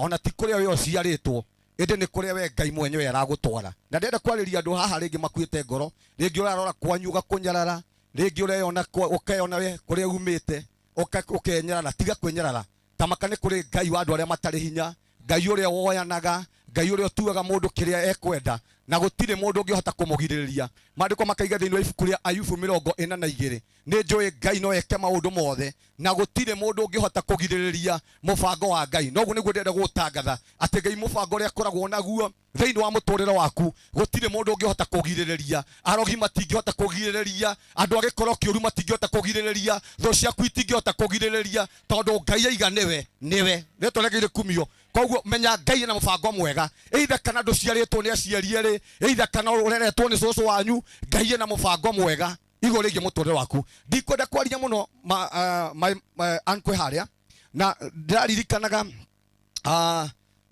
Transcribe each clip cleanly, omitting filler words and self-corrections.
Ona ti kũrĩa we ũciarĩtwo, ĩndĩ nĩ kũrĩa we Ngai mwenyewe aragũtwara. Na ndĩrenda kwarĩria andũ haha rĩngĩ makuĩte ngoro, rĩngĩ ũrarora kwanyu ũgakũnyarara, rĩngĩ ũreyona ũkeyona we kũrĩa umĩte ũkenyarara. Tiga kwĩnyarara, tamaka nĩ kũrĩ Ngai wa andũ arĩa matarĩ hinya, Ngai ũrĩa woyanaga, Ngai ũrĩa ũtuaga mũndũ kĩrĩa ekwenda, na gũtirĩ mũndũ ũngĩhota kũmũgirĩrĩria. Maandĩko makaiga thĩinĩ wa ibuku rĩa Ayubu 42, nĩ njũĩ Ngai no eke maũndũ mothe, na gũtirĩ mũndũ ũngĩhota kũgirĩrĩria mũbango wa Ngai. Noguo nĩguo ndĩrenda gũgũtangatha atĩ Ngai mũbango ũrĩa akoragwo naguo thĩinĩ wa mũtũrĩre waku gũtirĩ mũndũ ũngĩhota kũgirĩrĩria. Arogi matingĩhota kũgirĩrĩria, andũ a gĩkoro kĩũru matingĩhota kũgirĩrĩria, thũ ciaku itingĩhota kũgirĩrĩria, tondũ Ngai aiga nĩwe, nĩwe. Rĩtwa rĩa Ngai rĩkumio. Koguo menya Ngai ena mũbango mwega, either kana ndũciarĩtwo nĩ aciari erĩ, either kana ũreretwo nĩ cũcũ wanyu, Ngai ena mũbango mwega igũrũ rĩgiĩ mũtũrĩre waku. Ndikwenda kwaria mũno ma uncle harĩa, na ndĩraririkanaga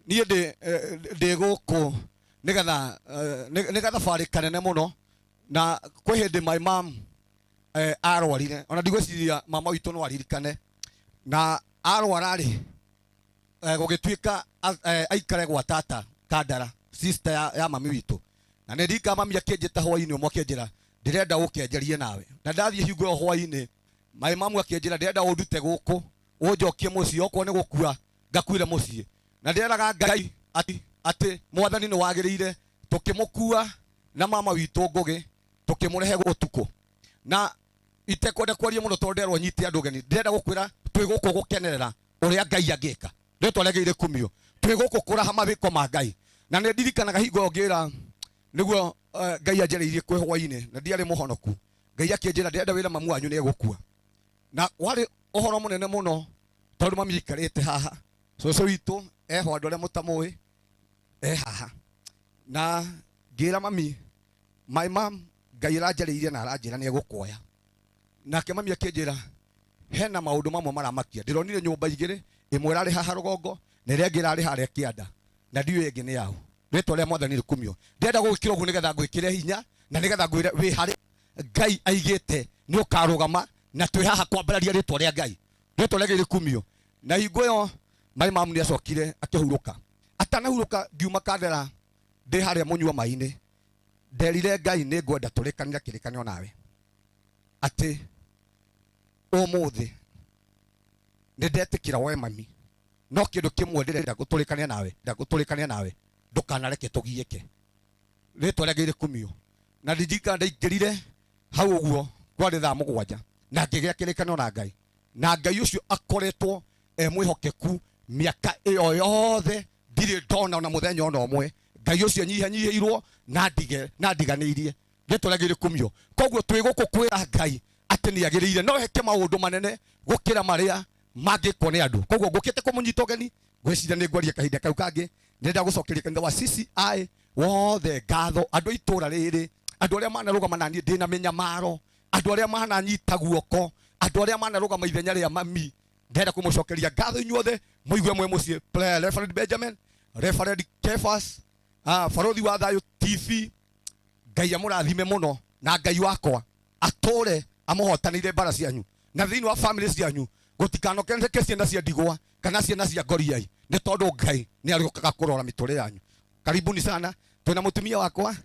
niĩ ndĩ gũkũ nĩgetha nĩ gathabarĩ kanene mũno, na kwĩ hĩndĩ my mom arwarire, ona ndigwĩciria mama witũ no aririkane, na arwara rĩ, gũgĩtuĩka aikare gwa tata Kandara, sister ya mami witũ. Na nĩ ndika mami akĩnjĩta hwainĩ ũmwe akĩnjĩra ndĩrenda ũke njarie nawe, na ndathiĩ hingo ĩyo hwainĩ my mamu akĩnjĩra ndĩrenda ũndute gũkũ ũnjokie mũciĩ, okorwo nĩ gũkua ngakuire mũciĩ. Na ndĩreraga Ngai atĩ mwathani nĩ wagĩrĩire. Tũkĩmũkua na mama witũ Ngũgĩ tũkĩmũrehe ũtukũ, na itekwenda kwaria mũno tondũ nderwo nyite andũ ũgeni, ndĩrenda gũkwĩra twĩ gũkũ gũkenerera ũrĩa Ngai angĩka. Rĩtwa rĩa Ngai rĩkumio. Twĩ gũkũ kũraha mawĩko ma Ngai. Na nĩ ndirikanaga hingo ĩyo ngĩra nĩguo Ngai anjarĩirie kwĩ hwainĩ, na ndiarĩ mũhonoku. Ngai akĩnjĩra ndĩrenda wĩra mamu wanyu nĩ egũkua. Na warĩ ũhoro mũnene mũno tondũ mami aikarĩte haha, cũcũ witũ eho, andũ arĩa mũtamũĩ e haha. Na ngĩra mami, my mom, Ngai aranjarĩirie na aranjĩra nĩ egũkuoya. Nake mami akĩnjĩra hena maũndũ mamwe maramakia. Ndĩronire nyũmba igĩrĩ, ĩmwe ĩrarĩ haha rũgongo na ĩrĩa ĩngĩ ĩrarĩ harĩa kĩanda, na ndiũĩ ĩngĩ nĩ yaũ. Rĩtwa rĩa mwathani rĩkumio. Ndĩrenda gũgĩkĩra ũguo nĩgetha ngwĩkĩre hinya na nĩgetha ngwĩre wĩ harĩa Ngai aigĩte nĩ ũkarũgama, na twĩ haha kwambararia rĩtwa rĩa Ngai. Rĩtwa rĩa Ngai rĩkumio. Na hingo ĩyo my mom nĩ acokire akĩhurũka. Atanahurũka ngiuma Kandara ndĩ harĩa mũnyua maĩ-inĩ, nderire Ngai nĩ ngwenda tũrĩkanĩre kĩrĩkanĩro nawe atĩ ũmũthĩ nĩ ndetĩkĩra woe mami, no kĩndũ kĩmwe ndĩrenda gũtũrĩkanĩra nawe, ndĩrenda gũtũrĩkanĩra nawe, ndũkanareke tũgiĩke. Rĩtwa rĩa Ngai rĩkumio. Na ndirikana ndaingĩrire hau ũguo kwarĩ thaa 7 na ngĩgĩa kĩrĩkanĩro na Ngai, na Ngai ũcio akoretwo e mwĩhokeku mĩaka ĩyo yothe, ndirĩ ndona ona mũthenya ona ũmwe Ngai ũcio nyihanyihĩirwo na ndige na ndiganĩirie. Rĩtwa rĩa Ngai rĩkumio. Koguo twĩ gũkũ kwĩra Ngai atĩ nĩ agĩrĩire, no eke maũndũ manene gũkĩra marĩa mangĩkwo nĩ andũ. Koguo ngũkĩte kũmũnyita ũgeni, ngwĩciria nĩ ngwaria kahinda kau kangĩ. Ndĩrenda gũcokeria kanitha wa CCI wothe ngatho, andũ a itũra rĩrĩ, andũ arĩa manarũgama na niĩ ndĩna mĩnyamaro, andũ arĩa mananyita guoko, andũ arĩa manarũgama ithenya rĩa mami. Ndĩrenda kũmũcokeria ngatho inyuothe, mũigue mwĩ mũciĩ. Reverend Benjamin, Reverend Kefas, Barothi wa Thayũ TV, Ngai amũrathime mũno, na Ngai wakwa atũre amũhotanĩire mbara cianyu na thĩinĩ wa family cianyu, gũtikanokereke ciana cia ndigwa kana ciana cia ngoriai, nĩ tondũ Ngai nĩ arĩũkaga kũrora mĩtũrĩre yanyu. Karibuni sana. Twĩna mũtumia wakwa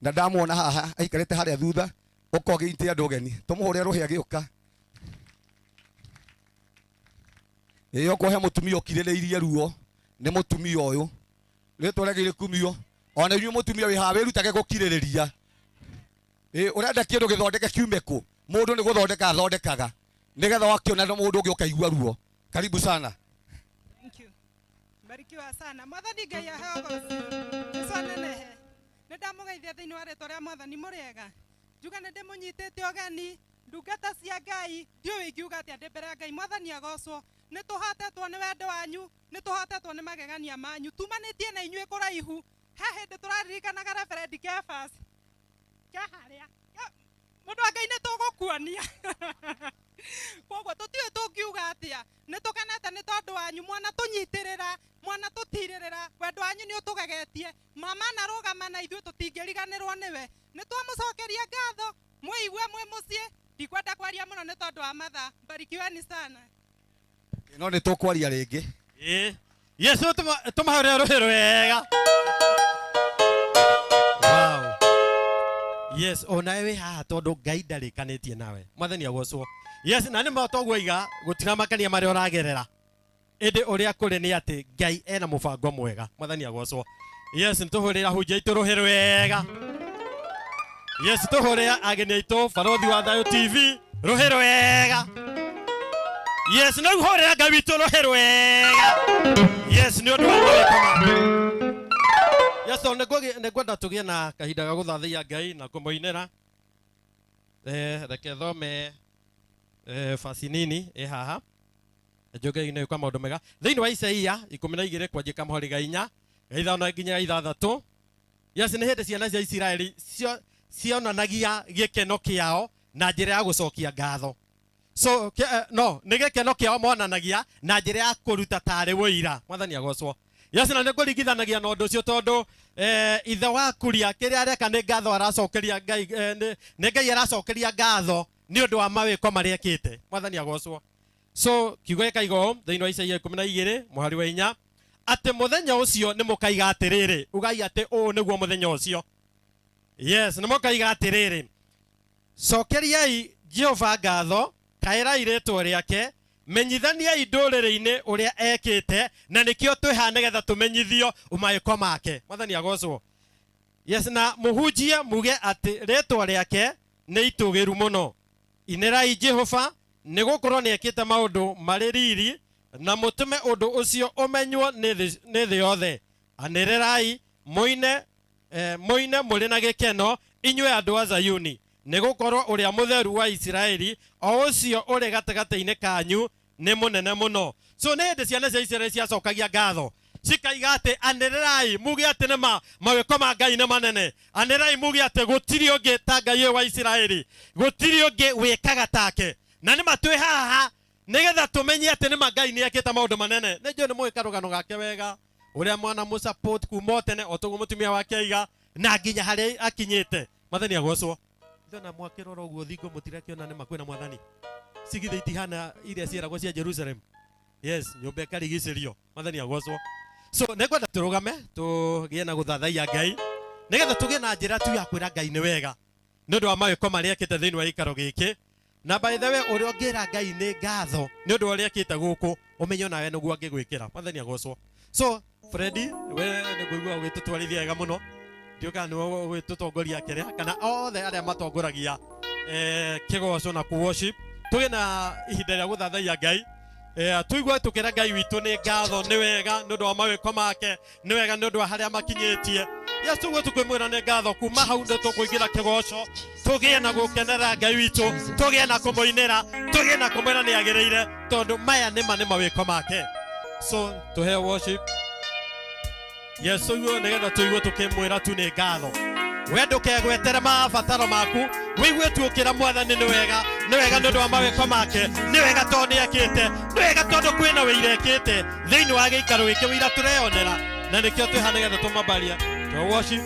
na ndamuona haha aikarĩte harĩa thutha, ũka ũgĩite andũ ũgeni, tũmũhũre rũhĩ agĩũka. Ĩĩ, okorwo he mũtumia ũkirĩrĩirie ruo nĩ mũtumia ũyũ. Rĩtwa rĩa Ngai rĩkumio. Ona inyuĩ mũtumia wĩ haha wĩrutage gũkirĩrĩria. Ĩĩ, ũrenda kĩndũ gĩthondeke kiume kũ? Mũndũ nĩ gũthondeka athondekaga nĩgetha wakĩona na mũndũ ũngĩ ũkaigua ruo. Karibu sana. Thank you. Barikiwa sana. Mwathani Ngai aheo ũgoci. Jesu anenehe. Nĩ ndamũgeithia thĩinĩ wa rĩtwa rĩa Mwathani mũrĩega. Njuga nĩ ndĩmũnyitĩte ũgeni ndungata cia Ngai, ndiũĩ ingiuga atĩa ndĩ mbere ya Ngai. Mwathani agocwo. Nĩ tũhotetwo nĩ wendo wanyu, nĩ tũhotetwo nĩ magegania manyu. Tumanĩtie na inyuĩ kũraihu. He hĩndĩ tũraririkanaga Reverend Kefas. Ke harĩa. Mũndũ wa Ngai nĩ tũgũkuonia. Koguo tũtiũĩ tũngiuga atĩa. Nĩ tũkenete nĩ tondũ wanyu, mwana tũnyitĩrĩra, mwana tũtirĩrĩra, wendo wanyu nĩ ũtũgegetie. Mama anarũgama na ithuĩ tũtingĩriganĩrwo nĩwe. Nĩ twamũcokeria ngatho, mwĩigue mwĩ mũciĩ. Ndikwenda kwaria mũno nĩ tondũ wa mathaa. Mbarikiweni sana. No nĩ tũkwaria rĩngĩ. Ĩĩ. Yes, tũmahũrĩre rũhĩ rwega. Wow. Yes, onawe wĩ haha tondũ Ngai ndarĩkanĩtie nawe. Mwathani agocwo. Yes, na nĩ ma toguo iga gũtiramakania marĩa ũragerera. Ĩndĩ ũrĩa kũrĩ nĩ atĩ Ngai ena mũbango mwega. Mwathani agocwo. Yes, nĩtũhũrĩra hunjia itũ rũhĩ rwega. Yes, tũhũrĩra ageni aitũ Barothi wa Thayũ TV rũhĩ rwega. Yes, no hũrĩra Ngai witũ rũhĩ rwega. Yes, nĩ ũndũ wa mawĩko make. Yes, tondũ nĩngwenda tũgĩe na kahinda ga gũthathaiya Ngai na kũmũinĩra. Reke thome basi nini ĩ haha. Njoke nĩ kwa maũndũ mega. Thĩinĩ wa Isaia 12 kwanjia kamũhari ga 4, ga 5 nginya ga 6. Yes, nĩ hĩndĩ ciana cia Isiraeli cionanagia gĩkeno kĩao na njĩra ya gũcokia ngatho. So, no, nĩ gĩkeno kĩao monanagia na njĩra ya kũruta tarĩ ũira. Mwathani agocwo. Yes, na nĩngũringithanagia na ũndũ ũcio tondũ ithe wa Kuria kĩrĩa areka nĩ ngatho aracokeria Ngai, nĩ Ngai aracokeria ngatho nĩ ũndũ wa mawĩko marĩa ekĩte. Mwathani agocwo. So, kiugo gĩkaiga ũũ thĩinĩ wa Isaia 12 mũhari wa 4 atĩ mũthenya ũcio nĩ mũkaiga atĩrĩrĩ, ugai atĩ ũũ nĩguo mũthenya ũcio. Yes, nĩ mũkaiga atĩrĩrĩ, cokeriai Jehova ngatho, kaĩrai rĩtwa rĩake, menyithaniai ndũrĩrĩ-inĩ ũrĩa ekĩte, na nĩkĩo twĩ haha nĩgetha tũmenyithio mawĩko make. Mwathani agocwo. Yes, na mũhunjie muge atĩ rĩtwa rĩake nĩ itũgĩru mũno. Inĩrai Jehova, nĩgũkorwo nĩekĩte maũndũ marĩ riri, na mũtũme ũndũ ũcio ũmenywo nĩ thĩ yothe. Anĩrĩrai, mũine mũrĩ na gĩkeno, inyuĩ andũ a Zayuni, nĩgũkorwo ũrĩa mũtheru wa Isiraeli, o ũcio ũrĩ gatagatĩ-inĩ kanyu, nĩ mũnene mũno. So nĩ hĩndĩ ciana cia Isiraeli ciacokagia ngatho, cikaiga atĩ anĩrĩrai muge atĩ nĩ mawĩko ma Ngai nĩ manene. Anĩrĩrai muge atĩ gũtirĩ ũngĩ ta Ngai ũyũ wa Isiraeli, gũtirĩ ũngĩ wĩkaga take. Na nĩ ma twĩ haha nĩgetha tũmenye atĩ nĩ ma Ngai nĩ ekĩte maũndũ manene. Nĩ njũĩ nĩ mũĩ karũgano gake wega, ũrĩa mwana mũ support kuma o tene, o toguo mũtumia wake aiga, na nginya harĩa akinyĩte. Mwathani agocwo. Ithuĩ ona mwakĩrora ũguo thingo mũtirakĩona nĩ ma kwĩna Mwathani. Cigithĩ itihana iria ciĩragwo cia Jerusalem. Yes, nyũmba ĩkarigicĩrio. Mwathani agocwo. So nĩngwenda tũrũgame tũgĩe na gũthathaiya Ngai nĩgetha tũgĩe na njĩra tu ya kwĩra Ngai nĩ wega nĩ ũndũ wa mawĩko marĩa ekĩte thĩinĩ wa gĩikaro gĩkĩ. Na by the way, ũrĩa ũngĩra Ngai nĩ ngatho nĩ ũndũ wa ũrĩa ekĩte gũkũ, ũmenye onawe nĩguo angĩgwĩkĩra. Mwathani agocwo. So Freddy, we nĩ ngũigua ũgĩtũtwarithia wega mũno. Ndiũĩ kana nĩwe ũgĩtũtongoria kĩrĩa, kana othe arĩa matongoragia kĩgoco na ku worship. Tũgĩe na ihinda rĩa gũthathaiya Ngai. Tũigue tũkĩra Ngai witũ nĩ ngatho, nĩ wega nĩ ũndũ wa mawĩko make, nĩ wega nĩ ũndũ wa harĩa makinyĩtie. Yes, tũguo tũkwĩmwĩra nĩ ngatho. Kuma hau nĩ tũkũingĩra kĩgoco, tũgĩe na gũkenera Ngai witũ, tũgĩe na kũmũinĩra, tũgĩe na kũmwĩra nĩ agĩrĩire, tondũ maya nĩ ma nĩ mawĩko make. So tũheo worship. Yes, tũigue nĩgetha tũigue tũkĩmwĩra tu nĩ ngatho. We ndũkegwetere mabataro maku, wĩigue tu ũkĩra Mwathani nĩ wega, nĩ wega nĩ ũndũ wa mawĩko make, nĩ wega tondũ nĩ ekĩte, nĩ wega tondũ kwĩna wĩira ekĩte thĩinĩ wa gĩikaro gĩkĩ, wĩira tũreyonera, na nĩkĩo twĩ haha nĩgetha tũmambarie. Tũheo worship.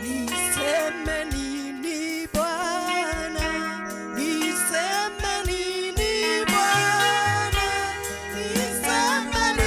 Niseme nini Bwana, niseme nini Bwana, niseme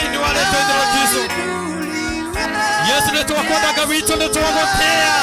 Thĩinĩ wa rĩtwa rĩa Jesũ. Yesu nĩ twakwenda Ngai witũ, nĩ twagũtĩĩa,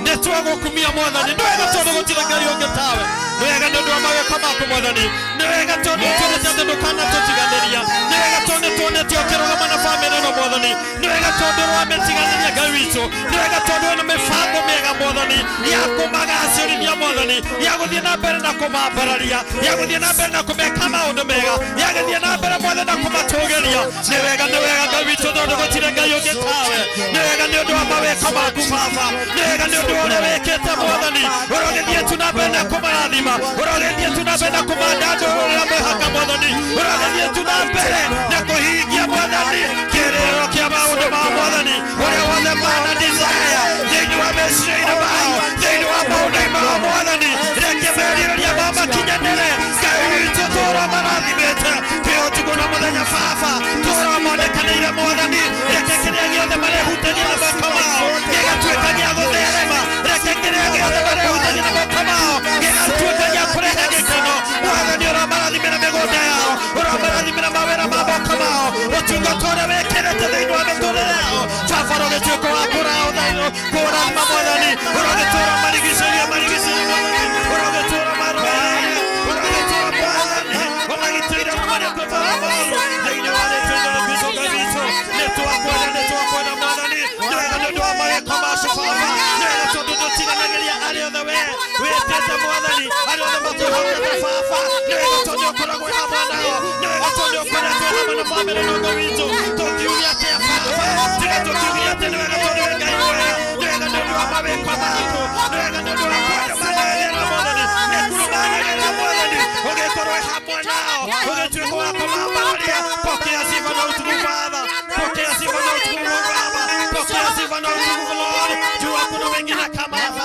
nĩ twagũkumia Mwathani. Nĩ wega tondũ gũtirĩ Ngai ũngĩ tawe. Nĩ wega nĩ ũndũ wa mawĩko maku Mwathani. Nĩ wega tondũ ũtwĩrĩte atĩ ndũkanatũtiganĩria. Nĩ wega tondũ nĩ tuonete ũkĩrũgama na bamĩrĩ ĩno Mwathani. Nĩ wega tondũ ũramĩtiganĩria Ngai witũ. Nĩ wega tondũ wĩna mĩbango mĩega Mwathani ya kũmagacĩrithia Mwathani, ya gũthiĩ na mbere na kũmambararia, ya gũthiĩ na mbere na kũmeka maũndũ mega, ya gũthiĩ na mbere Mwathani na kũmatũgĩria. Nĩ wega, nĩ wega Ngai witũ tondũ gũtirĩ Ngai ũngĩ tawe. Nĩ wega nĩ ũndũ wa mawĩko maku Baba. Nĩ wega nĩ ũndũ wa ũrĩa wĩkĩte Mwathani. Ũrogĩthiĩ tu na mbere na kũmarathima, ũrogĩthiĩ tu na mbere na kũmandandũrĩra mĩhaka Mwathani, ũrogĩthiĩ tu na mbere na kũhingia Mwathani kĩĩrĩgĩrĩro kĩa maũndũ ma Mwathani ũrĩa wothe mana desire thĩinĩ wa meciria mao, thĩinĩ wa maũndũ mao Mwathani. Reke merirĩria mao makinyanĩre. Ngai witũ tũra marathimĩte twĩ ũtukũ na mũthenya Baba, tũra monekanĩire Mwathani. Reke kĩrĩa gĩothe marehutagia na moko mao gĩgatuĩka gĩa gũtherema. Reke kĩrĩa gĩothe marehutagia na moko mao gĩgatuĩka gĩa kũrehe gĩkeno. Mwathani ũramarathimĩra mĩgũnda yao, ũramarathimĩra mawĩra ma moko mao, ũtungata ũrĩa wĩkĩrĩte thĩinĩ wa mĩtũrĩre yao. Baba ũrogĩtuĩka wa kũrathima Mwathani, ũrogĩtũũra marigicĩria marigicĩria Mwathani, ũrogĩtũũra marũaria, ũrogĩtũũra Mwathani ũmagitĩire kuma na kũtara moru thĩinĩ wa rĩtwa rĩa Kristo Ngai witũ. Nĩ twakwenda, nĩ twakwenda Mwathani. Nĩ wega nĩ ũndũ wa mawĩko maku Baba. Nĩ wega tondũ ndũtiganagĩria arĩa othe we wĩtĩte Mwathani, arĩa othe makwĩhokete Baba. Nĩ wega tondũ ũkoragwo wĩ hamwe nao. Nĩ wega tondũ ũkoretwo hamwe na bamĩrĩ ĩno Ngai witũ. Tũngiuge atĩa Baba? Tiga tũkiuge atĩ nĩ wega tondũ wĩ Ngai mwega. Nĩ wega nĩ ũndũ wa mawĩko maku. Nĩ wega nĩ ũndũ wa kũndũ managĩra Mwathani. Nĩ kũrũ managĩra Mwathani. Ũgĩkorwo wĩ hamwe nao, ũgĩtuĩka wa kũmambararia. Pokea sifa na utukufu Baba. Pokea sifa na utukufu Baba. Pokea sifa na utukufu Lord. Juu hakuna wengine kama Baba.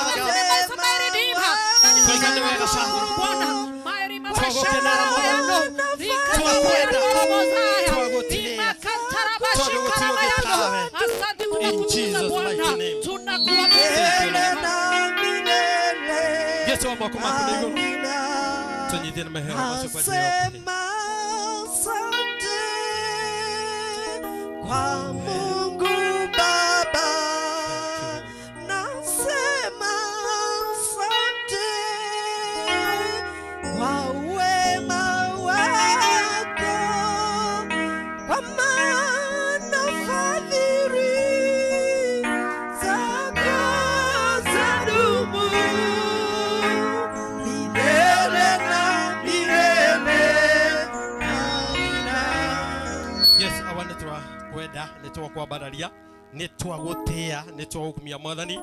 Tuiga nĩ wega sana. Twagũkenera Mwathani. Twakwenda. Twagũtĩĩa. Tondũ gũtirĩ ũngĩ tawe. In Jesus' mighty name. Yesu wa moko maku na igũrũ. Tũnyitĩre maheo macio kwa njĩra ya ũkuhĩ. Nasema asante kwa Mungu Baba, nasema asante kwa wema wako, kwa maana fadhili zako zadumu milele na milele. Amina. Yes, awa nĩ twakwenda, nĩ twakwambararia, nĩ twagũtĩĩa, nĩ twagũkumia Mwathani.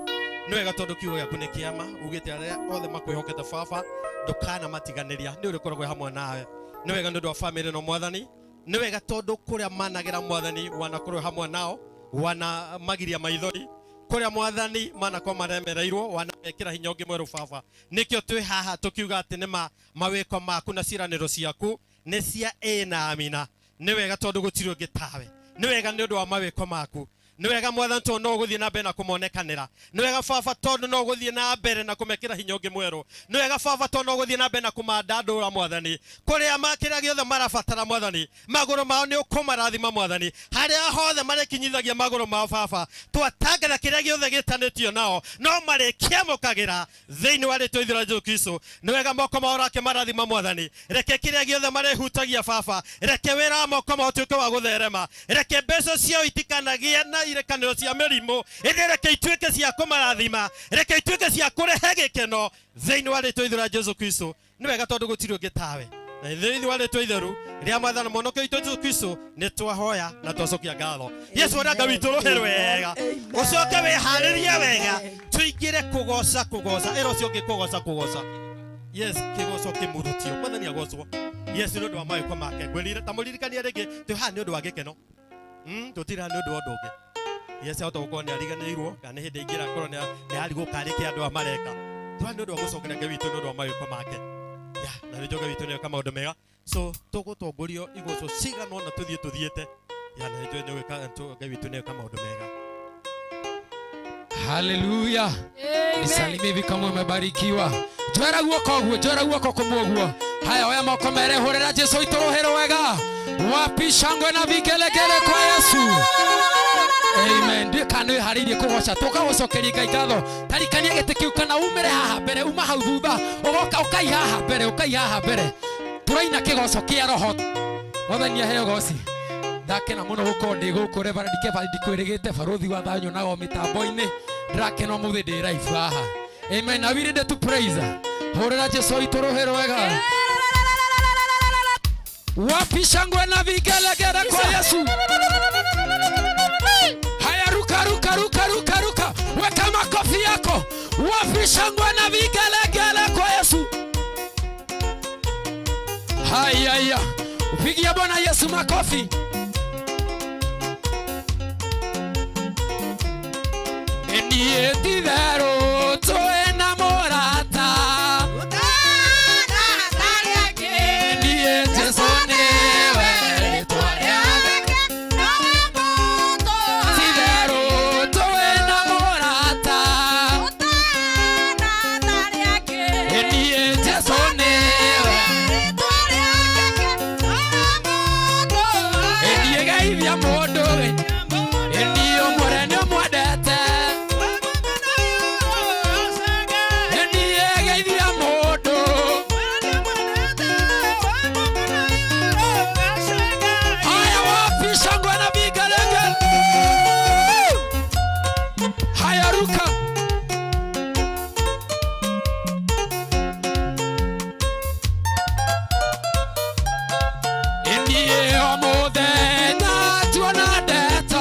Nĩ wega tondũ kiugo gĩaku nĩ kĩama, ugĩte arĩa othe makwĩhokete Baba ndũkanamatiganĩria, nĩ ũrĩkoragwo wĩ hamwe nawe. Nĩ wega nĩ ũndũ wa bamĩrĩ ĩno Mwathani. Nĩ wega tondũ kũrĩa managĩra Mwathani wanakorwo hamwe nao, wanamagiria maithori kũrĩa Mwathani manakorwo maremereirwo, wanamekĩra hinya ũngĩ mwerũ Baba. Nĩkĩo twĩ haha tũkiuga atĩ nĩ mawĩko maku na ciĩranĩro ciaku nĩ cia ĩ na amina. Nĩ wega tondũ gũtirĩ ũngĩ tawe. Nĩ wega nĩ ũndũ wa mawĩko maku. Nĩ wega Mwathani tondũ no ũgũthiĩ na mbere na kũmonekanĩra. Nĩ wega Baba tondũ no ũgũthiĩ na mbere na kũmekĩra hinya ũngĩ mwerũ. Nĩ wega Baba tondũ no ũgũthiĩ na mbere na kũmandandũra Mwathani. Kũrĩa kĩrĩa gĩothe marabatara Mwathani, magũrũ mao nĩ ũkũmarathima Mwathani. Harĩa hothe marĩkinyithagia magũrũ mao Baba, twatangatha kĩrĩa gĩothe gĩtanĩtio nao no marĩkĩamũkagĩra thĩinĩ wa rĩtwa rĩa Jesũ Kristo. Nĩ wega moko mao ũrakĩmarathima Mwathani. Reke kĩrĩa gĩothe marĩhutagia Baba, reke wĩra wa moko mao ũtuĩke wa gũtherema. Reke mbeca ciao itikanagĩe na irekanĩro cia mĩrimũ, ĩndĩ reke ituĩke cia kũmarathima, reke ituĩke cia kũrehe gĩkeno thĩinĩ wa rĩtwa rĩa Jesũ Kristo. Nĩ wega tondũ gũtirĩ ũngĩ tawe. Na thĩinĩ wa rĩtwa itheru rĩa Mwathani mũhonokia witũ Jesũ Kristo nĩ twahoya na twacokia ngatho. Yesu ũrĩa Ngai witũ rũhe wega, ũcoke wĩharĩrie wega, tũingĩre kũgoca kũgoca, ĩra ũcio ũngĩ kũgoca kũgoca. Yes, kĩgoco kĩmurutio, Mwathani agocwo. Yesu nĩ ũndũ wa mawĩko make. Ngwĩrire ta mũririkanie rĩngĩ, twĩ haha nĩ ũndũ wa gĩkeno. Tũtirĩ haha nĩ ũndũ wa ũndũ ũngĩ. Yesu ahota gũkorwo nĩ ariganĩirwo, kana nĩ hĩndĩ ĩngĩ akorwo nĩ arigwo karĩ kĩ andũ aya mareka. Twĩ haha nĩ ũndũ wa gũcokeria Ngai witũ nĩ ũndũ wa mawĩko make. Ya, na nĩ njũĩ Ngai witũ nĩ eka maũndũ mega. So tũgũtongorio igoco cigana ũna tũthiĩ tũthiĩte. Ya, na nĩ njũĩ nĩ ũgwĩka, Ngai witũ nĩ eka maũndũ mega. Haleluya. Nisalimie hivi kama umebarikiwa. Njwera guoko guo, njwera guoko kumwe guo. Haya, oya moko mere, hurira Jesu witũ rũhĩ rwega. Wapi shangwe na vigelegele kwa Yesu? Amen. Ndiĩ kana wĩharĩirie kũgoca tũkagũcokeria Ngai ngatho. Tarikania gĩtĩ kĩu kana umĩre haha mbere, uma hau thutha, ũgoka ũkai haha mbere, ũkai haha mbere. Tũraina kĩgoco kĩa roho. Mwathani aheo goci. Ndakena mũno gũkorwo ndĩ gũkũ Reverend Kefa ndikwĩrĩgĩte barũthi wa thayũ nyonaga o mĩtambo-inĩ. Ndĩrakena ũmũthĩ ndĩ live haha. Amen. Are we ready to praise? Hũrĩra Jesũ witũ rũhĩ rwega. Wapi shangwe na vigelegele kwa Yesu? Haya, ruka ruka ruka ruka ruka, weka makofi yako. Wapi shangwe na vigelegele kwa Yesu? Haya haya, pigia Bwana Yesu makofi. Niĩ ti-itherũ twĩ na mũrata. Niĩ Jesũ nĩwe rĩĩtwa rĩake. Ti-itherũ twĩ na mũrata. Niĩ Jesũ nĩwe. Niĩ geithia mũndũ, niĩ ũmwĩre nĩ ũmwendete. Niĩ geithia mũndũ. Haya, wapi shangwe na vigelegele? Haya, ruka. Niĩ o mũthenya tuona ndeto.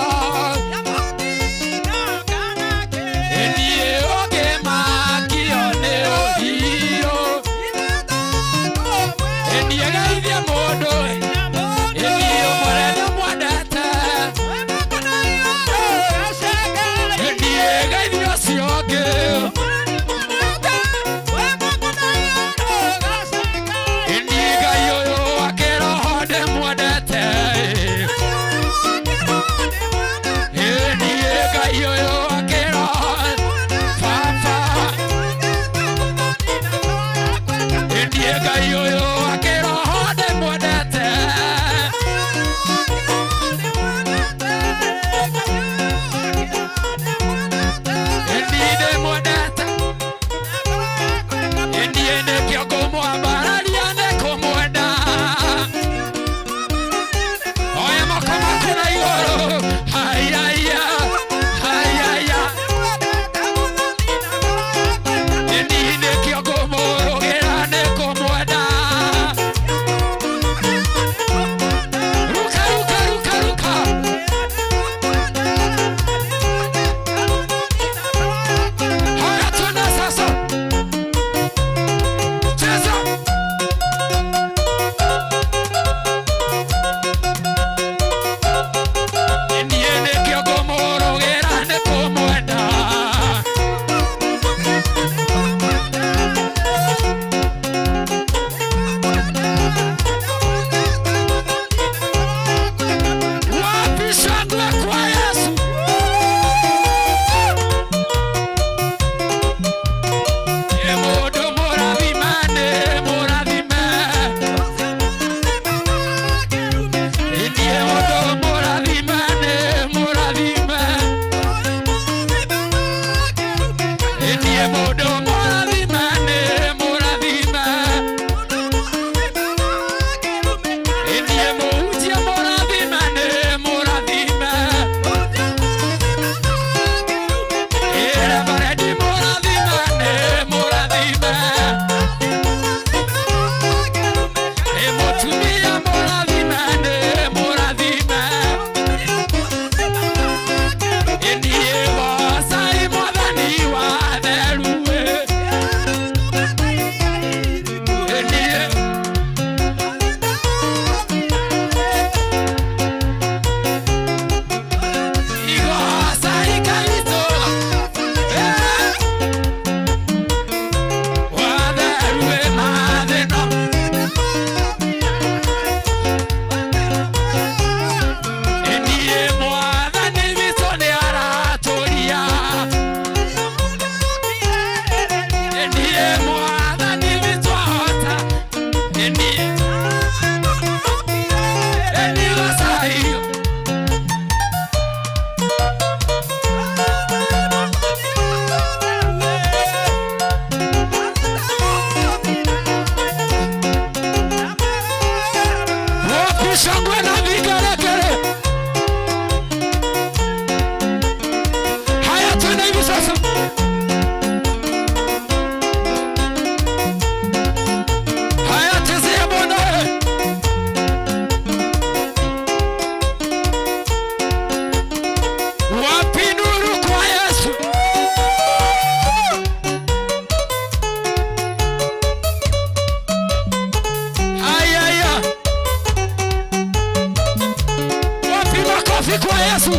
kwa Yesu.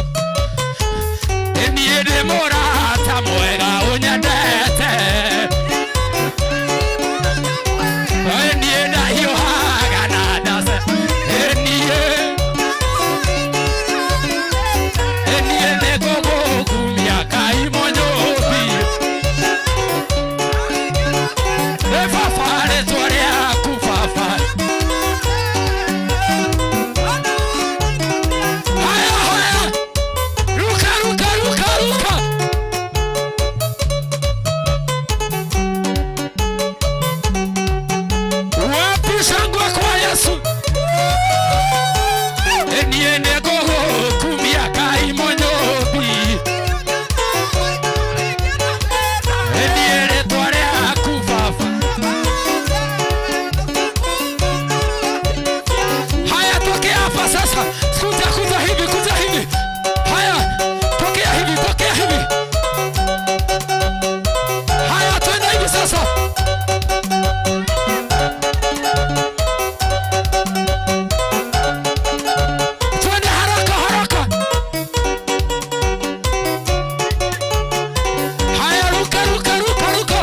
Niĩ ndĩ mũrata mwega ũnyendete. Niĩ ndahiũhaga na ndace. Niĩ niĩ nĩngũgũkumia Ngai mũnyũmbi. Ĩ baba rĩtwa rĩaku baba. Haya haya. Ruka ruka ruka ruka. Wapi shangwe kwa Yesu? Niĩ nĩngũgũkumia Ngai mũnyũmbi. Niĩ rĩtwa rĩaku baba. Haya, tokea hapa sasa. Kuja kuja hivi, kuja hivi. Haya, tokea hivi, tokea hivi. Haya, twende hivi sasa. Twende haraka haraka. Haya, ruka ruka ruka ruka.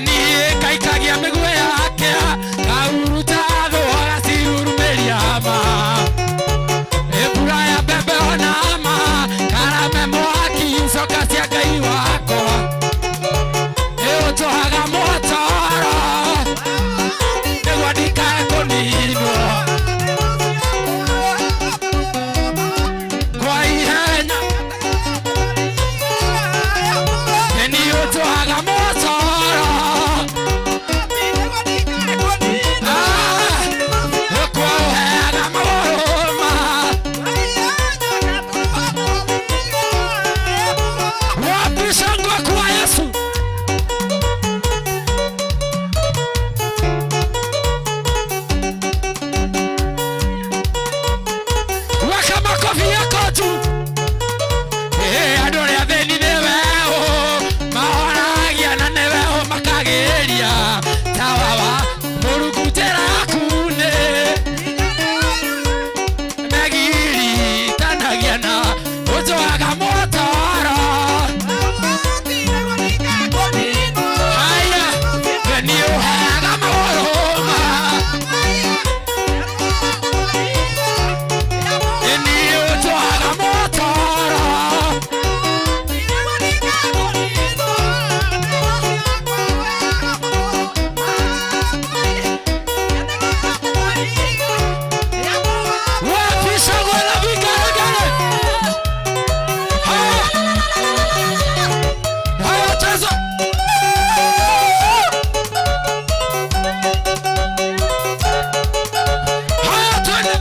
Niĩ ngaikagia mĩguĩ yake kauruta thũ agacirurumĩria ma mbura ya mbembe ona ma karame mwaki coka cia Ngai wakwa ĩũtũhaga mũtoro nĩguo ndikae kũninwo kwa ihenya nĩ ũtũhaga mũtoro. Wapi shangwe kwa Yesu? Weka makofi yako juu. Andũ arĩa athĩni nĩwe ũ mahoragia na nĩwe ũ makagĩria tawa wa Mũrungu njĩra yaku nĩ megiritanagia na ũnjohaga mũtoro. Haya, nĩ ũheaga mahũrũma. Nĩ ũnjohaga mũtoro. Wapi shangwe na vigelegele? Haya, haya, cheza. Haya, twende.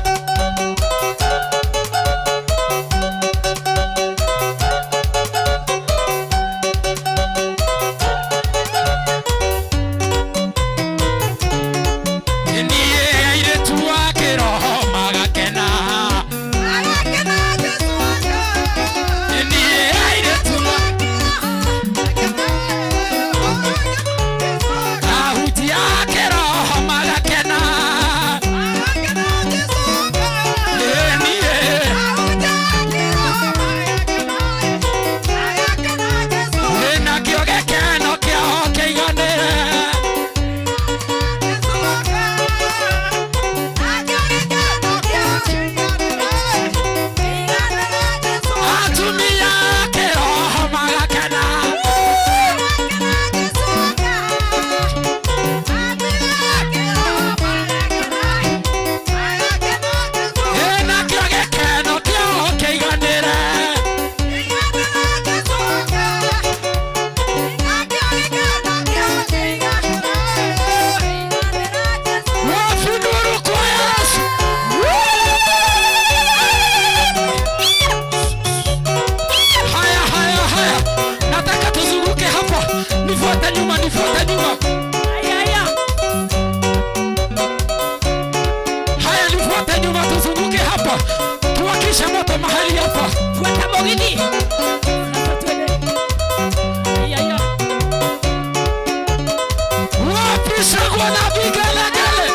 Niĩ airĩtu a kĩroho magakena. Niĩ airĩtu ahuti a kĩroho magakena. Niĩ nakĩo gĩkeno kĩao kĩiganĩre. Atumia a kĩroho magakena. Nakĩo gĩkeno kĩao kĩiganĩre. Wapi nuru kwa Yesu? Haya, haya, haya, nataka tuzunguke hapa. Nifuate nyuma, nifuate nyuma. Haya, nifuate nyuma, tuzunguke hapa, tuwakishe moto mahali hapa. Fuata Mogidi. Sasa twende. Aya, aya. Wapi shangwe na vigelegele?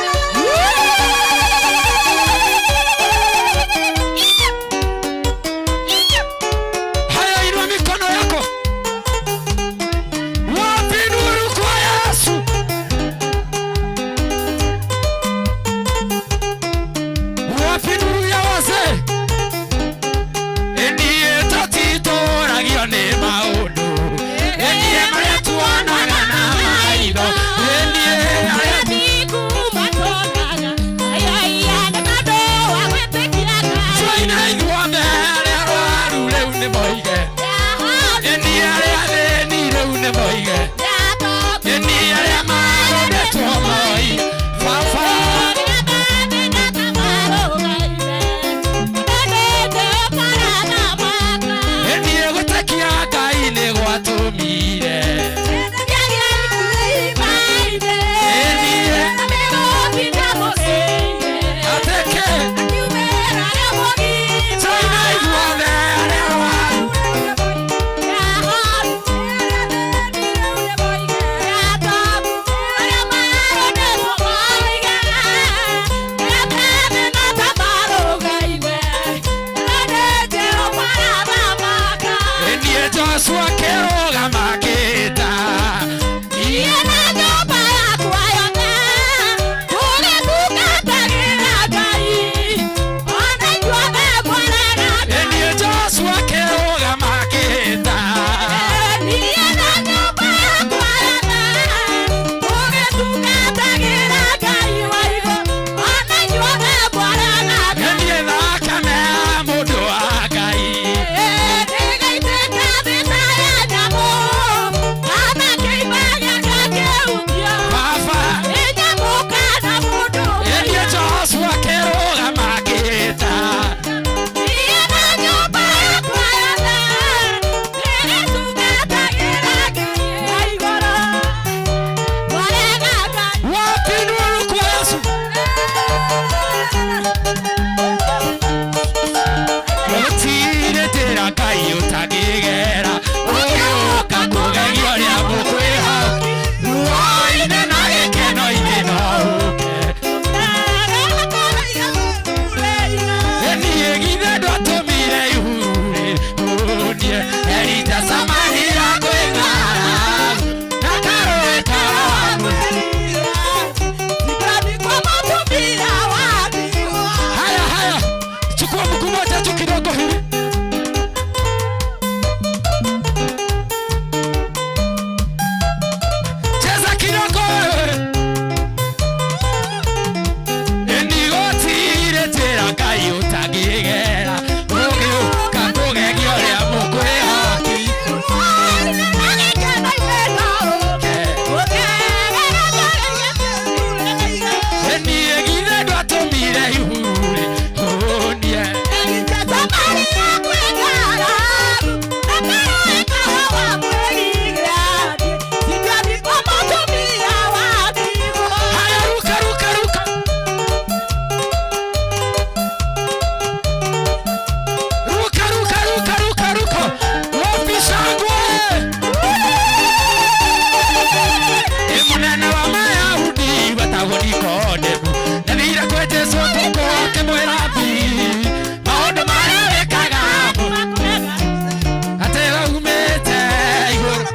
Akĩmwĩra bi maũndũ marĩa wĩkaga atĩ waumĩte igũrũ.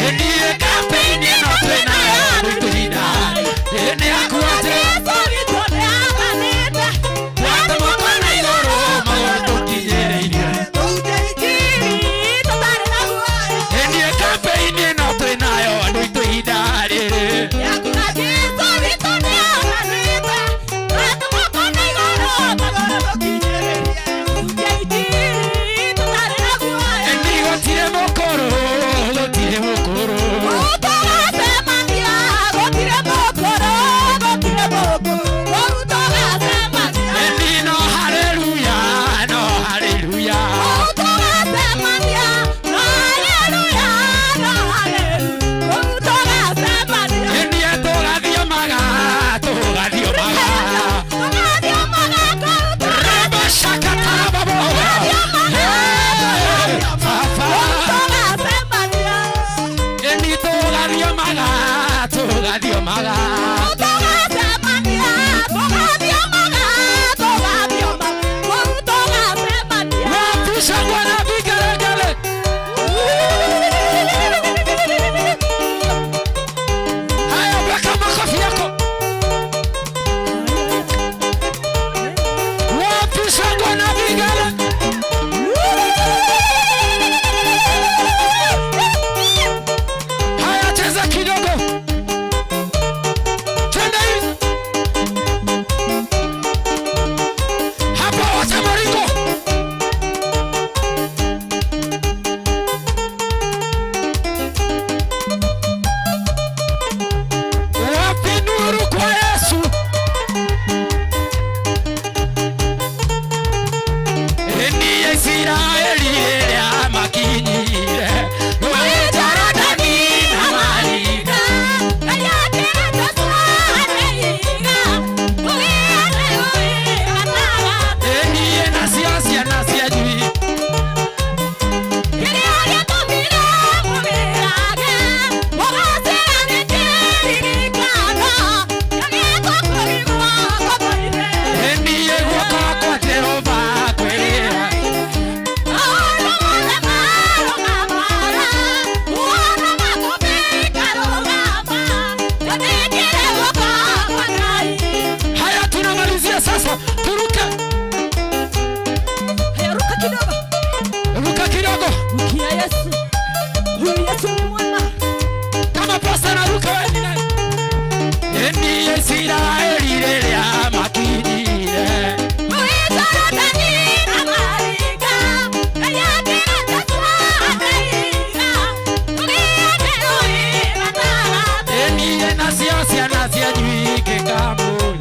Ĩniĩ campaign ĩno twĩnayo rĩu ihinda nĩ yaku atĩ gwata moko na igũrũ maũndũ tũkinyĩrĩirie. Ĩniĩ campaign ĩno twĩnayo andũ aitũ ihinda rĩrĩ. Ĩni gũtirĩ mũkũrũ, gũtirĩ mũkũrũ. Ĩni no haleluya, no haleluya. Ĩni tũgathiomaga, tũgathiomaga. Raba shakatarababo. Hey, Baba. Ĩni tũgathiomaga, tũgathiomaga. Wapisha Bwana vigelegele. Haya, weka makofi yako. Wapisha Bwana vigele. Haya, cheza kidogo. Twende hivi. Hapa wacha maringo. Wapi nuru kwa Yesu? Eni Israeli rĩrĩa makinyire rũĩ Jorodani na maringa. Eni nacio ciana cianyu Eni guoko kwa Jehova kwĩrĩra. Haya, tunamalizia sasa, turuke. Ruka kidogo. Ruka kidogo. Rukia Yesu. Huyu Yesu ni mwema. Kama pasta naruka, wewe ni nani? Eni Israeli rĩrĩa makinyire Eni nacio ciana cianyu ikĩkamũi.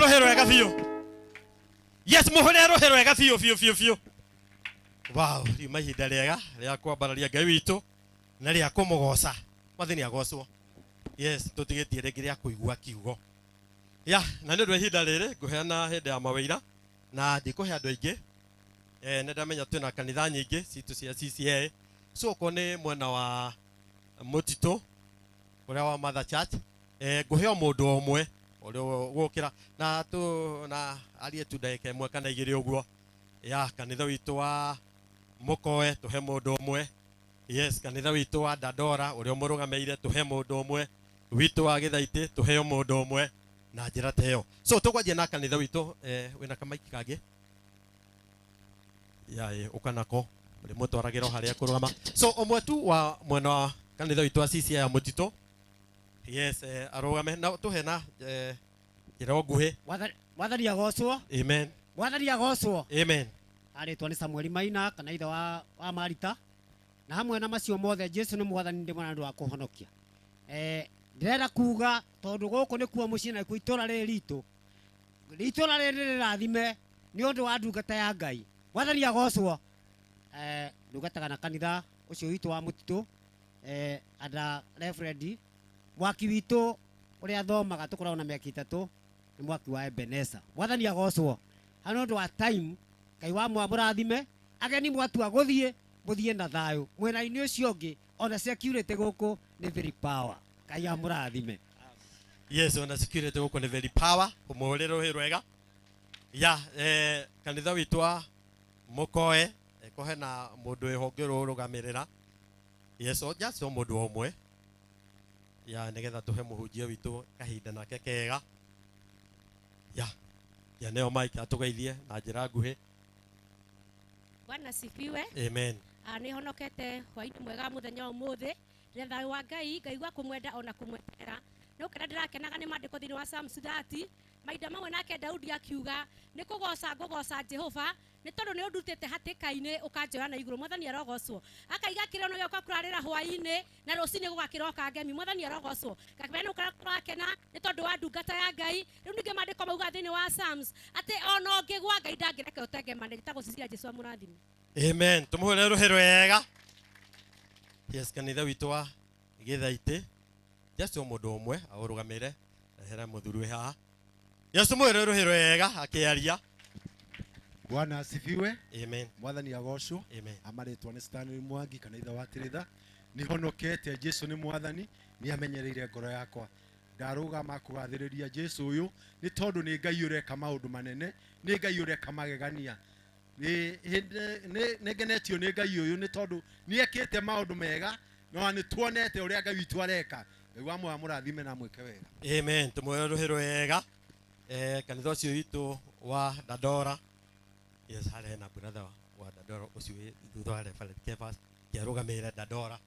Rũhĩ rwega biũ. Yes, mũhũre rũhĩ rwega biũ biũ biũ biũ. Wow, riuma ihinda rĩega rĩa kwambararia Ngai witũ na rĩa kũmũgoca. Mwathani agocwo. Yes, tũtigĩtie rĩngĩ rĩa kũigua kiugo. Ya, na nĩ ũndũ wa ihinda rĩrĩ ngũheana hĩndĩ ya mawĩira na ndikũhe andũ aingĩ. Nĩ ndamenya twĩna kanitha nyingĩ citũ cia CCA. So okorwo nĩ mwena wa mũtitũ ũrĩa wa Mother Church, ngũhe o mũndũ ũmwe ũrĩa ũgũkĩra na tu na arie tu ndagĩka ĩmwe kana igĩrĩ ũguo. Ya, kanitha witũ wa Mũkoe tũhe mũndũ ũmwe. Yes, kanitha witũ wa Dandora ũrĩa ũmũrũgamĩire tũhe mũndũ ũmwe. Witũ wa Gĩthaitĩ tũhe mũndũ ũmwe na njĩra ta ĩyo. So tũkwanjia na kanitha witũ, wĩna kamaiki kangĩ? Ya, ũkanako ũrĩmũtwaragĩra o harĩa kũrũgama. So ũmwe tu wa mwena wa kanitha witũ wa CCA ya Mũtitũ. Yes, arũgame na tũhe na njĩra o nguhĩ. Mwathani agocwo. Amen. Mwathani agocwo. Amen. Arĩtwo nĩ Samuel Maina kana ithe wa Marita. Na hamwe na macio mothe Jesu nĩ mwathani ndĩ mwana wa kũhonokia. Ndĩrenda kuga tondũ gũkũ nĩkuo mũciĩ na nĩkuo itũũra rĩrĩ ritũ. Itũũra rĩrĩ rĩrathime nĩ ũndũ wa ndungata ya Ngai. Mwathani agocwo. Ndungataga na kanitha ũcio witũ wa Mũtitũ, anda Reverend mwaki witũ ũrĩa thomaga tũkoragwo na mĩaka 3 nĩ mwaki wa Ebeneza. Mwathani agocwo. Ha nĩ ũndũ wa time Ngai wa mwamũrathime ageni mwatua gũthiĩ mũthiĩ na thayũ mwena-inĩ ũcio ũngĩ ona security gũkũ nĩ very power. Ngai amũrathime. Yes, ona security gũkũ nĩ very power. Ũmũhũrĩre rũhĩ rwega. Ya, kanitha witũ wa Mũkoe, kohe na mũndũ wĩho ũngĩrũrũgamĩrĩra. Yes, o just o mũndũ ũmwe. Ya, nĩgetha tũhe mũhunjia witũ kahinda nake kega. Ya, ya nĩyo Mike atũgeithie na njĩra nguhĩ. Bwana sifiwe. Amen. Nĩ honokete hwaĩ-inĩ mwega mũthenya wa ũmũthĩ. Ndĩna thayũ wa Ngai, ngaigua kũmwenda ona kũmwendera. No kĩrĩa ndĩrakenaga nĩ maandĩko thĩinĩ wa Psalms 30. Mahinda mamwe nake Daudi akiuga nĩ kũgoca ngũgoca Jehova nĩ tondũ nĩ ũndutĩte hatĩka-inĩ ũkanjoya na igũrũ. Mwathani arogocwo. Akaiga kĩrono gĩakwa kũrarĩra hwaĩ-inĩ na rũcinĩ gũgakĩroka ngemi. Mwathani arogocwo. Ngakĩmenya nĩ ũkũra kũrakena nĩ tondũ wa ndungata ya Ngai. Rĩu ningĩ maandĩko mauga thĩinĩ wa Psalms atĩ ona ũngĩgwa Ngai ndangĩreke ũtengemane. Njĩtagwo Cecilia Jesu amũrathime. Amen. Tũmũhũrĩre rũhĩ rwega. Yes, kanitha witũ wa Gĩthaitĩ just o mũndũ ũmwe aũrũgamĩre. Hera mũthuri wĩ haha. Yes, tũmũhũrĩre rũhĩ rwega akĩaria. Bwana asifiwe. Amen. Mwathani agocwo. Amen. Amarĩtwa nĩ Stanley Mwangi kana ithe wa Tiritha. Nĩhonokete Jesu nĩ mwathani, nĩamenyereire ngoro yakwa. Ndarũgama kũgathĩrĩria Jesu ũyũ nĩ tondũ nĩ Ngai ũreka maũndũ manene, nĩ Ngai ũreka magegania. Nĩ ngenetio nĩ Ngai ũyũ nĩ tondũ nĩekĩte maũndũ mega na nĩ tuonete ũrĩa Ngai witũ areka. Ngai wa muoyo amũrathime na amwĩke wega. Amen. Tũmũhũrĩre rũhĩ rwega. Kanitha ũcio witũ wa Dandora. Yes, harĩa hena brother wa Dandora ũcio wĩ thutha wa Reverend Kefas kĩarũgamĩrĩra Dandora.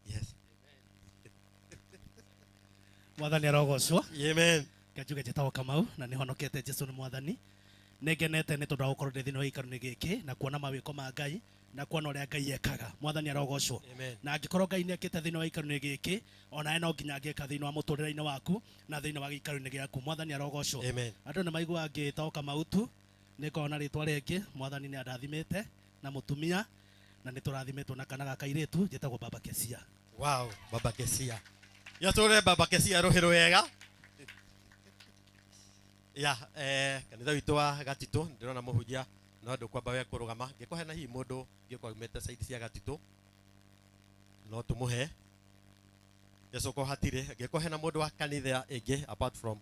Yes. Mwathani arogocwo. Amen. Njuge njĩtagwo Kamau na nĩhonokete Jesu nĩ mwathani. Nĩngenete nĩ tondũ wa gũkorwo ndĩ thĩinĩ wa gĩikaro-inĩ gĩkĩ na kuona mawĩko ma Ngai na kuona ũrĩa Ngai ekaga. Mwathani arogocwo. Amen. Na angĩkorwo Ngai nĩekĩte thĩinĩ wa gĩikaro-inĩ gĩkĩ, onawe no nginya angĩka thĩinĩ wa mũtũrĩre-inĩ waku na thĩinĩ wa gĩikaro-inĩ gĩaku. Mwathani arogocwo. Amen. Andũ nĩ maiguaga ngĩtwo Kamau tu, nĩngoragwo na rĩtwa rĩngĩ. Mwathani nĩ andathimĩte na mũtumia na nĩ tũrathimĩtwo na kana ga kairĩtu njĩtagwo Baba Kesia. Wow, Baba Kesia. Yatũre Baba Kesia rũhĩ rwega. Ya, kanitha witũ wa Gatitũ ndĩrona mũhunjia no ndũkwamba we kũrũgama. Ngĩkorwo hena hihi mũndũ ngĩkorwo aumĩte side cia Gatitũ no tũmũhe. Yes, okorwo hatirĩ, ngĩkorwo hena mũndũ wa kanitha ĩngĩ apart from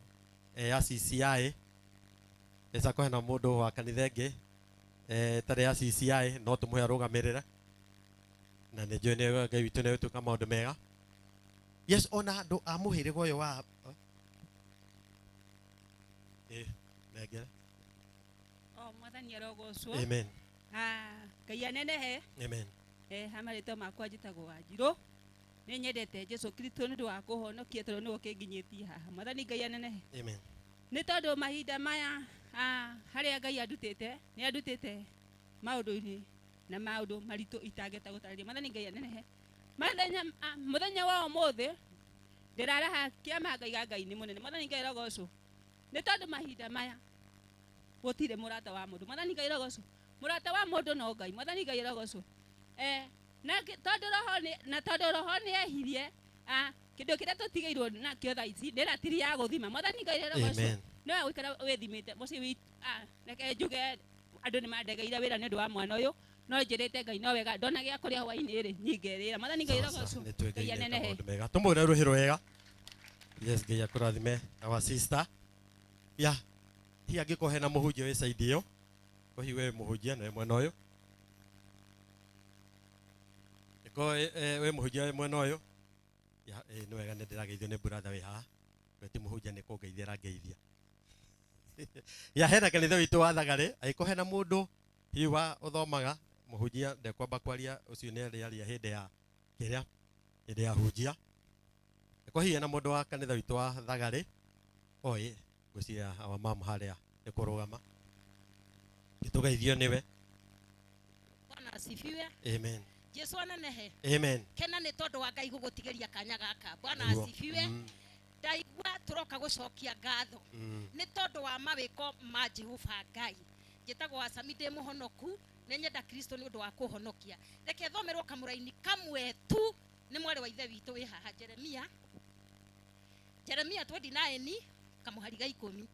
ya CCI. Yes, akorwo hena mũndũ wa kanitha ĩngĩ ĩtarĩ ya CCI no tũmũhe arũgamĩrĩre. Na nĩ njũĩ nĩ Ngai witũ nĩ egũtwĩka maũndũ mega. Yes, ona andũ a mũhĩrĩga ũyũ wa nengere. Oh, Mwathani arogocwo. Amen. Ngai anenehe. Amen. Ha marĩtwa makwa njĩtagwo Wanjirũ. Nĩ nyendete Jesu Kristo nĩ ũndũ wa kũhonokia tondũ nĩwe ũkĩnginyĩtie haha. Mwathani Ngai anenehe. Amen. Nĩ tondũ mahinda maya harĩa Ngai andutĩte, nĩ andutĩte maũndũ-inĩ na maũndũ maritũ itangĩhota gũtarĩria. Mwathani Ngai anenehe. Mũthenya wa ũmũthĩ ndĩraraha kĩama ngaiga Ngai nĩ mũnene. Mwathani Ngai arogocwo. Nĩ tondũ mahinda maya gũtirĩ mũrata wa mũndũ. Mwathani Ngai arogocwo. Mũrata wa mũndũ no Ngai. Mwathani Ngai arogocwo. Na tondũ roho nĩ na tondũ roho nĩ ehirie, kĩndũ kĩrĩa tũtigĩirwo nakĩo thaa ici nĩ ratiri ya gũthima. Mwathani Ngai arogocwo. Amen. No gũikara wĩthimĩte mũciĩ witũ. Reke njuge andũ nĩ mandegeire wĩra nĩ ũndũ wa mwana ũyũ, no njĩrĩte Ngai no wega ndona gĩa kũrĩa hwaĩ-inĩ rĩ nyingerĩra. Mwathani Ngai arogocwo. Nĩ twĩ Ngai Ngai anenehe. maũndũ mega. Tũmũre rũhĩ rwega. Yes, Ngai akũrathime our sister. Ya, hihi angĩkorwo hena mũhunjia wĩ side ĩyo, hihi we mũhunjia na wĩ mwena ũyũ. Angĩkorwo wĩ mũhunjia wĩ mwena ũyũ, ya, nĩ wega nĩ ndĩrageithio nĩ brother wĩ haha. We ti mũhunjia nĩ kũngeithia arangeithia. Ya, hena kanitha witũ wa Thagarĩ, angĩkorwo hena mũndũ hihi wa ũthomaga, mũhunjia ndekwamba kwaria, ũcio nĩ arĩaria hĩndĩ ya kĩrĩa, hĩndĩ ya hunjia. Angĩkorwo hihi hena mũndũ wa kanitha witũ wa Thagarĩ, oi, ngwĩciria our mom harĩa nĩ kũrũgama. Gĩtũgeithio nĩwe. Bwana asifiwe. Amen. Jesu anenehe. Amen. Kena nĩ tondũ wa Ngai gũgũtigĩria kanya gaka. Bwana Nĩguo. asifiwe. Ndaigua tũroka gũcokia ngatho. Nĩ tondũ wa mawĩko ma Jehova Ngai. Njĩtagwo Asami ndĩ mũhonoku, nĩ nyenda Kristo nĩ ũndũ wa kũhonokia. Reke thomerwo kamũraini kamwe tu nĩ mwarĩ wa ithe witũ wĩ haha Jeremia. Jeremia 29 kamũhari ga 10.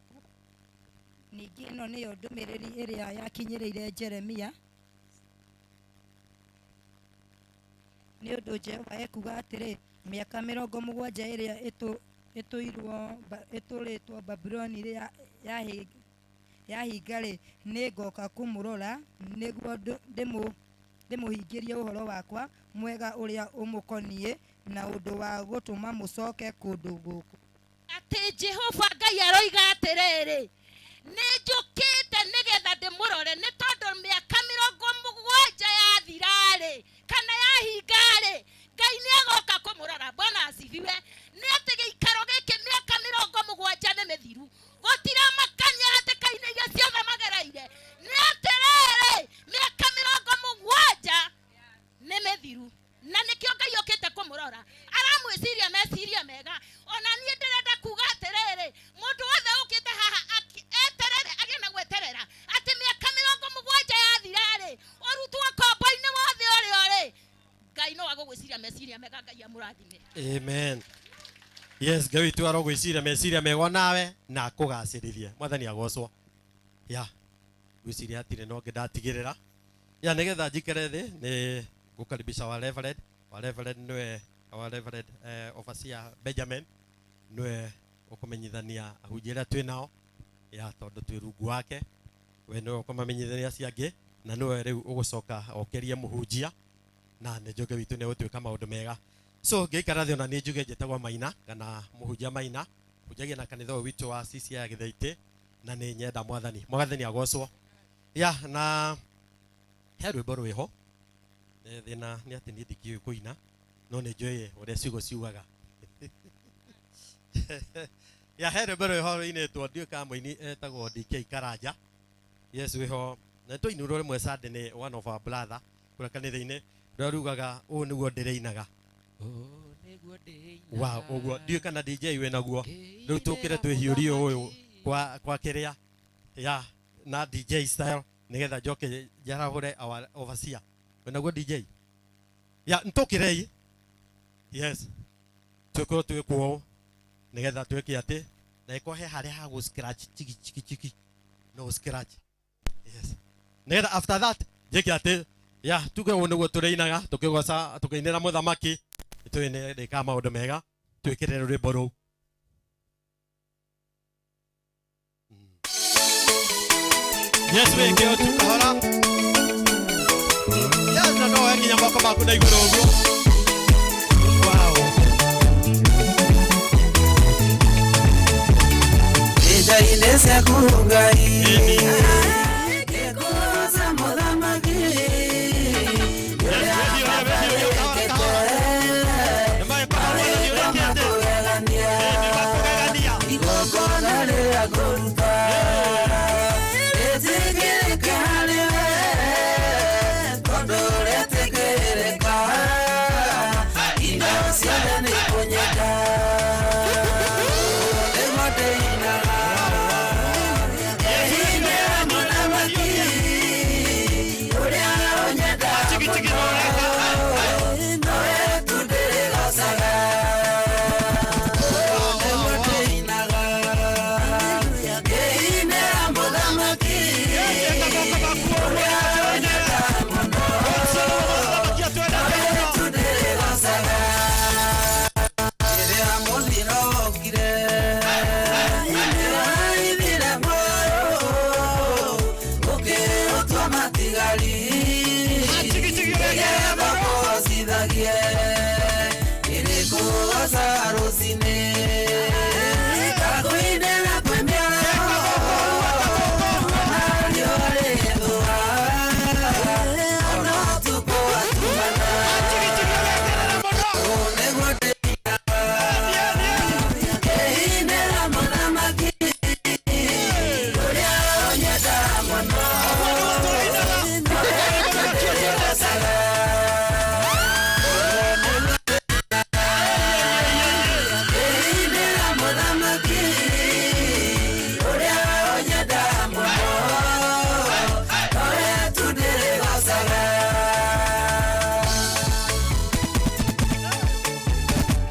Ningĩ ĩno nĩyo ndũmĩrĩri ĩrĩa yakinyĩrĩire Jeremia. Nĩ ũndũ Jehova ekuuga atĩrĩ, mĩaka 70 ĩrĩa ĩtũrĩtwo Babuloni yahinga-rĩ, nĩngoka kũmũrora nĩguo ndĩmũhingĩrie ũhoro wakwa mwega ũrĩa ũmũkoniĩ na ũndũ wa gũtũma mũcoke kũndũ gũkũ. Atĩ Jehova Ngai aroiga atĩrĩrĩ, nĩnjũkĩte nĩgetha ndĩmũrore nĩ tondũ mĩaka 70 yathira-rĩ, kana yahinga-rĩ, Ngai nĩagoka kũmũrora. Bwana asifiwe. Nĩ atĩ gĩikaro gĩkĩ mĩaka 70 nĩ mĩthiru, gũtiramakania hatĩka-inĩ iria ciothe magereire. Nĩ atĩrĩrĩ, mĩaka 70 nĩ mĩthiru, na nĩkĩo Ngai okĩte kũmũrora. Aramwĩciria meciria mega. Ona niĩ ndĩrenda kuga atĩrĩrĩ, mũndũ wothe ũkĩte haha eterere, agĩe na gweterera atĩ mĩaka 70 yathira-rĩ, ũrutwo kombo-inĩ wothe ũrĩa ũrĩ, Ngai no agũgwĩciria meciria mega. Ngai amũrathime. Amen. Yes, Ngai witũ arogwĩciria meciria mega nawe na akũgacĩrithie. Mwathani agocwo. Ya, ngwĩciria hatirĩ na ũngĩ ndatigĩrĩra. Ya, nĩgetha njikare thĩ nĩ ngũkaribisha wa Reverend. Wa Reverend nĩwe our Reverend Overseer Benjamin nĩwe ũkũmenyithania ahunjia arĩa twĩ nao. Ya, tondũ twĩ rungu wake, we nĩwe ũkũmamenyithania acio angĩ, na nĩwe rĩu ũgũcoka okerie mũhunjia, na nĩ njũge witũ nĩ ũgũtuĩka maũndũ mega. So ngĩikara thĩ ona niĩ njuge njĩtagwo Maina kana mũhunjia Maina, hunjagia na kanitha ũyũ witũ wa CCI ya Gĩthaitĩ, na nĩ nyenda Mwathani. Mwathani agocwo. Ya, na he rwĩmbo rwĩho. Thĩna nĩ atĩ niĩ ndikĩũĩ kũina, no nĩ njũĩ ũrĩa ciugo ciugaga. Ya, he rwĩmbo rwĩho rũinĩtwo, ndiũĩ kana mũini etagwo DK Karanja. Yes, wĩho. Na twainirwo rĩmwe Sunday nĩ one of our brother kũrĩa kanitha-inĩ, rũrĩa rugaga ũũ nĩguo ndĩrĩinaga. Wow, ũguo ndiũĩ kana DJ wĩ naguo. Rĩu tũkĩre twĩhiũrie ũyũ kwa kĩrĩa. Ya, na DJ style nĩgetha njoke njarahũre our overseer. Wĩ naguo DJ? Ya, nĩtũkĩrei. Yes. Tũkorwo twĩkwo ũũ nĩgetha twĩke atĩ na ĩkorwo he harĩa ha gũ scratch chiki chiki chiki. No scratch. Yes. Nĩgetha after that njĩke atĩ ya tuge ũũ nĩguo tũrĩinaga tũkĩgoca tũkĩinĩra mũthamaki, tũĩ nĩ ndĩkaga maũndũ mega, twĩkĩrĩre rwĩmbo rũu. Yes, wĩke ũtu kahora. Yes, na no woe nginya moko maku na igũrũ ũguo. Wow. Ihinda-inĩ ciaku Ngai, ngĩkũgoca mũthamaki, igongona rĩrĩa ngũruta rĩtĩkĩrĩke harĩ we, tondũ rĩtĩkĩrĩka indo ciothe nĩ ikũnyenda. Nĩguo ndĩinaga. Mũno. Ndĩrĩgocaga. Ndĩrĩinĩra mũthamaki ũrĩa ũnyendaga mũno. Nowe tu ndĩrĩgocaga.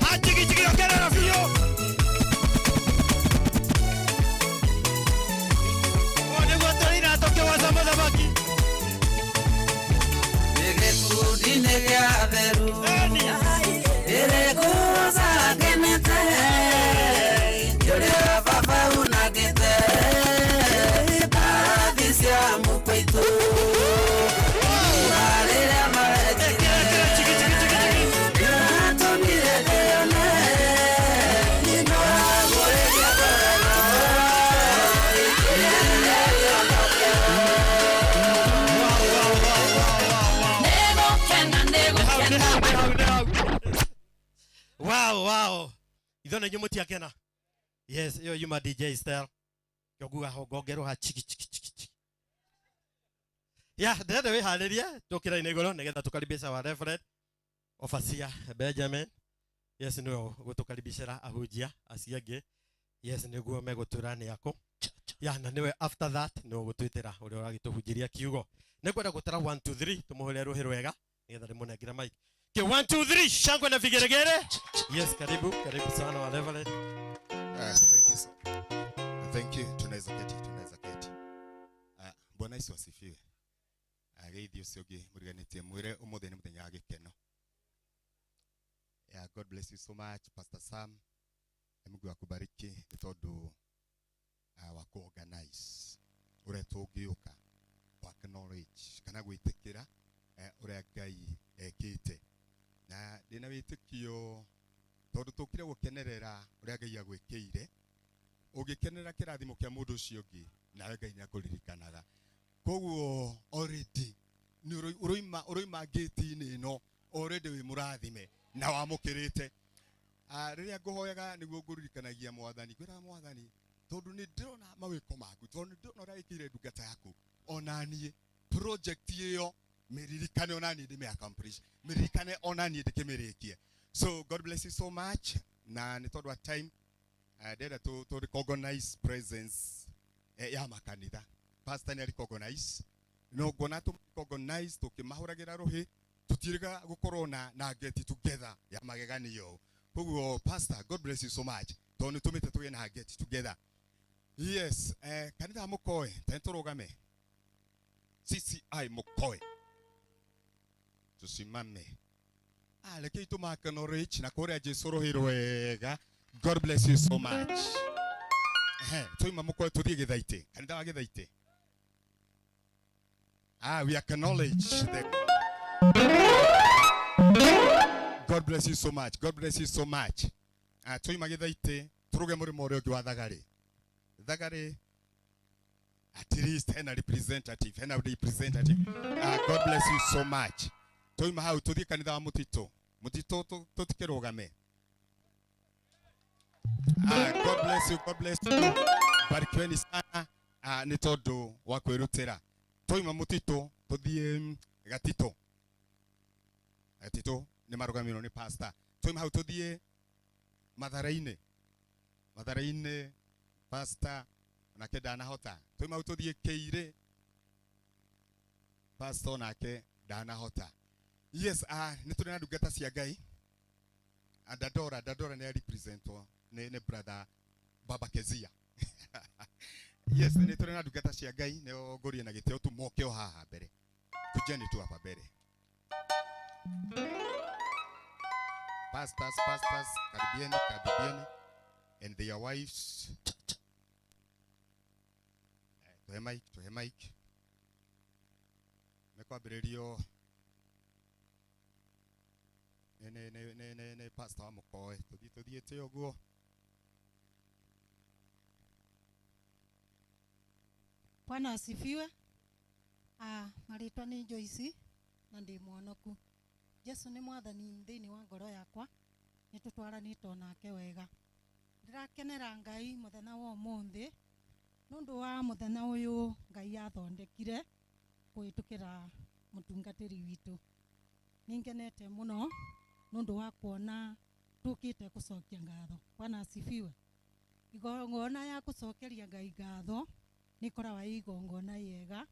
Hachigijigi ongerera biũ. Ũguo nĩguo tũraina tũkĩgoca mũthamaki. Ndĩ gĩkundi-inĩ gĩa atheru ndĩrĩkũgoca ngenete nĩ ũrĩa baba unangĩte mbarathi cia mũkwaitũ irima rĩrĩa marenjire nĩratũmire ndĩone nĩndoragũrĩria ngoro Nĩgũkena, nĩgũkena. Wow. Ithuĩ na inyuĩ mũtiakena. Yes, ĩyo yuma DJ style. Kĩonguga hongongerwo ha chiki chiki chiki chiki. Ya, ndĩrenda wĩharĩrie tũkĩra-inĩ igũrũ nĩgetha tũkaribisha wa Reverend Overseer Benjamin. Yes, nĩwe ũgũtũkaribicĩra ahunjia acio angĩ. Yes, nĩguo megũtwĩra nĩ akũ. Ya, na nĩwe after that nĩwe ũgũtwĩtĩra ũrĩa ũragĩtũhunjĩria kiugo. Nĩngwenda gũtara 1 2 3 tũmũhũre rũhĩ rwega nĩgetha ndĩmũnengere mic. Okay, 1 2 3 shangwe na vigeregere. Yes, karibu, karibu sana wa Reverend. Thank you so. Thank you. Tunaweza keti, tunaweza keti. Bwana Yesu asifiwe. Geithio ũcio ũngĩ mũriganĩtie mwĩre ũmũthĩ nĩ mũthenya wa gĩkeno. Yeah, God bless you so much Pastor Sam. Na Mungu akubariki nĩ tondũ wa ku-organize ũrĩa tũngĩũka ku acknowledge kana gwĩtĩkĩra ũrĩa Ngai ekĩte. Na ndĩna wĩtĩkio tondũ tũkire gũkenerera ũrĩa Ngai agwĩkĩire. Ũngĩkenera kĩrathimo kĩa mũndũ ũcio ũngĩ nawe Ngai nĩakũririkanaga. Koguo already nĩ ũroima ngĩti-inĩ ĩno already wĩ mũrathime na wamũkĩrĩte. Rĩrĩa ngũhoyaga nĩguo ngũririkanagia Mwathani, ngwĩraga Mwathani tondũ nĩ ndĩrona mawĩko maku, tondũ nĩ ndĩrona ũrĩa wĩkĩire ndungata yaku, ona niĩ project ĩyo mĩririkane ona niĩ ndĩmĩ accomplish, mĩririkane ona niĩ ndĩkĩmĩrĩkie. So God bless you so much. Na nĩ tondũ wa time ndĩrenda tũ recognize presence ya makanitha. Pastor nĩ recognize no nguona tũ recognize tũkĩmahũragĩra rũhĩ tũtiĩrĩga gũkorwo na get together ya mageganio. Koguo Pastor, God bless you so much tondũ nĩ tũmĩte tũgĩe na get together. Yes, kanitha wa Mũkoe tene tũrũgame. CCI Mũkoe tusimame. Rekei tũma acknowledge na kũrĩa Jesũ rũhĩ rwega. God bless you so much. Tũima Mũkoe tũthiĩ Gĩthaitĩ, kanitha wa Gĩthaitĩ. We acknowledge the God bless you so much. God bless you so much. Tũima Gĩthaitĩ tũrũge mũrĩmo ũrĩa ũngĩ wa Thagarĩ. Thagarĩ at least hena representative, hena representative. God bless you so much. Tũima hau tũthiĩ kanitha wa Mũtitũ. Mũtitũ tũtikĩrũgame. God bless you, God bless you. Barikiweni sana nĩ tondũ wa kwĩrutĩra. Tũima Mũtitũ tũthiĩ Gatitũ. Gatitũ nĩ marũgamĩrĩirwo nĩ pastor. Tũima hau tũthiĩ Mathare-inĩ. Mathare-inĩ pastor onake ndanahota. Tũima hau tũthiĩ Kĩirĩ. Pastor onake ndanahota. Yes, nĩ tũrĩ na ndungata cia Ngai. Dandora, Dandora nĩ representwo nĩ brother Baba Kezia. Yes, nĩ tũrĩ na ndungata cia Ngai nĩo ngũrie na gĩtĩo tu moke o haha mbere. Tujeni tu hapa mbere. Pastors, pastors, karibieni, karibieni and their wives. Tuhe mic, tuhe mic. Mekwambĩrĩrio nĩ pastor wa Mũkoe. Tũthiĩ tũthiĩte ũguo. Bwana asifiwe. Marĩtwa nĩ Joyce na ndĩ mwonoku. Jesu nĩ mwathani thĩinĩ wa ngoro yakwa, nĩ tũtwaranĩte onake wega. Ndĩrakenera Ngai mũthenya wa ũmũthĩ Nundu wa muthenya uyu Ngai athondekire kuhitukira mutungatiri witu. Ningenete muno nundu wa kuona tukite kucokia ngatho. Bwana asifiwe. Igongona ya kucokeria Ngai ngatho nikoragwa ĩ igongona yega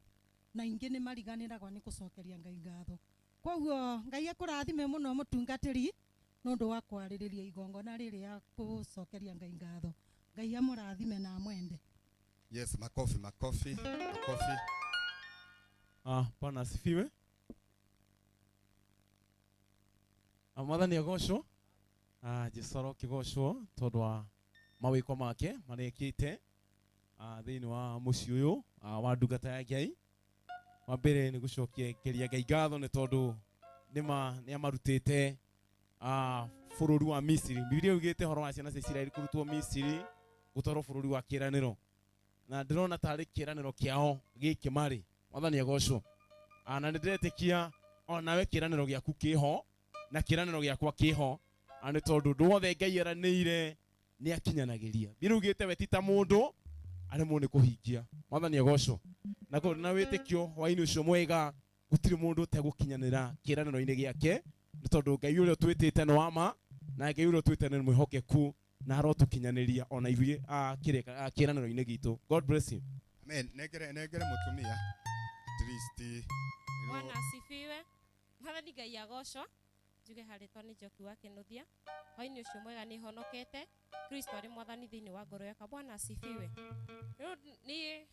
na ingĩ nĩ mariganĩragwo nĩ gũcokeria Ngai ngatho. Koguo Ngai akũrathime mũno mũtungatĩri nũndũ wa kwarĩrĩria igongona rĩrĩ ya gũcokeria Ngai ngatho. Ngai amũrathime na amwende. Yes, makofi, makofi, makofi. Bwana asifiwe. Mwathani agocwo. Jesu arokĩgocwo tondũ wa mawĩko make marĩa ekĩte thĩinĩ wa mũciĩ ũyũ wa ndungata ya Ngai. Wa mbere nĩ gũcokeria Ngai ngatho nĩ tondũ nĩma nĩ amarutĩte bũrũri wa Misiri. Bibilia yugĩte ũhoro wa ciana cia Isiraeli kũrutwo Misiri gũtwarwo bũrũri wa kĩĩranĩro, na ndĩrona tarĩ kĩĩranĩro kĩao gĩkĩ marĩ. Mwathani agocwo. Na nĩndĩretĩkia onawe kĩĩranĩro gĩaku kĩho na kĩĩranĩro gĩakwa kĩho, nĩ tondũ ũndũ wothe Ngai eranĩire nĩ akinyanagĩria. Bibilia yugĩte we ti ta mũndũ aremwo nĩ kũhingia. Mwathani agocwo. Na koguo na wĩtĩkio hwaĩ-inĩ ũcio mwega gũtirĩ mũndũ ũtegũkinyanĩra kĩĩranĩro-inĩ gĩake, nĩ tondũ Ngai ũrĩa ũtwĩtĩte nĩ wa ma na Ngai ũrĩa ũtwĩtĩte nĩ mwĩhokeku na arotũkinyanĩria ona ithuĩ kĩĩranĩro-inĩ gitũ. God bless you. Amen. Nengere nengere mutumia at least. Bwana asifiwe. Mwathani Ngai agocwo. Njuge harĩtwa nĩ Njoki wa Kĩnuthia. Hwaĩ-inĩ ũcio mwega nĩ honokete. Kristo arĩ mwathani thĩinĩ wa ngoro yakwa. Bwana asifiwe. Rĩu nĩ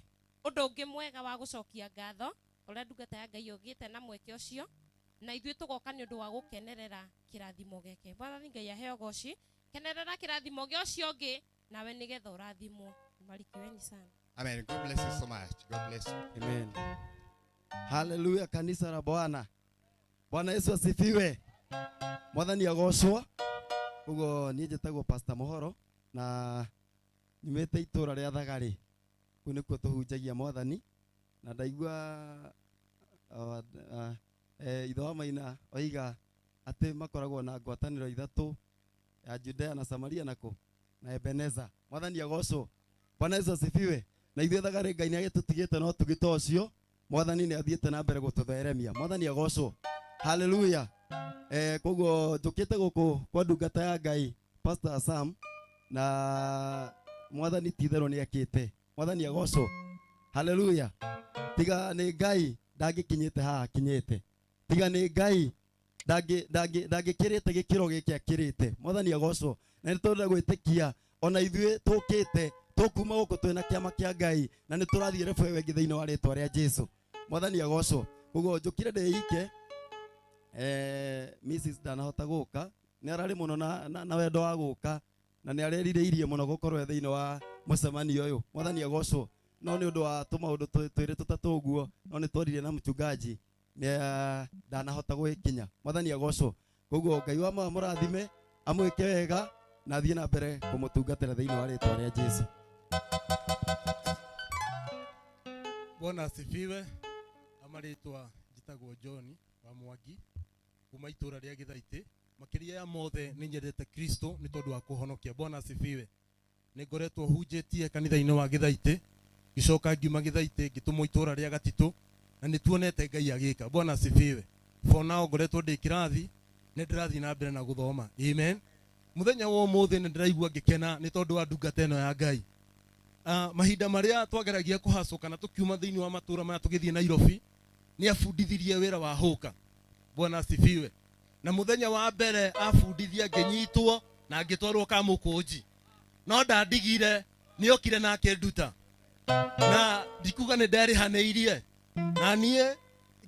ũndũ ũngĩ mwega wa gũcokia ngatho ũrĩa ndungata ya Ngai yũgĩte na mweke ũcio, na ithuĩ tũgoka nĩ ũndũ wa gũkenerera kĩrathimo gĩake. Mwathani Ngai aheo goci. Kenerera kĩrathimo gĩa ũcio ũngĩ nawe nĩgetha ũrathimwo. Mbarikiweni sana. Amen. God bless you so much. God bless you. Amen. Hallelujah, kanisa la Bwana. Bwana Yesu asifiwe. Mwathani agocwo. Koguo niĩ njĩtagwo Pastor Mohoro na nyumĩte itũra rĩa Thagarĩ. Kũu nĩkuo tũhunjagia Mwathani na ndaigua ithe wa Maina oiga atĩ makoragwo na ngwatanĩro ithatũ ya Judea na Samaria na kũ na Ebeneza. Mwathani agocwo. Bwana Yesu asifiwe. Na ithuĩ Thagarĩ Ngai nĩagĩtũtigĩte no tũgĩte ũcio. Mwathani nĩathiĩte na mbere gũtũtheremia. Mwathani agocwo. Hallelujah. Koguo njũkĩte gũkũ kwa ndungata ya Ngai Pastor Sam na Mwathani ti itherũ nĩekĩte. Mwathani agocwo. Hallelujah. Tiga nĩ Ngai ndangĩkinyĩte haha akinyĩte. Tiga nĩ Ngai ndangĩkĩrĩte gĩkĩro gĩkĩ akĩrĩte. Mwathani agocwo. Na nĩ tũrenda gwĩtĩkia ona ithuĩ tũkĩte tũkuma gũkũ twĩna kĩama kĩa Ngai na nĩ tũrathiĩ rebu ĩyo ĩngĩ thĩinĩ wa rĩtwa rĩa Jesu. Mwathani agocwo. Koguo njũkire ndĩike Mrs ndanahota gũka, nĩ ararĩ mũno na wendo wa gũka na nĩ arerirĩirie mũno gũkorwo e thĩinĩ wa mũcemanio ũyũ. Mwathani agocwo. No nĩ ũndũ wa tũmaũndũ twĩrĩ tũtatũ ũguo, no nĩ twarire na mchungaji nĩ ndanahota gwĩkinya. Mwathani agocwo. Koguo Ngai wa mũrathime, amwĩke wega na athiĩ na mbere kũmũtungatĩra thĩinĩ wa rĩtwa rĩa Jesu. Bwana asifiwe. Amarĩtwa njĩtagwo John wa Mwangi kuma itũra rĩa Gĩthaitĩ. Makĩria ya mothe nĩ nyendete Kristo nĩ tondũ wa kũhonokia. Bwana asifiwe. Nĩ ngoretwo hunjĩtie kanitha-inĩ wa Gĩthaitĩ, ngĩcoka ngiuma Gĩthaitĩ ngĩtũmwo itũra rĩa Gatitũ, na nĩ tuonete Ngai agĩka. Bwana asifiwe. For now ngoretwo ndĩ kĩrathi, nĩ ndĩrathiĩ na mbere na gũthoma. Amen. Mũthenya wa ũmũthĩ nĩ ndĩraigua ngĩkena nĩ tondũ wa ndungata ĩno ya Ngai. Mahinda marĩa twageragia kũhacũka na tũkiuma thĩinĩ wa matũra maya tũgĩthiĩ Nairobi, nĩ abundithirie wĩra wa hũka. Bwana asifiwe. Na mũthenya wa mbere abundithia ngĩnyitwo na ngĩtwarwo Kamũkũnji, no ndandigire, nĩokire na akĩnduta, na ndikuga nĩ nderĩhanĩirie, na niĩ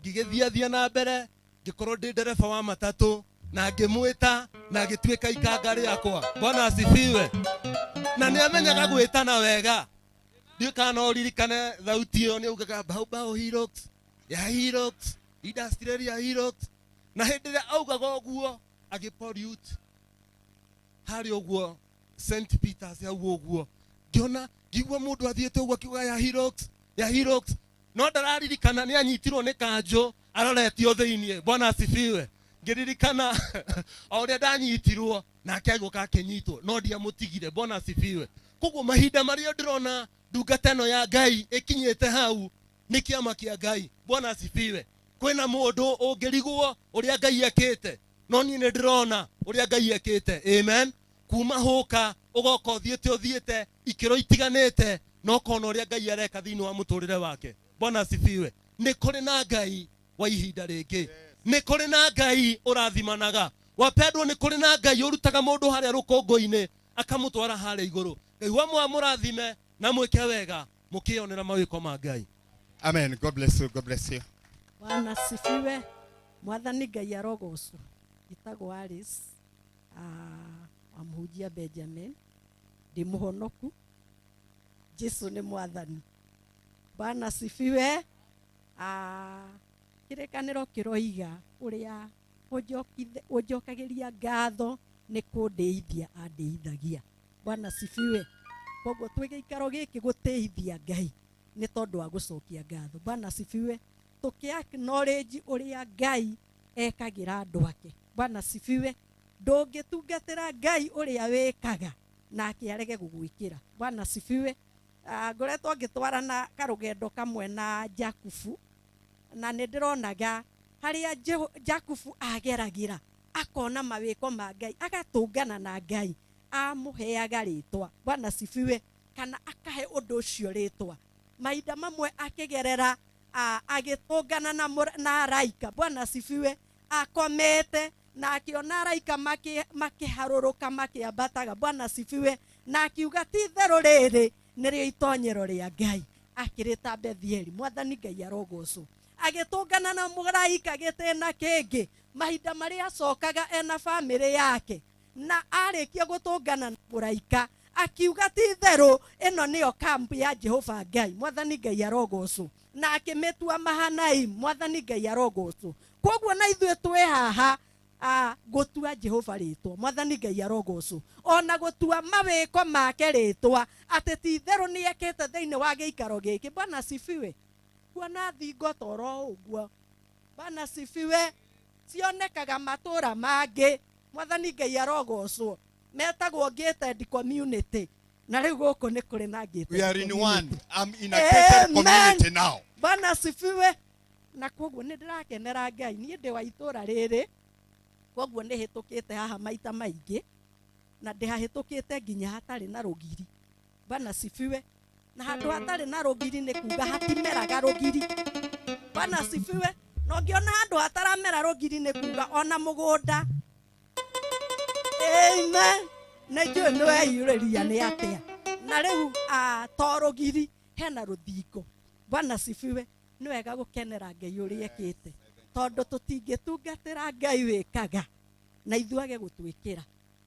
ngĩgĩthiathia na mbere ngĩkorwo ndĩ ndereba wa matatũ na ngĩmwĩta na ngĩtuĩka ikanga rĩakwa. Bwana asifiwe. Na nĩamenyaga gwĩtana wega. Ndiũĩ kana no ũririkane thauti ĩyo, nĩaugaga bao bao Hilux ya Hilux industrial ya Hilux, na hĩndĩ ĩrĩa augaga ũguo agĩpollute harĩa ũguo St Peters hau ũguo, ngĩona ngĩigua mũndũ athiĩte ũguo akiuga ya Hilux ya Hilux, no ndararirikana nĩ anyitirwo nĩ kanjũ aroretio thĩiniĩ. Bwana asifiwe. Ngĩririkana o ũrĩa ndanyitirwo nake agĩũka akĩnyitwo, no ndiamũtigire. Bwana asifiwe. Koguo mahinda marĩa ndĩrona Ndungata ĩno ya Ngai ĩkinyĩte hau nĩ kĩama kĩa Ngai. Bwana asifiwe. Kwĩna mũndũ ũngĩrigwo ũrĩa Ngai ekĩte, no niĩ nĩ ndĩrona ũrĩa Ngai ekĩte. Amen. Kuma hũka ũgoka ũthiĩte ũthiĩte ikĩro itiganĩte na ũkona ũrĩa Ngai areka thĩinĩ wa mũtũrĩre wake. Bwana asifiwe. Nĩ kũrĩ na Ngai wa ihinda rĩngĩ, nĩ kũrĩ na Ngai ũrathimanaga. Wapendwo, nĩ kũrĩ na Ngai ũrutaga mũndũ harĩa rũkũngũ-inĩ akamũtwara harĩa igũrũ. Ngai wa mwa mũrathime na mwĩke wega mũkĩyonera mawĩko ma Ngai. Amen. God bless you. God bless you. Bwana asifiwe. Mwathani Ngai arogocwo. Njĩtagwo Alice, wa mũhunjia Benjamin. Ndĩ mũhonoku. Jesu nĩ mwathani. Bwana asifiwe. Kĩrĩkanĩro kĩroiga ũrĩa ũnjokagĩria ngatho nĩ kũndĩithia andĩithagia. Bwana asifiwe. Koguo twĩ gĩikaro gĩkĩ gũtĩithia Ngai nĩ tondũ wa gũcokia ngatho. Bwana asifiwe. Tũkĩ acknowledge ũrĩa Ngai ekagĩra andũ ake. Bwana asifiwe. Ndũngĩtungatĩra Ngai ũrĩa wĩkaga nake arege gũgwĩkĩra. Bwana asifiwe. Ngoretwo ngĩtwarana karũgendo kamwe na Jakubu, na nĩ ndĩronaga harĩa Jakubu ageragĩra akona mawĩko ma Ngai, agatũngana na Ngai, amũheaga rĩtwa. Bwana asifiwe. Kana akahe ũndũ ũcio rĩtwa. Mahinda mamwe akĩgerera, agĩtũngana na araika. Bwana asifiwe. Akomete na akĩona araika makĩharũrũka makĩambataga. Bwana asifiwe. Na akiuga ti itherũ rĩrĩ nĩrĩo itonyero rĩa Ngai. Akĩrĩta Bethieli. Mwathani Ngai arogocwo. Agĩtũngana na mũraika gĩtĩna kĩngĩ mahinda marĩa acokaga ena bamĩrĩ yake, na arĩkia gũtũngana na mũraika akiuga ti itherũ ĩno nĩyo kambi ya Jehova Ngai. Mwathani Ngai arogocwo. Na akĩmĩtua Mahanaim. Mwathani Ngai arogocwo. Koguo na ithuĩ twĩ haha, gũtua Jehova rĩtwa. Mwathani Ngai arogocwo. Ona gũtua mawĩko make rĩtwa atĩ ti itherũ nĩ ekĩte thĩinĩ wa gĩikaro gĩkĩ. Bwana asifiwe. Kuona thingo toro ũguo. Bwana asifiwe. Cionekaga matũra mangĩ. Mwathani Ngai arogocwo. Metagwo gated community. Na rĩu gũkũ nĩ kũrĩ na gated We are in one. community. I'm in a gated Amen. community now. Bwana asifiwe. Na koguo nĩ ndĩrakenera Ngai. Niĩ ndĩ wa itũra rĩrĩ. Koguo nĩ hĩtũkĩte haha maita maingĩ. Na ndĩhahĩtũkĩte nginya hatarĩ na rũgiri. Bwana asifiwe. Na handũ hatarĩ na rũgiri nĩ kuga hatimeraga rũgiri. Bwana asifiwe. Na ũngĩona handũ hataramera rũgiri nĩ kuga ona mũgũnda. Amen. Nĩ njũĩ nĩ weyurĩria nĩ atĩa. Na rĩu, to rũgiri hena rũthingo. Bwana asifiwe. Nĩ wega gũkenera Ngai ũrĩa ekĩte. Tondũ tũtingĩtungatĩra Ngai wĩkaga na ithuĩ age gũtwĩkĩra.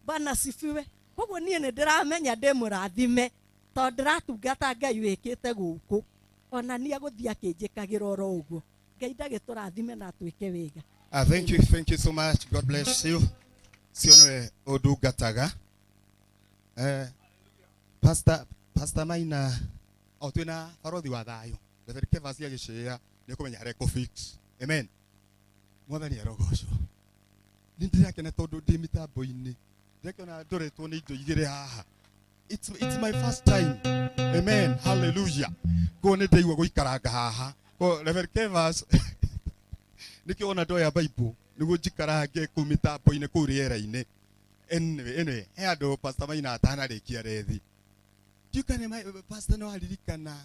Bwana asifiwe. Koguo niĩ nĩ ndĩramenya ndĩ mũrathime tondũ ndĩratungata Ngai wĩkĩte gũkũ. Ona niĩ agũthiĩ akĩnjĩkagĩra oro ũguo. Ngai ndagĩtũrathime na atwĩke wega. Thank you, thank you so much. God bless you. Cio nĩwe ũndungataga. Pastor Maina, o twĩna barothi wa thayũ. Reverend Kevas agĩcĩa nĩ ũkũmenya harĩa ekũ fix. Amen. Mwathani arogocwo. Nĩ ndĩrakena tondũ ndĩ mĩtambo-inĩ. Ndĩrakĩona ndoretwo nĩ indo igĩrĩ haha. It's my first time. Amen. Hallelujah. Koguo nĩ ndaigua gũikaranga haha. Koguo Reverend Kevas nĩkĩo wona ndoya Bible nĩguo njikarange kũu mĩtambo-inĩ kũu rĩera-inĩ. Anyway, he andũ Pastor Maina atanarĩkia rethi. Ndiũĩ kana Pastor no aririkana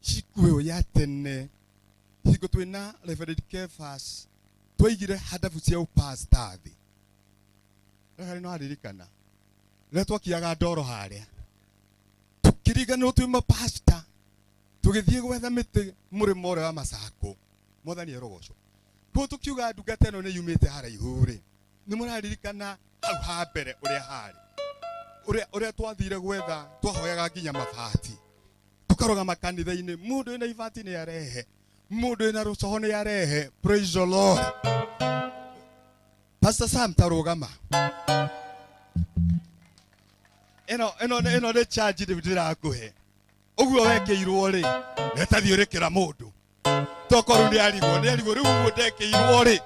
ciku ĩyo ya tene hingo twĩna Reverend Kevas twaigire handabu cia ũpasta thĩ. Reverend no aririkana rĩrĩa twakiaga ndoro harĩa tũkĩriganĩrwo twĩ mapasta tũgĩthiĩ gwetha mĩtĩ mũrĩmo ũrĩa wa Masako. Mwathani arogocwo. Koguo tũkiuga ndungata ĩno nĩ yumĩte haraihu rĩ, nĩ mũraririkana hau ha mbere ũrĩa harĩ, ũrĩa twathire gwetha, twahoyaga nginya mabati, tũkarũgama kanitha-inĩ, mũndũ wĩna ibati nĩ arehe, mũndũ wĩna rũcoho nĩ arehe. Praise the Lord. Pastor Sam tarũgama. Ĩno nĩ charge rĩu ndĩrakũhe. Ũguo wekĩirwo rĩ, nĩtathiĩ ũrĩkĩra mũndũ. Tokorwo nĩ arigwo, nĩ arigwo rĩu ũguo ndekĩirwo rĩ,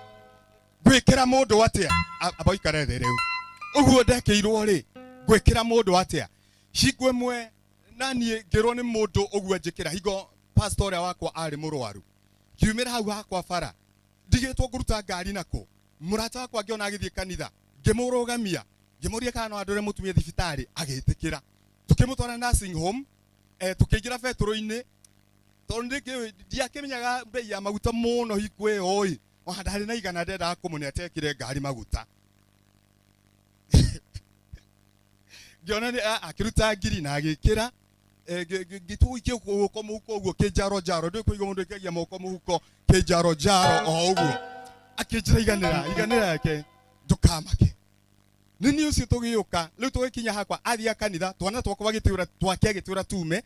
ngwĩkĩra mũndũ atĩa? Amba ũikare thĩ rĩu. Ũguo ndekĩirwo rĩ, ngwĩkĩra mũndũ atĩa? Hingo ĩmwe Na niĩ ngĩrwo nĩ mũndũ ũguo njĩkĩra hingo pastor ũrĩa wakwa arĩ mũrwaru, ngiumĩra hau hakwa bara ndigĩtwo ngũruta ngari nako. Mũrata wakwa ngĩona agĩthiĩ kanitha, ngĩmũrũgamia, ngĩmũria kana no andũre mũtumia thibitarĩ, agĩtĩkĩra. Tũkĩmũtwara nursing home, tũkĩingĩra betũrũ-inĩ, tondũ ndiakĩmenyaga mbei ya maguta mũno hingo ĩyo ĩ, ona ndarĩ na igana ndendaga kũmũne atekĩre ngari maguta. Ngĩona nĩ akĩruta ngiri na agĩkĩra, ngĩtũikia guoko mũhuko ũguo kĩnjaro njaro, ndũĩ kũigua mũndũ aikagia moko mũhuko kĩnjaro njaro o ũguo. Akĩnjĩra iganĩra, iganĩra yake ndũkamake. Nĩ niĩ ũcio tũgĩũka, rĩu tũgĩkinya hakwa, athiĩ kanitha, twana twakwa agĩtwĩra, twake agĩtwĩra tume,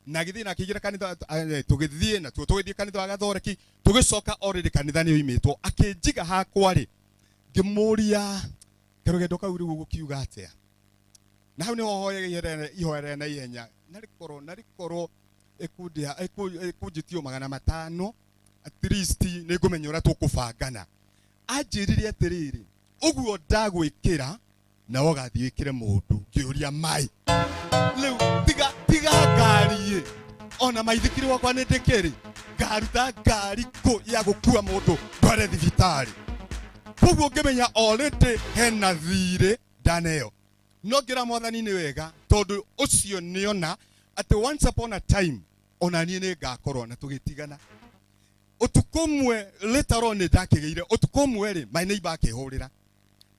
na agĩthiĩ na akĩingĩra kanitha, tũgĩthiĩ na tuo tũgĩthiĩ kanitha wa Gathoreki, tũgĩcoka already kanitha nĩ oimĩtwo. Akĩnjiga hakwa rĩ, ngĩmũria karũgendo kau rĩu ũgũkiuga atĩa? Na hau nĩho hoyaga ihoya rĩa naihenya, na rĩkorwo ĩkunjĩtio 500, at least nĩ ngũmenya ũrĩa tũkũbangana. Anjĩrire atĩrĩrĩ, ũguo ndagwĩkĩra na ũgathiĩ wĩkĩre mũndũ. Ngĩũria mai, rĩu tiga ngari ĩ, ona maithikiri wakwa nĩ ndĩkĩrĩ, ngaruta ngari kũ ya gũkua mũndũ ndware thibitarĩ. Koguo ngĩmenya already hena thirĩ ndaneo. No ngĩra Mwathani nĩ wega, tondũ ũcio nĩona atĩ once upon a time ona niĩ nĩ ngakorwo na tũgĩtigana. Ũtukũ ũmwe later on nĩ ndakĩgĩire, ũtukũ ũmwe rĩ, my neighbor akĩhũrĩra,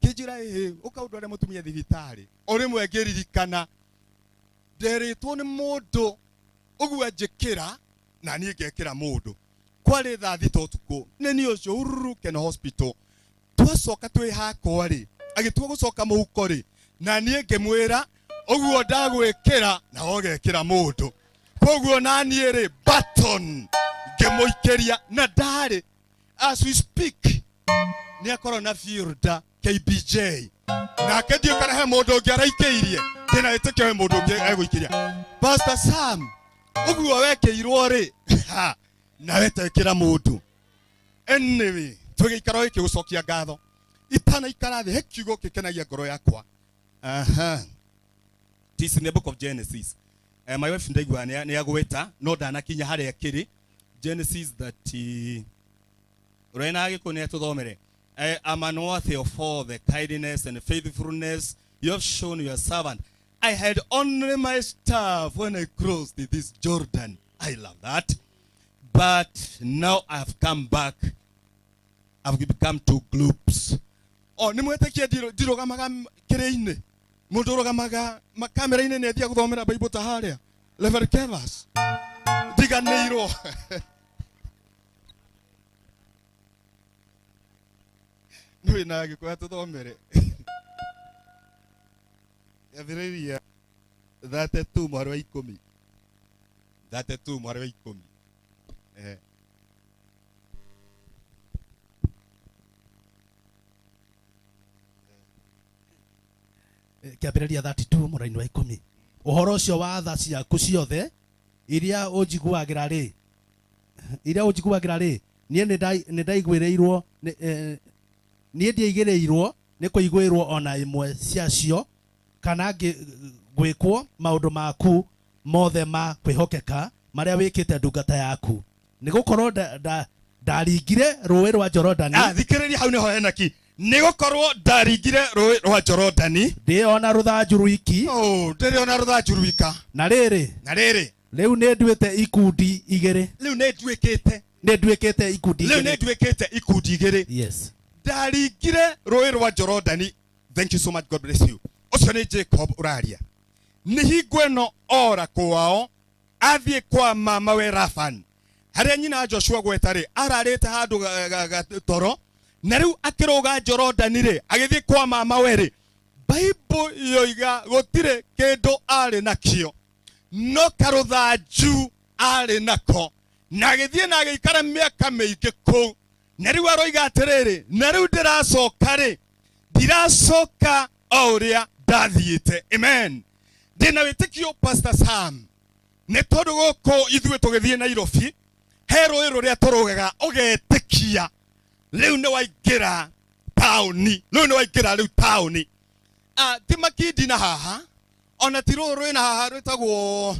kĩnjĩra ĩhĩ, ũka ũndware mũtumia thibitarĩ. O rĩmwe ngĩririkana nderĩtwo nĩ mũndũ ũguo anjĩkĩra na niĩ ngekĩra mũndũ. Kwarĩ thaa thita ũtukũ, nĩ niĩ ũcio hururu Keno Hospital. Twacoka twĩ hakwa rĩ, agĩtua gũcoka mũhuko rĩ, na niĩ ngĩmwĩra ũguo ndagwĩkĩra na ũgekĩra mũndũ. Koguo na niĩ rĩ, button ngĩmũikĩria, na ndarĩ, as we speak nĩ akorwo na Fielder KBJ. Nake ndiũ kana he mũndũ ũngĩ araikĩirie, ndĩna wĩtĩkio he mũndũ ũngĩ egũikĩria. Pastor Sam, ũguo wekĩirwo rĩ, ha, nawe tekĩra mũndũ. Anyway, tũgĩikara gĩkĩ gũcokia ngatho. Itanaikara thĩ, he kiugo gĩkenagia ngoro yakwa. Aha. It is in the book of Genesis. My wife ndaigua nĩ agweta, no ndanakinya harĩa kĩrĩ. Genesis 30. Ũrĩa na Gĩkũyũ nĩ atũthomere. I am unworthy of all the kindness and faithfulness you have shown your servant. I had only my staff when I crossed this Jordan. I love that. But now I have come back. I've become two groups. Oh, nĩ mwĩtĩkie ndirũgamaga kĩrĩ-inĩ. Mũndũ ũrũgamaga kamera-inĩ nĩ athiaga gũthomera Bible ta harĩa. Reverend Kevas. Ndiganĩirwo. Nĩ na Gĩkũyũ tũthomere. Kĩambĩrĩria 32 mweri wa ikũmi. 32 mweri wa ikũmi. Kĩambĩrĩria 32 mũraini wa ikũmi. Ũhoro ũcio wa tha ciaku ciothe iria ũnjiguagĩra rĩ, iria ũnjiguagĩra rĩ, niĩ nĩ ndaiguĩrĩirwo, niĩ ndiaigĩrĩirwo nĩ kũiguĩrwo ona ĩmwe ciacio, kana gwĩkwo maũndũ maku mothe ma kwĩhokeka marĩa wĩkĩte ndungata yaku. Nĩ gũkorwo ndaringire rũĩ rwa Jorodani. Thikĩrĩria hau nĩho hena ki. Nĩ gũkorwo ndaringire rũĩ rwa Jorodani. Ndĩona rũthanju rwiki. Oh, ndĩrĩona rũthanju rwika. Na rĩrĩ. Na rĩrĩ. Rĩu nĩ nduĩte ikundi igĩrĩ. Rĩu nĩ nduĩkĩte. Nĩ nduĩkĩte ikundi Rĩu nĩ igĩrĩ. nduĩkĩte ikundi igĩrĩ. Yes. Ndaringire rũĩ rwa Jorodani. Thank you so much, God bless you. Ũcio nĩ Jacob ũraria. Nĩ hingo ĩno ora kwao, athiĩ kwa mama we Laban. Harĩa nyina Joshua gweta rĩ, ararĩte handũ toro, na rĩu akĩrũga Jorodani rĩ, agĩthiĩ kwa mama we rĩ, Bible yoiga gũtirĩ kĩndũ arĩ nakĩo, no karũthanju arĩ nako, na agĩthiĩ na agĩikara mĩaka mĩingĩ kũu. Na rĩu aroiga atĩrĩrĩ, na rĩu ndĩracoka rĩ, ndiracoka o ũrĩa ndathiĩte. Amen. Ndĩna wĩtĩkio Pastor Sam, nĩ tondũ gũkũ ithuĩ tũgĩthiĩ Nairobi, he rũĩ rũrĩa tũrũgaga ũgetĩkia rĩu nĩ waingĩra taũni, rĩu nĩ waingĩra rĩu taũni. Ti Makindi na haha, ona ti rũĩ rwĩna haha rwĩtagwo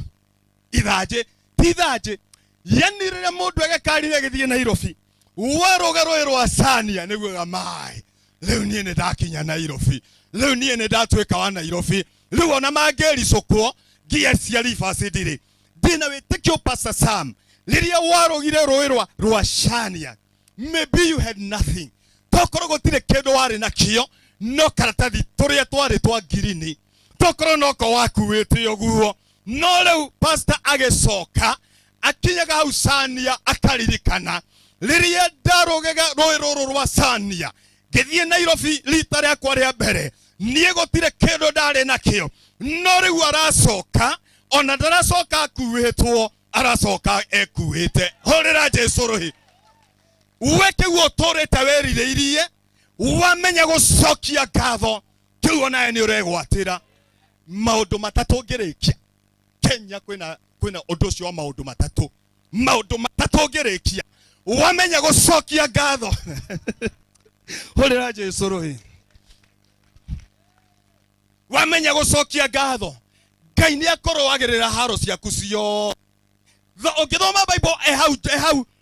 Ithanjĩ ti ithanjĩ, yani rĩrĩa mũndũ agekarire agĩthiĩ Nairobi warũga rũĩ rwa Sania nĩguo maĩ rĩu niĩ nĩ ndakinya Nairobi, rĩu niĩ nĩ ndatuĩka wa Nairobi, rĩu ona mangĩricũkwo ngia cia Rivers ndirĩ. Ndĩna wĩtĩkio Pastor Sam, rĩrĩa warũgire rũĩ rwa Sania, maybe you had nothing, tokorwo gũtirĩ kĩndũ warĩ nakĩo, no karatathi tũrĩa twarĩ twa ngirini tokorwo noko wakuĩte ũguo. No rĩu pastor agĩcoka akinyaga hau Sania akaririkana rĩrĩa ndarũgaga rũĩ rũrũ rwa Sania ngĩthiĩ Nairobi rita rĩakwa rĩa mbere, niĩ gũtirĩ kĩndũ ndarĩ nakĩo. No rĩu aracoka, ona ndaracoka akuĩtwo, aracoka ekuĩte. Hũrĩra Jesũ rũhĩ. We kĩu ũtũrĩte wĩrirĩirie, wamenya gũcokia ngatho, kĩu onawe nĩ ũregwatĩra. Maũndũ matatũ ngĩrĩkia Kenya kwĩna ũndũ ũcio wa maũndũ matatũ. Maũndũ matatũ ngĩrĩkia, wamenya gũcokia ngatho. Hũrĩra Jesũ rũhĩ. Wamenya gũcokia ngatho, Ngai nĩ akũrũagĩrĩra haro ciaku ciothe. Ũngĩthoma Bible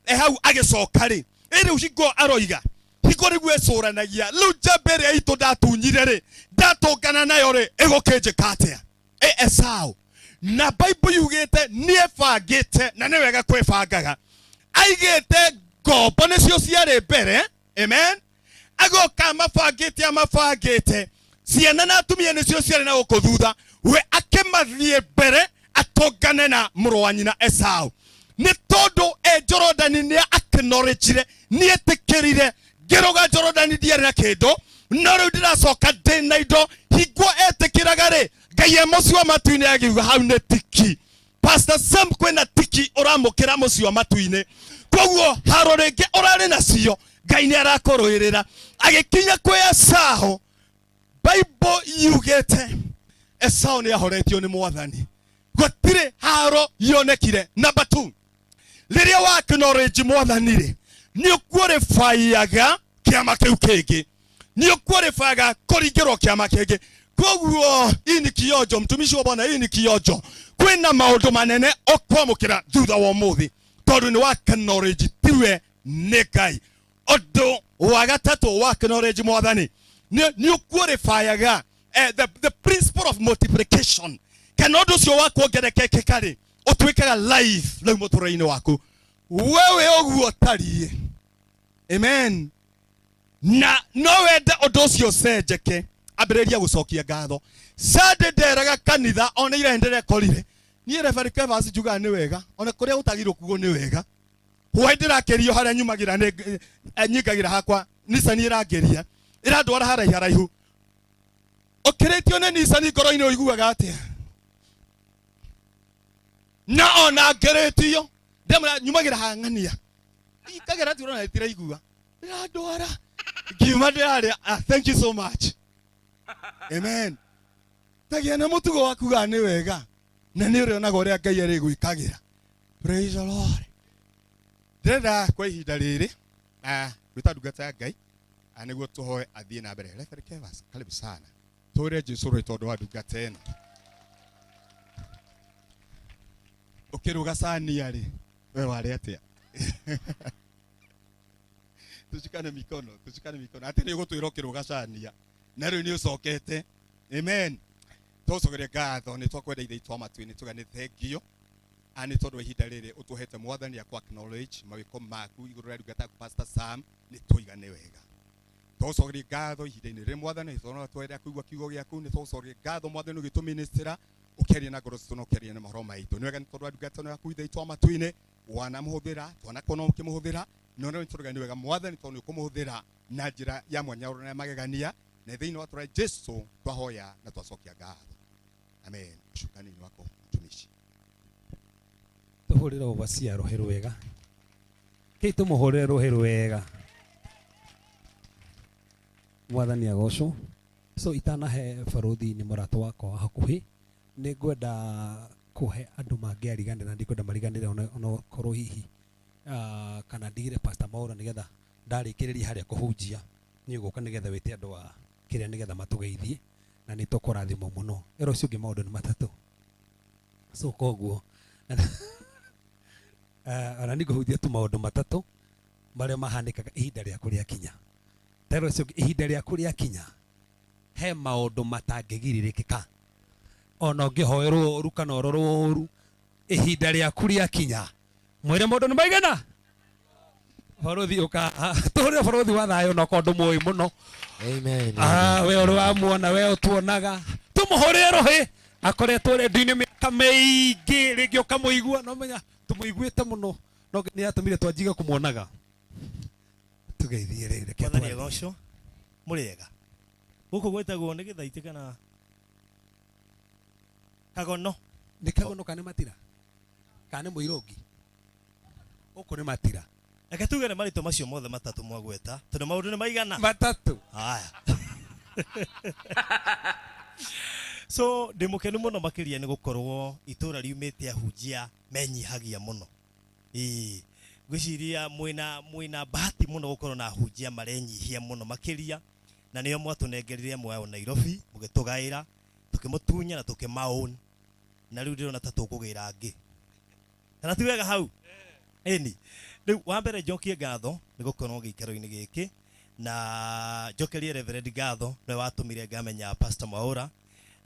ehau agĩcoka rĩ, rĩu hingo aroiga, hingo rĩu ecũranagia, rĩu njamba ĩrĩa itũ ndatunyire rĩ, ndatũngana nayo rĩ, ĩgũkĩnjĩka atĩa? Esau. Na Bible yugĩte nĩ ebangĩte, na nĩ wega kwĩbangaga. Aigĩte ngombo nĩcio ciarĩ mbere, amen. Agoka amabangĩte, ciana na atumia nĩcio ciarĩ na gũkũ thutha, we akĩmathiĩ mbere atũngane na mũrũ wa nyina Esau. Nĩ tondũ e Jorodani nĩ acknowledgire, nĩ etĩkĩrire, ngĩrũga Jorodani ndiarĩ na kĩndũ, no rĩu ndĩracoka ndĩ na indo. Hingo etĩkĩraga rĩ, Ngai e mũciĩ wa matu-inĩ akiuga hau nĩ tiki. Pastor Sam kwĩna tiki ũramũkĩra mũciĩ wa matu-inĩ, koguo haro rĩngĩ ũrarĩ nacio Ngai nĩ arakũrũĩrĩra. Agĩkinya kwĩ Esau, Bible yugĩte Esau nĩ ahoretio nĩ Mwathani, gũtirĩ haro yonekire. Number 2, rĩrĩa wa acknowledge Mwathani rĩ, nĩ ũqualifyaga kĩama kĩu kĩngĩ, nĩ ũqualifyaga kũringĩrwo kĩama kĩngĩ. Koguo hii ni kionjo, mtumishi wa Bwana, hii ni kionjo. Kwĩna maũndũ manene ũkwamũkĩra thutha wa ũmũthĩ, tondũ nĩ wa acknowledge tiwe nĩ Ngai. Ũndũ wa gatatũ wa acknowledge Mwathani, nĩ ũqualifyaga the principle of multiplication, kana ũndũ ũcio wa kuongerekeka rĩ, ũtuĩkaga life rĩu mũtũrĩre-inĩ waku. Wewe ũguo ũtariĩ, amen. Na no wende ũndũ ũcio ũcenjeke, ambĩrĩria gũcokia ngatho. Sunday nderaga kanitha ona ira ndĩrekorire niĩ Reverend Kevas njugaga nĩ wega, ona kũrĩa gũtagĩrĩirwo kuugwo nĩ wega. Hwaĩ ndĩrakĩrio harĩa nyumagĩra nĩ nyingagĩra hakwa, Nissan ĩrangĩria ĩrandwara haraihu haraihu. Ũkĩrĩtio nĩ Nissan ngoro-inĩ ũiguaga atĩa? Na ona ngĩrĩtio ndĩmũra nyumagĩra hang'ania ikagera tu na itiraigua ndĩrandwara ngiuma ndĩrarĩa. Thank you so much, amen. Tagĩa na mũtugo wa kuga nĩ wega, na nĩ ũrĩonaga ũrĩa Ngai arĩgwĩkagĩra. Praise the Lord. Ndĩrenda kwa ihinda rĩrĩ gwĩta ndungata ya Ngai nĩguo tũhoe athiĩ na mbere. Reverend Kevas, karibu sana. Tũre Jesũ rĩ tondũ wa ndungata ĩno. Ũkĩruga Sania rĩ, we warĩ atĩa? Tushikane mikono, tushikane mikono. Atĩ nĩ ũgũtwĩra ũkĩruga Sania, na rĩu nĩ ũcokete. Amen. Tũcokerie ngatho nĩ twakwenda Ithe witũ wa matu-inĩ, tuga nĩ thengio nĩ tondũ wa ihinda rĩrĩ ũtũhete Mwathani akũ acknowledge mawĩko maku igũrũ rĩa ndungata yaku Pastor Sam, nĩ tũiga nĩ wega. Tũcokerie ngatho ihinda-inĩ rĩrĩ Mwathani, nĩ twenda kũigua kiugo gĩaku, nĩ tũcokerie ngatho Mwathani ũgĩtũministĩra, ũkĩaria na ngoro citũ na ũkĩaria na mohoro maitũ. Nĩ wega nĩ tondũ wa ndungata ĩno yaku Ithe witũ wa matu-inĩ, wanamũhũthĩra, twanakuona ũkĩmũhũthĩra, no nĩ tũrauga nĩ wega Mwathani tondũ nĩ ũkũmũhũthĩra na njĩra ya mwanya na magegania, na thĩinĩ wa tũra Jesu twahoya na twacokia ngatho. Amen. Shukrani ni wako mtumishi. Tũhũrĩre overseer rũhĩ rwega. Kĩ tũmũhũrĩre rũhĩ rwega. Mwathani agocwo. So itanahe barothi nĩ mũrata wakwa wa hakuhĩ, nĩ ngwenda kũhe andũ mangĩariganĩra, ndikwenda mariganĩre ona korwo hihi kana ndigire Pastor Maura nĩgetha ndarĩkĩrĩria harĩa kũhunjia nĩ ũgũka nĩgetha wĩte andũ a kĩrĩa nĩgetha matũgeithie na nĩ tũkũrathimwo mũno. Ĩra ũcio ũngĩ maũndũ nĩ matatũ. So koguo Ona nĩ ngũhunjia tu maũndũ matatũ marĩa mahanĩkaga ihinda rĩaku rĩakinya. Tero ũcio ihinda rĩaku rĩakinya he maũndũ matangĩgirirĩkĩka. Ona ũngĩhoerwo ũru kana ũrorwo ũru, ihinda rĩaku rĩakinya mwĩre mũndũ nĩ maigana. Borothi ũka tũhũrĩre borothi wa thayũ na okorwo ndũmũĩ mũno. Amen. We ũrĩ wamuona, we ũtuonaga, tũmũhũrĩre rũhĩ. Akoretwo redio-inĩ mĩaka mĩingĩ, rĩngĩ ũkamũigua, no menya tũmũiguĩte mũno, no nĩ atũmire twanjiga kũmuonaga. Tũgeithie rĩ, reke Mwathani twarie. agocwo. Mũrĩega. Gũkũ gwĩtagwo nĩ Gĩthaitĩ kana Kagono? Nĩ Kagono kana nĩ Matira? Kana nĩ Mũirũngi? Gũkũ nĩ Matira. Reke tuge nĩ marĩtwa macio mothe matatũ mwagweta, tondũ maũndũ nĩ maigana? Matatũ. Haya. So ndĩ mũkenu mũno makĩria nĩ gũkorwo itũra riumĩte ahunjia menyihagia mũno. Ĩĩ, ngwĩciria mwĩna bahati mũno gũkorwo na ahunjia marenyihia mũno makĩria, na nĩo mwatũnengerire amwe ao Nairobi, mũgĩtũgaĩra, tũkĩmũtunya na tũkĩmaown, na rĩu ndĩrona ta tũkũgĩra angĩ. Kana ti wega hau? Ĩni. Rĩu wa mbere njokie ngatho nĩ gũkorwo gĩikaro-inĩ gĩkĩ, na njokerie Reverend ngatho nĩwe watũmire ngamenya Pastor Mwaura,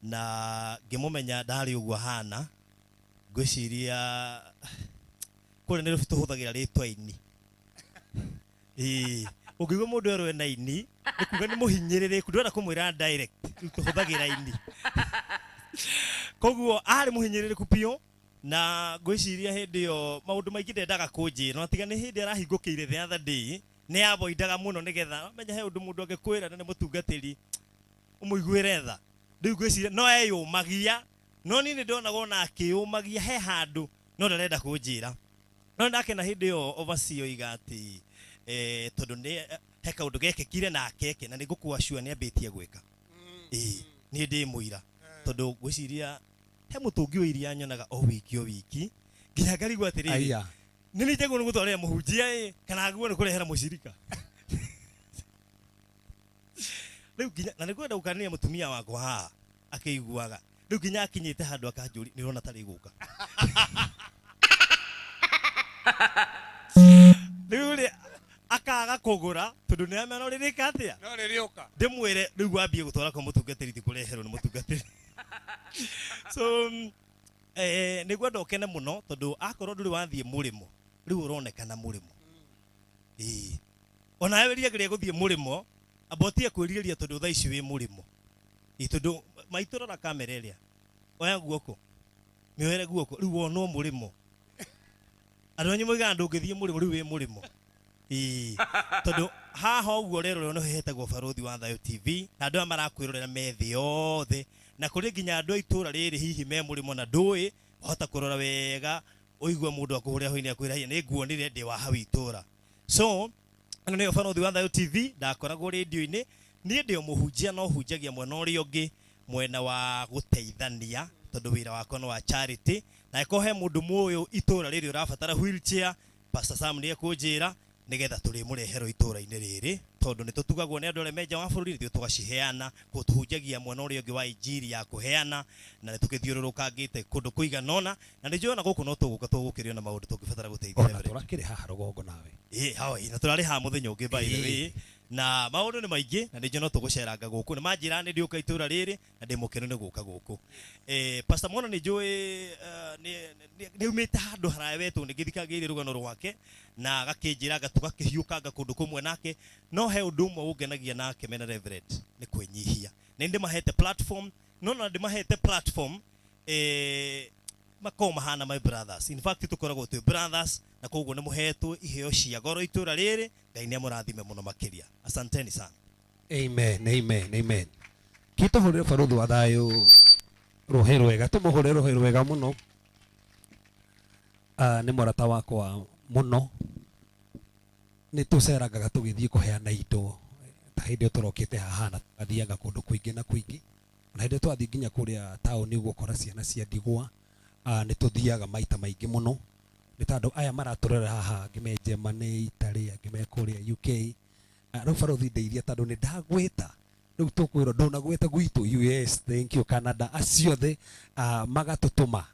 na ngĩmũmenya ndarĩ ũguo ahana. Ngwĩciria kũrĩa Nairobi tũhũthagĩra rĩtwa ini. Ĩĩ, ũngĩigua mũndũ erwo ena ini, nĩ kuga nĩ mũhinyĩrĩrĩku, ndũrenda kũmwĩra direct, rĩu tũhũthagĩra ini. Koguo arĩ mũhinyĩrĩrĩku biũ, na ngwĩciria hĩndĩ ĩyo maũndũ maingĩ ndendaga kũnjĩra, na tiga nĩ hĩndĩ arahingũkĩire the other day, nĩ avoidaga mũno nĩgetha menya he ũndũ mũndũ angĩkwĩra na nĩ mũtungatĩri ũmũiguĩre tha. Rĩu ngwĩciria no eyũmagia, no niĩ nĩ ndonaga ona akĩyũmagia he handũ no ndarenda kũnjĩra. No ndakena hĩndĩ ĩyo overseer oiga atĩ, tondũ nĩ he kaũndũ gekĩkire na akeke, na nĩ ngũkũacua nĩ ambĩtie gwĩka. Ĩĩ, niĩ ndĩ mũira, tondũ ngwĩciria he mũtũngi wa iria nyonaga o wiki o wiki, nginya ngarigwo atĩrĩrĩ, Aya. nĩ niĩ njagĩrĩirwo nĩ gũtwarĩra mũhunjia ĩ, kana nguo nĩ kũrehera mũcirika. Rĩu nginya, na nĩ ngwenda gũkanĩria mũtumia wakwa haha akĩiguaga, rĩu nginya akinyĩte handũ akanjũria, nĩ ũrona tarĩ gũka. Rĩu rĩ, akaga kũgũra tondũ nĩ amenya no rĩrĩka atĩa? No rĩrĩũka. Ndĩmwĩre rĩu wambie gũtwara kwa mũtungatĩri, ti kũreherwo nĩ mũtungatĩri. So, nĩ ngwenda ũkene mũno tondũ akorwo ndũrĩ wathiĩ mũrĩmo, rĩu ũronekana mũrĩmo. Ĩĩ. Ona we rĩagĩrĩire gũthiĩ mũrĩmo, amba ũtige kwĩrirĩria tondũ thaa ici wĩ mũrĩmo. Ĩĩ, tondũ maitũ rora kamera ĩrĩa. Oya guoko. Mĩoere guoko. Rĩu wonwo mũrĩmo. Andũ anyu moigaga ndũngĩthiĩ mũrĩmo, rĩu wĩ mũrĩmo. Ĩĩ. Tondũ haha ũguo rero nĩho hetagwo Barũthi wa Thayũ TV, na andũ aya marakwĩrorera me thĩ yothe, na kũrĩ nginya andũ a itũũra rĩrĩ hihi me mũrĩmo na ndũĩ, wahota kũrora wega, ũigue mũndũ akũhũrĩra hwainĩ akwĩra, haiya, nĩ nguonire ndĩ wa hau itũũra. So, ĩno nĩyo Barũthi wa Thayũ TV, ndakoragwo rĩndiũ-inĩ, niĩ ndĩ o mũhunjia no hunjagia mwena ũrĩa ũngĩ, mwena wa gũteithania, tondũ wĩra wakwa nĩ wa charity, na angĩkorwo he mũndũ mũũĩ itũũra rĩrĩ ũrabatara wheelchair, Pastor Sam nĩ ekũnjĩra nĩgetha tũrĩmũreherwo itũũra-inĩ rĩrĩ, tondũ nĩ tũtugagwo nĩ andũ arĩa me nja wa bũrũri, nĩthuĩ tũgaciheana, koguo tũhunjagia mwena ũrĩa ũngĩ wa injiri ya kũheana, na nĩ tũgĩthiũrũrũkangĩte kũndũ kũigana ũna, na nĩ njũĩ ona gũkũ no tũgũka tũgũkĩrio na maũndũ tũngĩbatara gũteithia. Ona tũrakĩrĩ haha rũgongo nawe. Ĩĩ, hao, ĩĩ, na tũrarĩ haha mũthenya ũngĩ by the way. Na maũndũ nĩ maingĩ, na nĩ njũĩ no tũgũceranga gũkũ. Nĩ manjĩra nĩ ndĩũka itũũra rĩrĩ, na ndĩ mũkenu nĩ gũka gũkũ. Pastor Mwana nĩ njũĩ, nĩ aumĩte handũ haraya wetwo, nĩ ngĩthikagĩrĩria rũgano rwake, na agakĩnjĩra anga tũgakĩhiũkanga kũndũ kũmwe nake, no he ũndũ ũmwe ũngenagia nake mena Reverend, nĩ kwĩnyihia. Nĩ ndĩmahete platform, no na ndĩmahete platform, makoragwo mahana my brothers. In fact, tũkoragwo twĩ brothers, na koguo nĩ mũhetwo iheo cia goro itũũra rĩrĩ, Ngai nĩ amũrathime mũno makĩria. Asanteni sana. Amen, amen, amen. Kĩtũhũrĩre barũthi wa thayũ rũhĩ rwega, tũmũhũrĩre rũhĩ rwega mũno. Nĩ mũrata wakwa mũno. Nĩ tũcerangaga tũgĩthiĩ kũheana indo, ta hĩndĩ ĩyo tũrokĩte haha na tũgathianga kũndũ kũingĩ na kũingĩ. Na hĩndĩ ĩyo twathiĩ nginya kũrĩa taũni gũkora ciana cia ndigwa, nĩ tũthiaga maita maingĩ mũno. Nĩ tondũ aya maratũrora haha, angĩ me Germany, Italy, angĩ me kũrĩa UK. Rĩu barũthi ndeithia tondũ nĩ ndagwĩta. Rĩu tũkwĩrwo ndũnagwĩta gwitũ US, thank you Canada, acio othe, magatũtũma.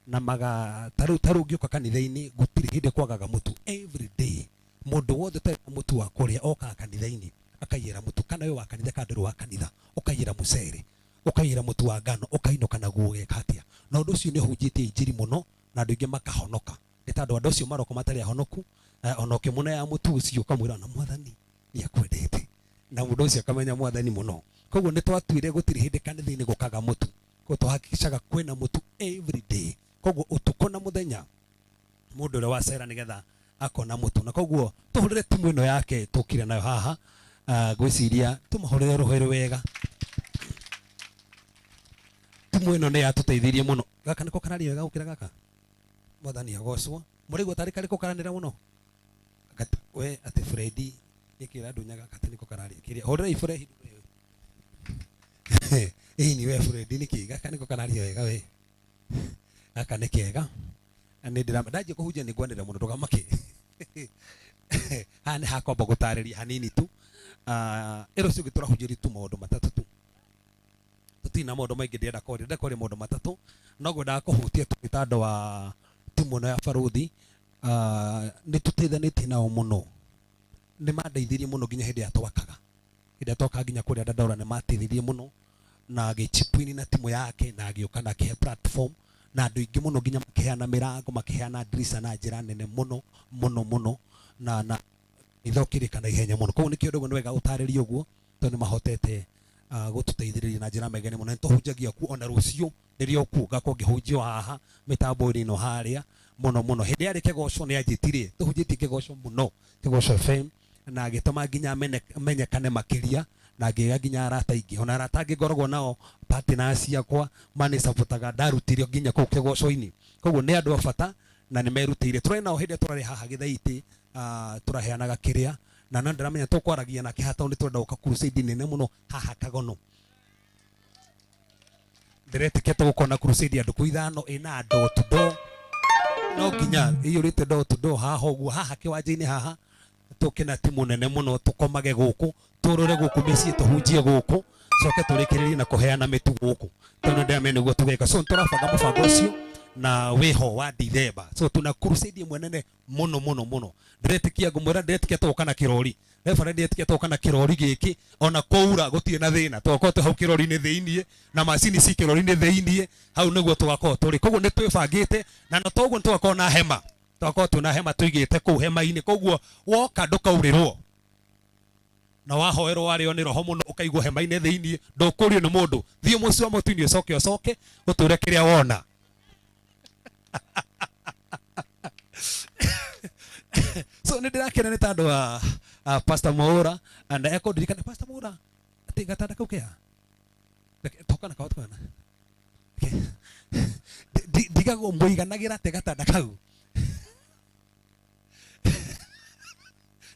Na maga taru taru ngĩũka kanitha-inĩ gũtirĩ hĩndĩ kwagaga mũtu. Every day mũndũ wothe ũtarĩ na mũtu wa kũrĩa okaga kanitha-inĩ akaiyĩra mũtu, kana wĩ wa kanitha kana ndũrĩ wa kanitha, ũkaiyĩra mũcere, ũkaiyĩra mũtu wa ngano, ũkainũka naguo ũgeka atĩa. Na ũndũ ũcio nĩ ũhunjĩtie injiri mũno na andũ aingĩ makahonoka, nĩ tondũ andũ acio maroka matarĩ ahonoku, ona ũkĩmũnea mũtu ũcio ũkamwĩra na mwathani nĩ akwendete, na mũndũ ũcio akamenya mwathani mũno. Koguo nĩ twatuire gũtirĩ hĩndĩ kanitha-inĩ gũkaga mũtu, koguo twahakikishaga kwĩna mũtu every day. Koguo ũtukũ na mũthenya mũndũ ũrĩa wacera nĩgetha akona mũtu. Na koguo tũhũrĩre timu ĩno yake tũkire nayo haha, ngwĩciria tũmahũrĩre rũhĩ wega. Timu ĩno nĩ yatũteithirie mũno. Gaka nĩko kararia wega gũkĩra gaka. Mwathani agocwo. Mũraigua tarĩ karĩkũ karanĩra mũno? We atĩ Fredi nĩkĩra ndunyaga gaka nĩko kararia. Kĩrĩa hũrĩra Fredi. Ĩĩ ni we Fredi nĩkĩ gaka nĩko kararia wega we. Gaka nĩ kega. Na nĩ ndĩra ndanjia kũhunjia nĩ ngwanĩrĩra mũno ndũkamake. Haha nĩ hakwamba gũtarĩria hanini tu. Ĩro ũcio ũngĩ tũrahunjĩria tu maũndũ matatũ tu. Tũtirĩ na maũndũ maingĩ ndĩrenda kwaria, ndĩrenda kwaria maũndũ matatũ. No ngwendaga kũhutia tu nĩ wa timu ĩno ya Barũthi. Nĩ tũteithanĩtie nao mũno. Nĩ mandeithirie mũno nginya hĩndĩ ĩrĩa twakaga. Hĩndĩ ĩrĩa twakaga nginya kũrĩa Dandora nĩ mateithirie mũno na agĩchip na timu yake na agĩũka na akĩhe platform na andũ aingĩ mũno nginya makĩheana mĩrango, makĩheana ndirica na njĩra nene mũno mũno mũno na ithokĩrĩka na ihenya mũno. Koguo nĩkĩo ndauga nĩ wega ũtarĩrie ũguo tondũ nĩ mahotete gũtũteithĩrĩria na njĩra megene mũno. Nĩ tũhunjagia kuo ona rũciũ rĩrĩa ũkuo ngakorwo ngĩhunjio haha mĩtambo-inĩ ĩno harĩa mũno mũno. Hĩndĩ yarĩ kĩgoco nĩ anjĩtirie, tũhunjĩtie kĩgoco mũno, Kĩgoco FM, na agĩtũma nginya menyekane makĩria na ngĩgĩa nginya arata aingĩ. Ona arata angĩ ngoragwo nao partners ciakwa manisupportaga, ndarutire nginya kũu kĩgoco-inĩ. Koguo nĩ andũ a bata na nĩ merutĩire. Tũrarĩ nao hĩndĩ ĩrĩa tũrarĩ haha Gĩthaitĩ, tũraheanaga kĩrĩa na no ndĩramenya tũkwaragia nake haha tondũ nĩ tũrenda gũka crusade nene mũno haha Kagono. Ndĩretĩkia tũgũkorwo na crusade ya ndukũ ithano ĩna door to door, no nginya ĩiyũrĩte door to door haha ũguo, haha kĩwanja-inĩ haha tũke na timu nene mũno, tũkomage gũkũ, tũrũre gũkũ mĩciĩ, tũhunjie gũkũ, coke tũrĩkĩrĩrie na kũheana mĩtu gũkũ, tondũ ndĩramenya nĩguo tũgeka. So nĩtũrabanga mũbango ũcio na wĩho wa Dithemba. So tuna crusade ĩmwe nene mũno mũno mũno. Ndĩretĩkia ngũmwĩra, ndĩretĩkia tũgoka na kĩrori. Reverend ndĩretĩkia tũgoka na kĩrori gĩkĩ, ona kũura gũtirĩ na thĩna, tũgakorwo twĩ hau kĩrori-inĩ thĩiniĩ na macini ci kĩrori-inĩ thĩiniĩ, hau nĩguo tũgakorwo tũrĩ. Koguo nĩ twĩbangĩte na no toguo nĩ tũgakorwo na hema, tũgakorwo twĩna hema tũigĩte kũu hema-inĩ. Koguo woka ndũkaurĩrwo, na wahoerwo warĩo nĩ roho mũno ũkaigwo hema-inĩ thĩiniĩ, ndũkũrio nĩ mũndũ. Thiĩ mũciĩ wa mũtini ũcoke ũcoke ũtũre kĩrĩa wona. So nĩ ndĩrakena nĩ tondũ wa Pastor Mwaura, and ekũndirikana Pastor Mwaura atĩ gatanda kau kea toka na kahoto kana ndigagwo mũiganagĩra atĩ gatanda kau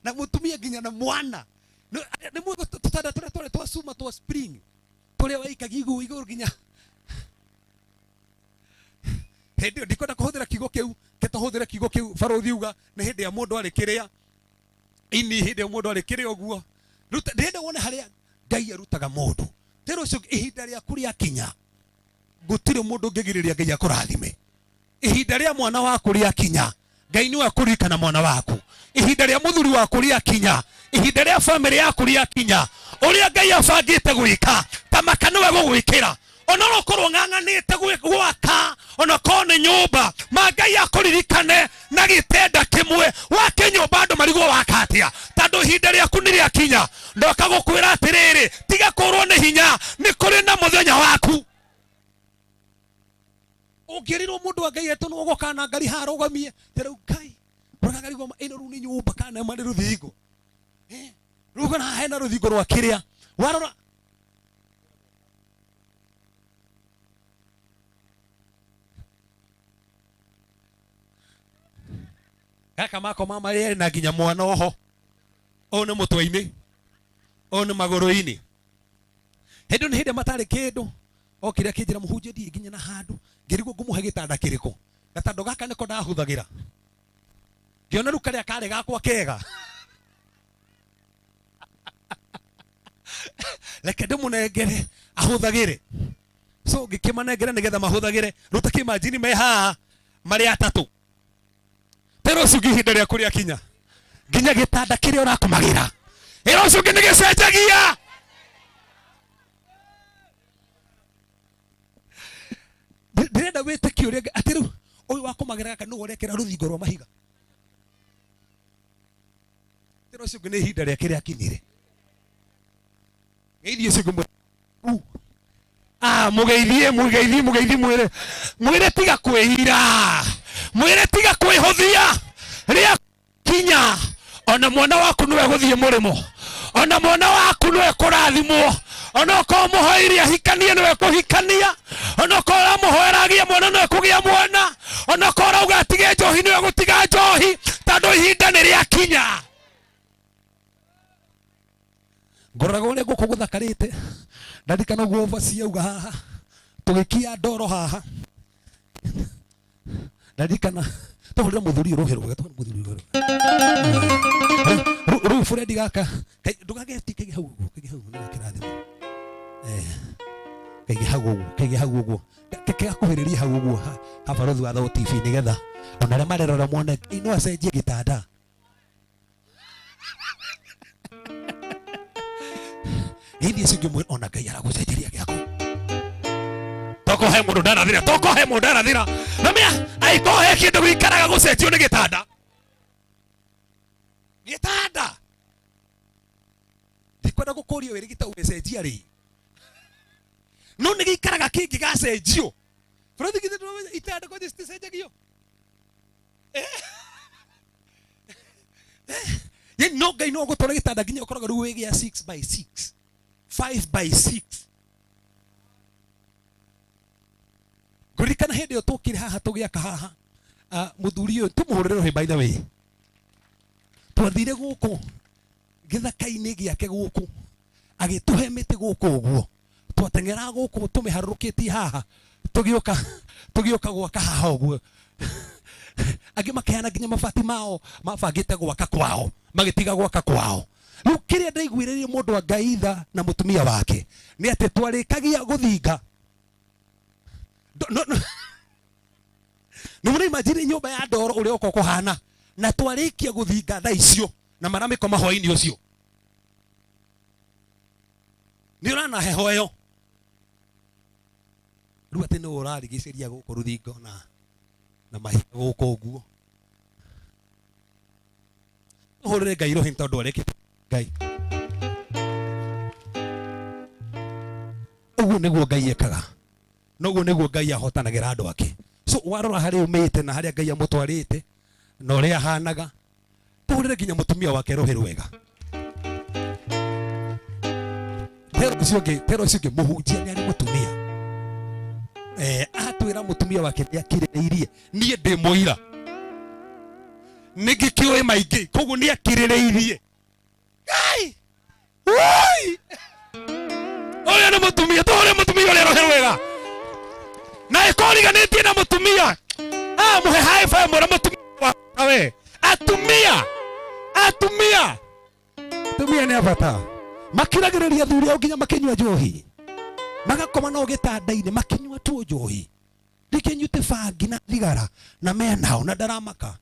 na mũtumia nginya na mwana nĩ mũĩ tũtanda tũrĩa twarĩ twa cuma twa spring tũrĩa waikagia igũrũ igũrũ nginya hĩndĩ ĩyo. Ndikwenda kũhũthĩra kiugo kĩu, ke tũhũthĩre kiugo kĩu barũthi uga nĩ hĩndĩ ya mũndũ arĩ kĩrĩa ini, hĩndĩ ya mũndũ arĩ kĩrĩa ũguo. Ruta, ndĩrenda wone harĩa Ngai arutaga mũndũ. Tĩrũ ũcio ihinda rĩaku rĩakinya, gũtirĩ mũndũ ũngĩgirĩrĩria Ngai akũrathime. Ihinda rĩa mwana waku rĩakinya, Ngai nĩwe akũririkana mwana waku. Ihinda rĩa mũthuri waku rĩakinya, ihinda rĩa famĩlĩ yaku rĩakinya, ũrĩa Ngai abangĩte gwĩka, ta maka nĩwe gũgwĩkĩra. Ona no ũkorwo ng'ang'anĩte gwaka, ona korwo nĩ nyũmba, ma Ngai akũririkane na gĩtenda kĩmwe. Wake nyũmba andũ marigwo waka atĩa, tondũ ihinda rĩaku nĩ rĩakinya. Ndoka gũkwĩra atĩrĩrĩ, tiga kũrwo nĩ hinya, nĩ kũrĩ na mũthenya waku. Ũngĩrĩrwo mũndũ wa Ngai etwo nĩ ũgoka na ngari harũgamie, ta rĩu Ngai, ũroka ngari goma, ĩno rĩu nĩ nyũmba kana ĩma nĩ rũthingo. Rĩu kana haha hena rũthingo rwa kĩrĩa. Warora gaka mako mama rĩarĩ na nginya mwana oho, ũyũ nĩ mũtwe-inĩ, ũyũ nĩ magũrũ-inĩ. Hĩndĩ ĩyo nĩ hĩndĩ matarĩ kĩndũ, okire akĩnjĩra mũhunjie ndiĩ nginya na handũ, ngĩrigwo ngũmũhe gĩtanda kĩrĩkũ, gatanda gaka nĩko ndahũthagĩra. Ngĩona rĩu karĩa karĩ gakwa kega, reke ndĩmũnengere ahũthagĩre. So So ngĩkĩmanengera nĩgetha mahũthagĩre. Rĩu ta kĩmanjini me haha marĩ atatũ. Tera ũcio ũngĩ ihinda rĩaku rĩakinya. Nginya gĩtanda kĩrĩa ũrakomagĩra. Ĩra ũcio ũngĩ nĩ gĩcenjagia. Ndĩrenda wĩtĩkie ũrĩa atĩ rĩu ũyũ wakomagĩra gaka nĩwe ũrekĩra rũthingo rwa mahiga. Tera ũcio ũngĩ nĩ ihinda rĩake rĩakinyire. Geithie ũcio ũngĩ mwĩre, Ah, mugeithie mugeithie mugeithie mwire mwire tiga kwĩira mwire tiga kwĩhũthia rĩa kinya ona mwana waku nĩwe gũthiĩ mũrĩmo ona mwana waku nĩwe kũrathimwo ona okorwo mũhoire ahikanie nĩwe kũhikania ona okorwo ũramũhoera agĩe mwana nĩwe kũgĩa mwana ona okorwo ũrauga atige njohi nĩwe gũtiga njohi tondũ ihinda nĩ rĩakinya. Ngoraga ũrĩa ngũkũ gũthakarĩte ndarikana ũguo overseer auga haha tũgĩkia ndoro haha ndarikana tũhũrĩre mũthuri ũyũ rũhĩ rwega tũhũrĩre mũthuri ũyũ rũhĩ rwega. Rĩu Fred gaka ndũgageti kaige hau ũguo kaige hau nĩ gakĩrathimo. Kaige hau ũguo kaige hau ũguo gakuhĩrĩrie hau ũguo ha Barũthi wa Thoo TV nĩgetha ona arĩa marerora mone Ngai no acenjie gĩtanda. Hithi ũcio ũngĩ mwĩre ona Ngai aragũcenjeria gĩaku. Tokohe mũndũ ndarathira, tokohe mũndũ ndarathira. Namia, aikohe kĩndũ gĩikaraga gũcenjio nĩ gĩtanda. Gĩtanda. Ndikwenda gũkũria wĩrĩ gĩta ũgĩcenjia rĩ. No nĩ gĩikaraga kĩngĩgacenjio. Bũrũri githĩ ndũramenya itanda kwanja citicenjagio. Yaani no Ngai no gũtwara gĩtanda nginya ũkoragwo rĩu wĩ gĩa 6 by 6, 5 by 6. Ngũririkana hĩndĩ ĩyo tũkire haha tũgĩaka haha, mũthuri ũyũ tũmũhũrĩre rũhĩ by the way. Twathire gũkũ gĩthaka-inĩ gĩake gũkũ, agĩtũhe mĩtĩ gũkũ ũguo. Twateng'eraga gũkũ tũmĩharũrũkĩtie haha, tũgĩũka gwaka haha ũguo. Angĩ makeana nginya mabati mao mabangĩte gwaka kwao, magĩtiga gwaka kwao. Rĩu kĩrĩa ndaiguĩrĩire mũndũ wa Ngai tha na mũtumia wake nĩ atĩ twarĩkagia gũthinga. No, no. Nĩ mũrĩ imagine nyũmba ya ndoro ũrĩa ũko kũhana, na twarĩkia gũthinga thaa icio na maramĩkoma hwaĩ-inĩ ũcio. Nĩ ũrana heho ĩyo. Rĩu atĩ nĩ ũrarigicĩria gũkũ rũthingo na mahiga gũkũ ũguo. Ũhũrĩre Ngai rũhĩ tondũ arĩkĩte Ngai. Ũguo nĩguo Ngai ekaga. Na ũguo nĩguo Ngai ahotanagĩra andũ ake. So warora harĩa umĩte na harĩa Ngai amũtwarĩte na ũrĩa ahanaga, tũhũrĩre nginya mũtumia wake rũhĩ rwega. Tero ũcio ũngĩ, tero ũcio ũngĩ mũhunjia nĩ arĩ mũtumia. Atwĩra mũtumia wake nĩ akirĩrĩirie. Niĩ ndĩ mũira. Nĩ ngĩkĩũĩ maingĩ, koguo nĩ akirĩrĩirie. Ngai! Woi! Ũyũ nĩ mũtumia, tũhũre mũtumia ũrĩa rũhĩ rwega. Na ĩkoriganĩtie na mũtumia. Mũhe high five mũra mũtumia wa we. Atumia! Atumia! Atumia nĩ a bata. Makiragĩrĩria athuri ao nginya makĩnyua njohi. Magakoma nao gĩtanda-inĩ makĩnyua tu njohi. Rĩngĩ nyuĩte bangi na thigara na menao na ndaramaka.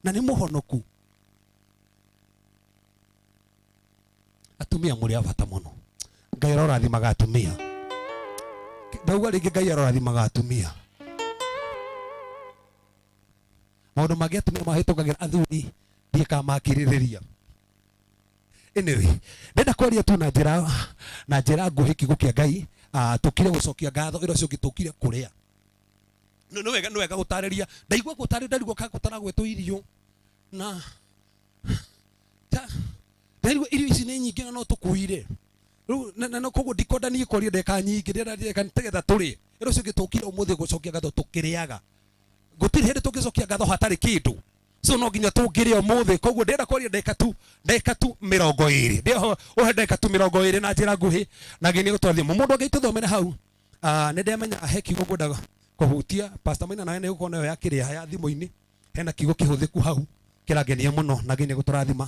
Na nĩ mũhonoku. Atumia mũrĩ a bata mũno. Ngai arorathimaga atumia. Ndauga rĩngĩ Ngai arorathimaga atumia. Maũndũ mangĩ atumia mahĩtũkagĩra athuri ndiĩ kana makirĩrĩria. Anyway, ndenda kwaria tu na njĩra nguhĩ kiugo kĩa Ngai, tũkire gũcokia ngatho ĩro ũcio ũngĩ tũkire kũrĩa. No, nĩ wega, nĩ wega gũtarĩria. Ndaigua gũtarĩria, ndaigua ka gũtaragwĩtwo irio. Na ta, ndaigua irio ici nĩ nyingĩ na no tũkuire. Rĩu, na no koguo ndikwenda niĩ kwaria ndeka nyingĩ, ndĩrenda ndeka nĩgetha tũrĩe. Ĩro ũcio ũngĩ tũkire ũmũthĩ gũcokia ngatho tũkĩrĩaga. Gũtirĩ hĩndĩ tũngĩcokia ngatho hatarĩ kĩndũ. So no nginya tũngĩrĩa ũmũthĩ. Koguo ndĩrenda kwaria ndagĩka tu mĩrongo ĩrĩ. Ndĩho ũhe ndagĩka tu mĩrongo ĩrĩ na njĩra nguhĩ na ngĩnie gũtwara thimũ. Mũndũ angĩtũthomere hau, nĩ ndamenya he kiugo ngwendaga kũhutia. Pastor Maina nawe nĩ ũgũkorwo nayo ya kĩrĩa ya thimũ-inĩ. Hena kiugo kĩhũthĩku hau kĩrangenia mũno na ngĩnie gũtũrathima.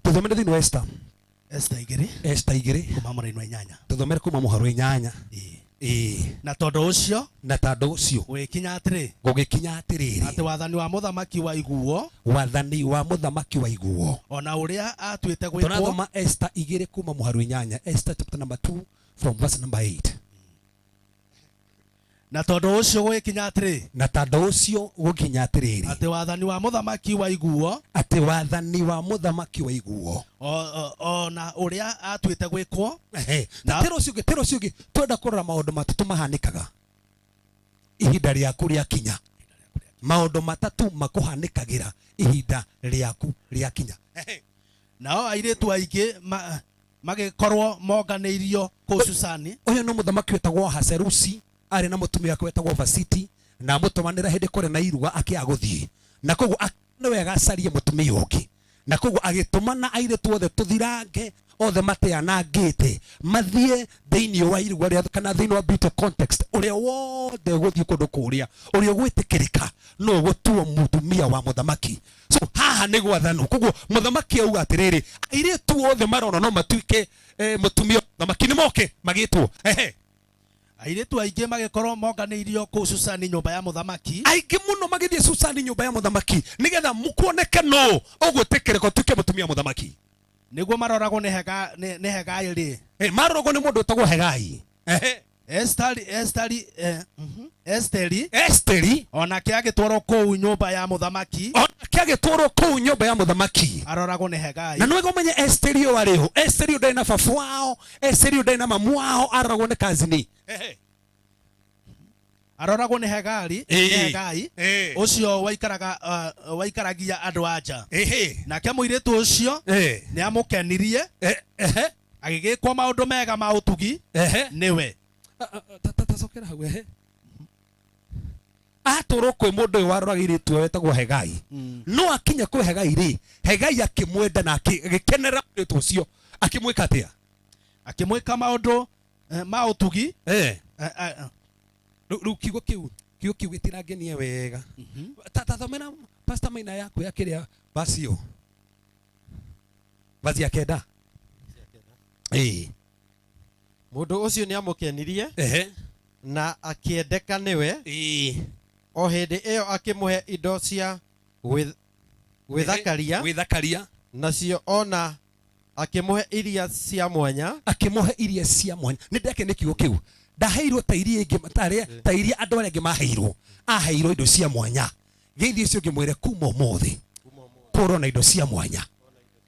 Tũthomere thĩinĩ wa Esther. Esther igĩrĩ. Esther igĩrĩ. Kuma mũraini wa inyanya. Tũthomere kuma mũhari wa inyanya. Na tondũ ũcio, na tondũ ũcio gũgĩkinya atĩrĩ, gũgĩkinya atĩrĩrĩ, atĩ wathani wa mũthamaki waiguo, wathani wa mũthamaki waiguo, ona ũrĩa atuĩte gwĩkwo. Tũrathoma Esther 2 kuma mũhari wa 8, Esther chapter number 2 from verse number 8. Na tondũ ũcio gũgĩkinya atĩrĩ, na tondũ ũcio gũkinya atĩrĩrĩ, atĩ wathani wa mũthamaki waiguo, atĩ wathani wa mũthamaki waiguo, ona ũrĩa atuĩte gwĩkwo. Na tero ũcio ũngĩ, tero ũcio ũngĩ, twenda kũrora maũndũ matatũ mahanĩkaga ihinda rĩaku rĩakinya. Maũndũ matatũ makũhanĩkagĩra ihinda rĩaku rĩakinya. Nao airĩtu aingĩ magĩkorwo monganĩirio kũu Susani. Ũyũ nĩ mũthamaki wetagwo Ahasuerusi, arĩ na mũtumia wake wetagwo Vasiti, na amũtũmanĩra hĩndĩ kũrĩ na iruga akĩaga gũthiĩ, na koguo nĩ wega acarie mũtumia ũngĩ, na koguo agĩtũmana airĩtu othe tũthirange othe mateanangĩte mathiĩ thĩinĩ wa iruga rĩa kana thĩinĩ wa beauty context, ũrĩa wothe ũgũthiĩ kũndũ kũrĩa ũrĩa ũgwĩtĩkĩrĩka no ũgũtuo mũtumia wa mũthamaki. So haha nĩ gwathanwo, koguo mũthamaki auga atĩrĩrĩ, airĩtu othe marona no matuĩke mũtumia wa mũthamaki, nĩ moke magĩtwo. Airĩtu aingĩ magĩkorwo monganĩirio kũu Susani nyũmba ya mũthamaki, aingĩ mũno magĩthiĩ Susani nyũmba ya mũthamaki nĩgetha kuoneke nũ ũgwĩtĩkĩrĩka ũtuĩke mũtumia wa mũthamaki. Nĩguo maroragwo nĩ Hegai rĩ. Maroragwo nĩ mũndũ wĩtagwo Hegai. Esteri, Esteri onake agĩtwarwo kũu nyũmba ya mũthamaki, onake agĩtwarwo kũu nyũmba ya mũthamaki, aroragwo nĩ Hegai. Na nĩwega ũmenye Esteri ũyũ arĩ hũ. Esteri ũyũ ndarĩ na baba wao, Esteri ũyũ ndarĩ na mamu wao, aroragwo nĩ kazini. Aroragwo nĩ Hegai, nĩ Hegai ũcio waikaragia andũ a nja. Nake mũirĩtu ũcio nĩ amũkenirie, agĩgĩkwo maũndũ mega ma ũtugi nĩwe. Tacokera hau. Atwarwo kwĩ mũndũ ũyũ waroraga airĩtu aya wetagwo Hegai. No akinya kwĩ Hegai rĩ, Hegai akĩmwenda na agĩkenera mũirĩtu ũcio. Akĩmwĩka atĩa? Akĩmwĩka maũndũ ma ũtugi. Rĩu kiugo kĩu, kiugo kĩu gĩtirangenia wega. Tathomera Pastor Maina yaku ya kĩrĩa verse ĩyo. Verse ya 9. Mũndũ ũcio nĩamũkenirie, na akĩendeka nĩwe. O hĩndĩ ĩyo akĩmũhe indo cia gwĩthakaria, gwĩthakaria, nacio ona akĩmũhe iria cia mwanya, akĩmũhe iria cia mwanya. Nĩ ndake nĩ kiugo kĩu. Ndaheirwo ta iria ingĩ, ta iria andũ arĩa angĩ maheirwo. Aheirwo indo cia mwanya. Gĩthiĩ ũcio ũngĩ mwĩre kuma ũmũthĩ kũrwo na indo cia mwanya,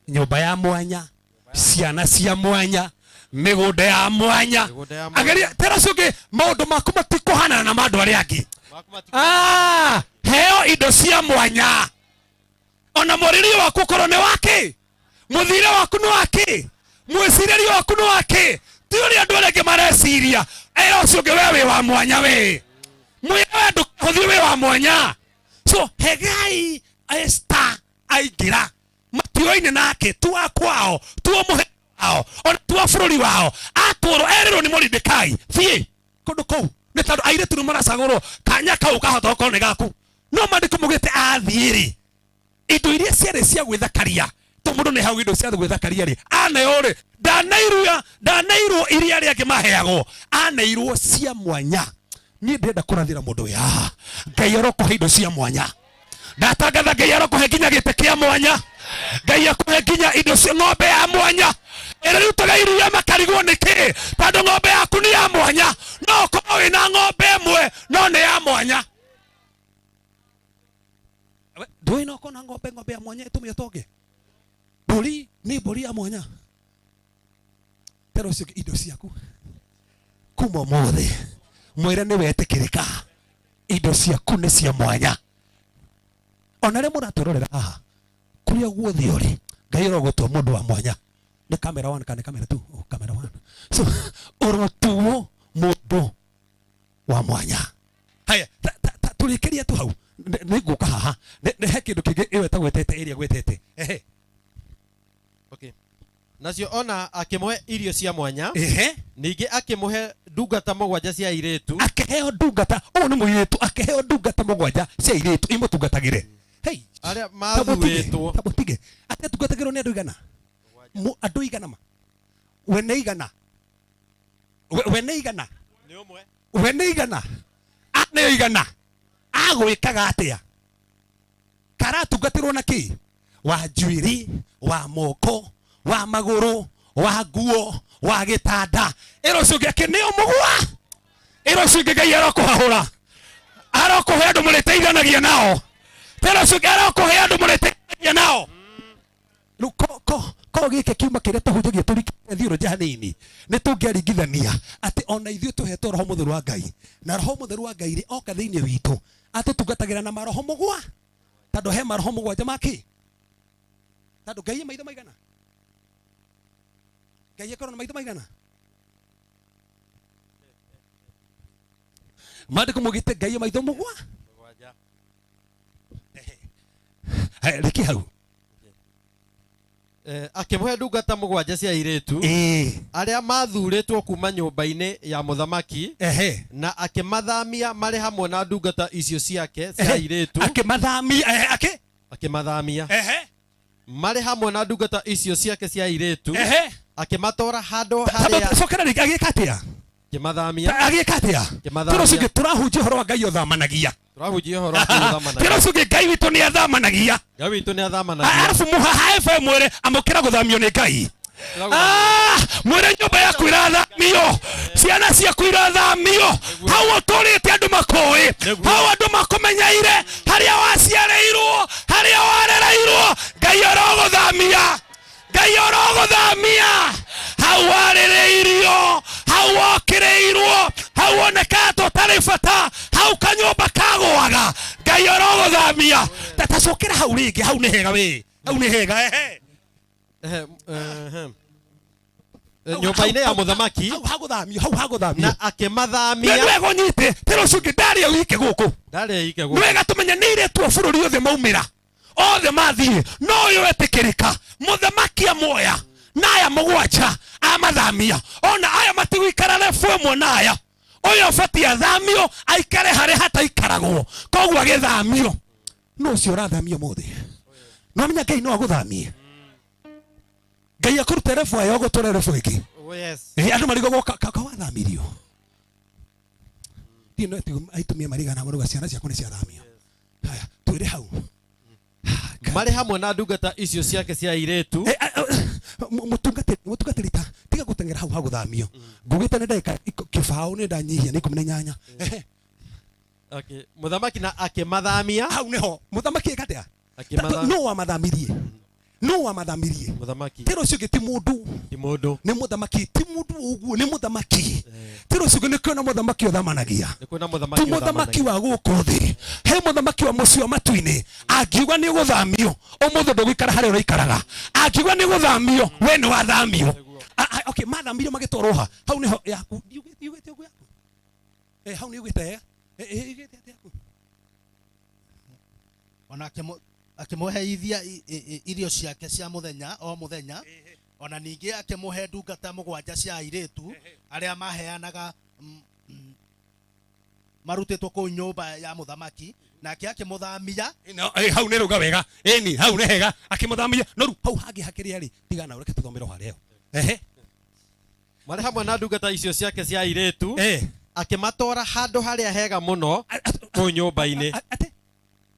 nyũmba ya mwanya, ciana cia mwanya, mĩgũnda ya mwanya. Ageria tera ũcio ũngĩ, maũndũ maku matikũhanana na ma andũ arĩa angĩ. Heo indo cia mwanya. Ona mũrĩrĩ waku ũkorwo nĩ wake, mũthiĩre waku nĩ wake, mwĩcirĩrie waku nĩ wake, ti ũrĩa andũ arĩa angĩ mareciria. Ĩra ũcio ũngĩ, we wĩ wa mwanya, we mwĩre we ndũkahũthie, wĩ wa mwanya. So Hegai Esther aingĩra matioine nake, tu wa kwao, tu wa mũhĩrĩga wao, ona tu wa bũrũri wao. Atwarwo erĩrwo nĩ Moridekai, thiĩ kũndũ kũu, nĩ tondũ airĩtu nĩ maracagũrwo, kanya kau kahota gũkorwo nĩ gaku. No maandĩko maugĩte athiĩ rĩ, indo iria ciarĩ cia gwĩthakaria, to mũndũ nĩ hau indo cia gwĩthakaria rĩ, aneo rĩ, ndaneirwo iria arĩa angĩ maheagwo, aneirwo cia mwanya. Niĩ ndĩrenda kũrathĩra mũndũ ũyũ haha, Ngai arokũhe indo cia mwanya. Ndatangatha Ngai arokũhe nginya gĩtĩ kĩa mwanya, Ngai akũhe nginya indo cia ng'ombe ya mwanya ĩrĩa ĩrutaga iria makarigwo nĩ kĩ, tondũ ng'ombe yaku nĩ ya mwanya. No ũkorwo wĩna ng'ombe ĩmwe no nĩ ya mwanya. Ndũĩ no ũkorwo na ng'ombe ya mwanya ĩtũme ũtonge. Mbũri nĩ mbũri ya mwanya. Tera ũcio indo ciaku kuma ũmũthĩ, mwĩre nĩ wetĩkĩrĩka, indo ciaku nĩ cia mwanya. Ona arĩa mũratũrorera haha, kũrĩa guothe ũrĩ, Ngai arogũtua mũndũ wa mwanya. Nĩ camera 1 kana camera 2? Oh, camera 1. So ũrotuo mũndũ wa mwanya. Haya, tũrĩkĩrie tu hau. Nĩ ngũka haha. Nĩ he kĩndũ kĩngĩ ĩyo ĩtagwetete ĩrĩa gwetete. Okay. Nacio ona akĩmũhe irio cia mwanya. Ningĩ akĩmũhe ndungata mũgwanja cia airĩtu. Akĩheo ndungata, ũyũ nĩ mũirĩtu, akĩheo ndungata mũgwanja cia airĩtu imũtungatagĩre. Hey, Arĩa mathuurĩtwo. ta mũtige. Atĩ atungatagĩrwo nĩ andũ igana? Andũ igana ma? We nĩ igana? We nĩ igana? We nĩ igana A nĩyo igana agwĩkaga atĩa karatungatĩrwo na kĩ wa njuĩrĩ wa moko wa magũrũ wa nguo wa gĩtanda ĩra ũcio ũngĩ akĩ nĩyo mũgwa ĩra ũcio ũngĩ ngai arokũhahũra arokũhe andũ mũrĩteithanagia nao tĩra ũcio ũngĩ arokũhe andũ mũrĩteithanagia nao rĩu ko ko ko gĩkĩ kiuma kĩrĩa tũhunjagia tũrikĩte thiũrũnja hanini nĩ tũngĩaringithania atĩ ona ithuĩ tũhetwo roho mũtheru wa ngai na roho mũtheru wa ngai rĩ oka thĩinĩ witũ atũtungatagĩra na maroho mũgwa tondũ he maroho mũgwanja makĩ tondũ ngai e maitho maigana ngai akorwo na maitho maigana maandĩko maugĩte ngai e maitho mũgwa Haya, rĩki hau Akĩmũhe ndungata mũgwanja cia airĩtu arĩa mathurĩtwo kuma nyũmba-inĩ ya mũthamaki na akĩmathamia marĩ hamwe na ndungata icio ciake cia airĩtu akĩmathamia akĩ akĩmathamia marĩ hamwe na ndungata icio ciake cia airĩtu akĩmatwara handũ harĩa cokera rĩngĩ agĩka atĩa akĩmathamia agĩka atĩa Akĩmathamia. tĩra ũcio ũngĩ tũrahunjia ũhoro wa ngai ũthamanagia tũrahunjia ũhoro wa Ngai ũthamanagia. tĩra ũcio ũngĩ ngai witũ nĩ athamanagia Ngai witũ nĩ athamanagia arabu mũhaha FM mwĩre amũkĩra gũthamio nĩ ngai Ah, mwĩre nyũmba yaku irathamio ciana ciaku irathamio hau ũtũrĩte andũ makũĩ hau andũ makũmenyeire harĩa waciarĩirwo harĩa warereirwo ngai arogũthamia ngai arogũthamia hau warĩrĩirio hau wokĩrĩirwo hau wonekaga ta ũtarĩ bata hau kanyũmba kagũaga ngai arogũthamia tacokera hau rĩngĩ hau nĩ hega wĩ hau nĩ hega ehe Ehe, ehe. Nyũmba-inĩ ya mũthamaki hau hagũthamio hau hagũthamio na akĩmathamia nĩ wega ũnyite tĩra ũcio ũngĩ ndarĩ wike gũkũ ndarĩ ike nĩ gũkũ wega tũmenye nĩ irĩtu a bũrũri othe maumĩra othe mathiĩ no ũyũ etĩkĩrĩka mũthamaki amuoya na aya mũgwanja amathamia ona aya matigũikara rebu ĩmwe na aya ũyũ ũbatiĩ athamio aikare harĩa hataikaragwo koguo agĩthamio no ũcio ũrathamio mũthĩ no menya ngai no agũthamie ngai akũrute rebu aya ũgũtware rebu ĩngĩ Oh, yes. Andũ marigagwo kawathamirio ndiĩ no aitumia marigana maruga ciana ciakwa nĩ ciathamio haya twĩre hau marĩ hamwe na ndungata icio ciake cia airĩtu mũtungatĩri ta tiga gũteng'era hau hagũthamio ngugĩte nĩ ndagĩka kĩbaũ nĩ ndanyihia nĩ 18 Ehe. Okay. Mũthamaki na akĩmathamia hau nĩho mũthamaki eka atĩa Akĩmathamia. no wamathamirie no wamathamirie Mũthamaki tĩra ũcio ũngĩ ti mũndũ ti mũndũ nĩ mũthamaki ti mũndũ ũguo nĩ mũthamaki tĩra ũcio ũngĩ nĩ kwĩna mũthamaki ũthamanagia nĩ kwĩna mũthamaki ti mũthamaki wa gũkũ thĩ he mũthamaki wa mũciĩ wa matu-inĩ angiuga nĩ ũgũthamio ũmũthĩ ndũgũikara harĩa ũraikaraga angiuga nĩ ũgũthamio we nĩ wathamio okay mathamirio magĩtwarwo ha hau nĩho yaku yugĩte ũguo yaku hau nĩ yugĩte yugĩte atĩa yaku ona akĩmũheithia irio ciake cia mũthenya o mũthenya ona ningĩ akĩmũhe ndungata mũgwanja cia airĩtu arĩa maheanaga marutĩtwo kũu nyũmba ya mũthamaki nake akĩmũthamia No, hau nĩ rauga wega ĩni hau nĩ hega akĩmũthamia no rĩu hau hangĩ hakĩrĩa rĩ tigana ũreke tũthomere o harĩa ehe marĩ hamwe na ndungata icio ciake cia airĩtu akĩmatwara handũ harĩa hega mũno kũu nyũmba-inĩ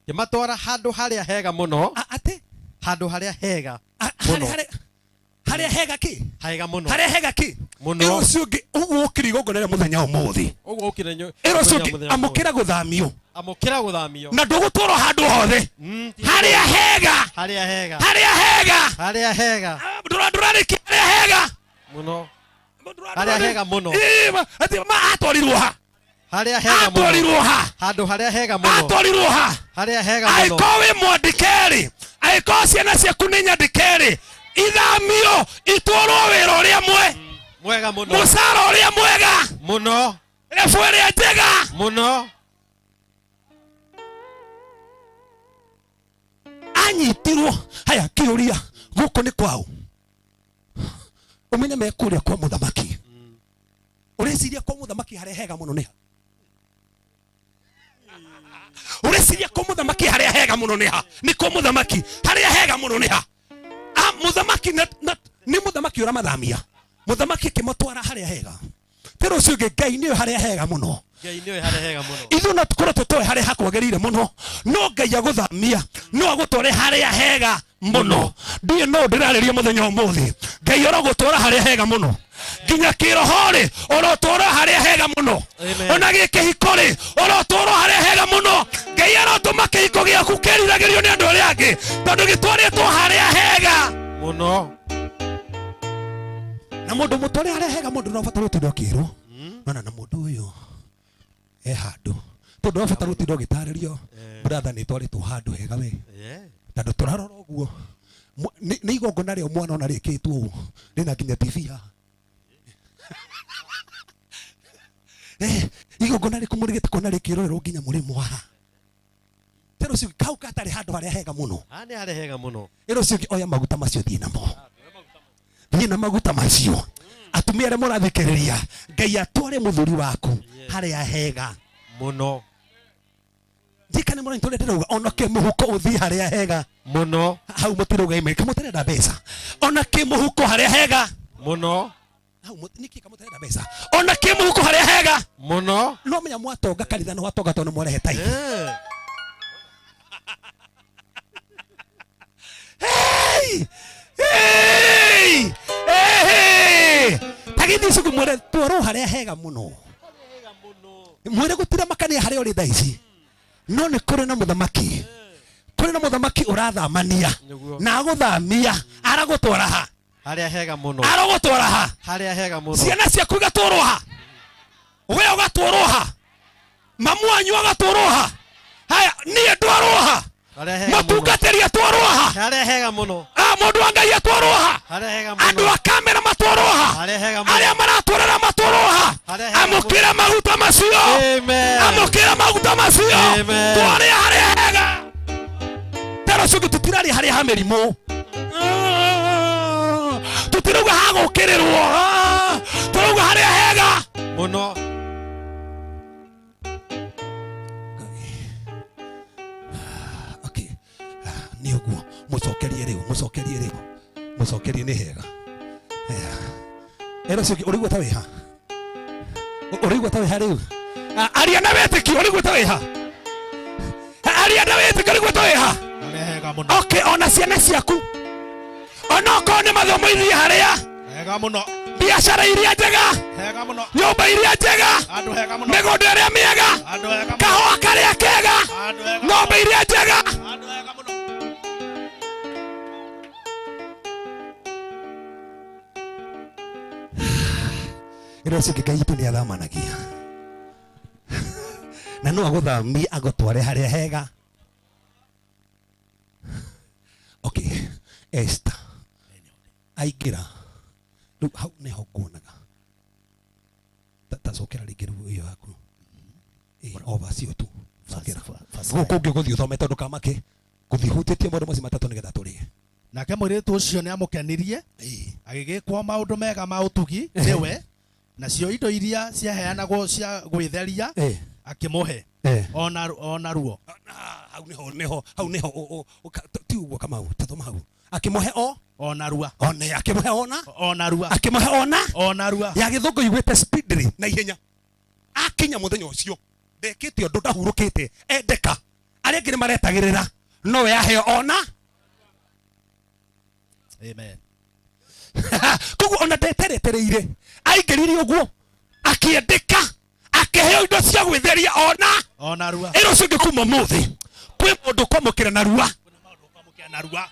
akĩmatwara handũ harĩa hega mũno handũ harĩa hega mũno harĩa hega kĩ hega mũno harĩa hega kĩ Mũno. ĩra ũcio ũngĩ ũguo ũkĩrĩ igongona rĩa mũthenya ũmũthĩ ũguo ũkĩrĩ ĩra ũcio mũthenya ũngĩ ũmũthĩ. amũkĩra gũthamio amũkĩra gũthamio na ndũgũtwarwo handũ hothe harĩa hega harĩa hega harĩa hega harĩa hega ndũrarĩkia harĩa hega mũno harĩa hega mũno Ĩ, atĩ ma atwarirwo ha harĩa hega mũno atwarirwo ha handũ harĩa hega mũno atwarirwo ha harĩa hega mũno angĩkorwo wĩ mwandĩke-rĩ angĩkorwo ciana ciaku nĩ nyandĩke-rĩ ithamio itwarwo wĩra ũrĩa mwe mwega mũno mũcara ũrĩa mwega mũno rebu ĩrĩa njega mũno anyitirwo haya kĩũria gũkũ nĩ kwao ũmenye me kũrĩa kwa mũthamaki ũreciria kwa mũthamaki harĩa hega mũno nĩ ha ũreciria kwa mũthamaki harĩa hega mũno nĩ ha nĩ kwa mũthamaki harĩa hega mũno nĩ ha mũthamaki nĩ mũthamaki ũramathamia mũthamaki akĩmatwara harĩa hega Tĩrũ ũcio ũngĩ Ngai nĩwe harĩa hega mũno. Ngai nĩwe harĩa hega mũno. Ithuĩ no tũkorwo tũtoĩ harĩa hakwagĩrĩire mũno, no Ngai agũthamia no agũtware harĩa hega mũno. Ndiĩ no ndĩrarĩria mũthenya ũmũthĩ, Ngai arogũtwara harĩa hega mũno, nginya kĩroho rĩ ũrotwarwo harĩa hega mũno, Amen. ona gĩkĩhiko rĩ ũrotwarwo harĩa hega mũno. Ngai arotũma kĩhiko gĩaku kĩriragĩrio nĩ andũ arĩa angĩ tondũ gĩtwarĩtwo harĩa hega mũno. Na mũndũ mũtware harĩa hega mũndũ no abatare gũtinda ũkĩrwo nona na mũndũ ũyũ e handũ, tondũ abatara gũtinda ũgĩtarĩrio brother nĩ twarĩtwo handũ hega we, tondũ tũrarora ũguo nĩ igongona rĩa mwana ona rĩkĩtwo ũũ rĩna nginya TV haha. Igongona rĩkũ mũrĩgĩte kuona rĩkĩrorerwo nginya mũrĩmo haha? Tero ũcio kau gatarĩ handũ harĩa hega mũno. Haha nĩ harĩa hega mũno. Ĩro ũcio ũngĩ, oya maguta macio thiĩ namo, thiĩ na maguta macio. Atumia arĩa mũrathikĩrĩria, Ngai atware mũthuri waku harĩa hega mũno. Ndika nĩ mũranyita ũrĩa ndĩrauga, ona kĩmũhuko ũthiĩ harĩa hega mũno. Hau mũtirauga ime, kamũtarenda mbeca, ona kĩmũhuko harĩa hega mũno. Hau nĩkĩ kamũtarenda mbeca, ona kĩmũhuko harĩa hega mũno. No menya mwatonga kanitha nĩ watonga tondũ mwarehe tithe. Hey! Hey! Hey! Tagĩthiĩ cukuru mwĩre twarwo harĩa hega mũno, mwĩre gũtira makania harĩa ũrĩ thaa ici, no nĩ kũrĩ na mũthamaki, kũrĩ na mũthamaki ũrathamania Nĩguo. na agũthamia aragũtwara ha? Harĩa hega mũno. Aragũtwara ha? Harĩa hega mũno. Ciana ciaku igatwarwo ha? We ũgatwarwo ha? Mamu wanyu agatwarwo ha? Haya, niĩ ndwarwo ha? Harĩa hega mũno. Mũtungatĩri atwarwo ha? Harĩa hega mũno. Mũndũ wa Ngai atwarwo ha? Harĩa hega mũno. Andũ a kamera matwarwo ha? Harĩa hega mũno. Arĩa maratwarĩra matwarwo ha? Harĩa hega mũno. Amũkĩra maguta macio. Amen. Amũkĩra maguta macio. Amen. Twarĩa harĩa hega. Tero ũcio ũngĩ tũtirarĩa harĩa ha mĩrimũ, tũtirauga ha gũkĩrĩrwo, tũrauga harĩa hega mũno. Nĩ ũguo, mũcokerie rĩu, mũcokerie rĩu, mũcokerie nĩ hega. Ĩro ũcio ũngĩ, ũraigua ta wĩha? Ũraigua ta wĩha rĩu? Aria na wĩtĩkio, ũraigua ta wĩha? Aria na wĩtĩkio, ũraigua ta wĩha? Harĩa hega mũno. Okay, ona ciana ciaku, ona okorwo nĩ mathomo ithiĩ harĩa hega mũno, biacara iria njega, hega mũno, nyũmba iria njega, handũ hega mũno, mĩgũnda ĩrĩa mĩega, handũ hega mũno, kahũa karĩa kega, handũ hega ng'ombe iria njega. handũ hega mũno. Ĩno ũcio ũngĩ, Ngai witũ nĩ athamanagia na no agũthamie agũtware harĩa hega. Okay, Esther aingĩra rĩu hau nĩho nguonaga. Tacokera rĩngĩ rĩu ĩyo yaku. O verse ĩyo tu cokera gũkũ ũngĩ ũgũthiĩ ũthome tondũ kamake gũthiĩ hutĩtie maũndũ macio matatũ nĩgetha tũrĩe. Nake mũirĩtu ũcio nĩ amũkenirie, agĩgĩkwo maũndũ mega ma ũtugi nĩwe, nacio indo iria ciaheanagwo cia gwĩtheria akĩmũhe ona ruo. Hau nĩho, nĩho, hau nĩho, ti ũguo Kamau, tathoma hau. Akĩmũhe o ona rua. One, akĩmũhe ona ona rua. Akĩmũhe ona ona rua. Ya gĩthũngũ yugĩte speedily, na ihenya. Akinya mũthenya ũcio ndekĩte ũndũ, ndahurũkĩte, endeka arĩa angĩ nĩ maretagĩrĩra, no we aheo ona. Amen. Koguo ona ndeteretereire, aingĩrire ũguo akĩendeka, akĩheo indo cia gwĩtheria ona ona rua. Ĩro ũcio ũngĩ kuma ũmũthĩ kwĩ mũndũ kwamũkĩra na rua. Na rua.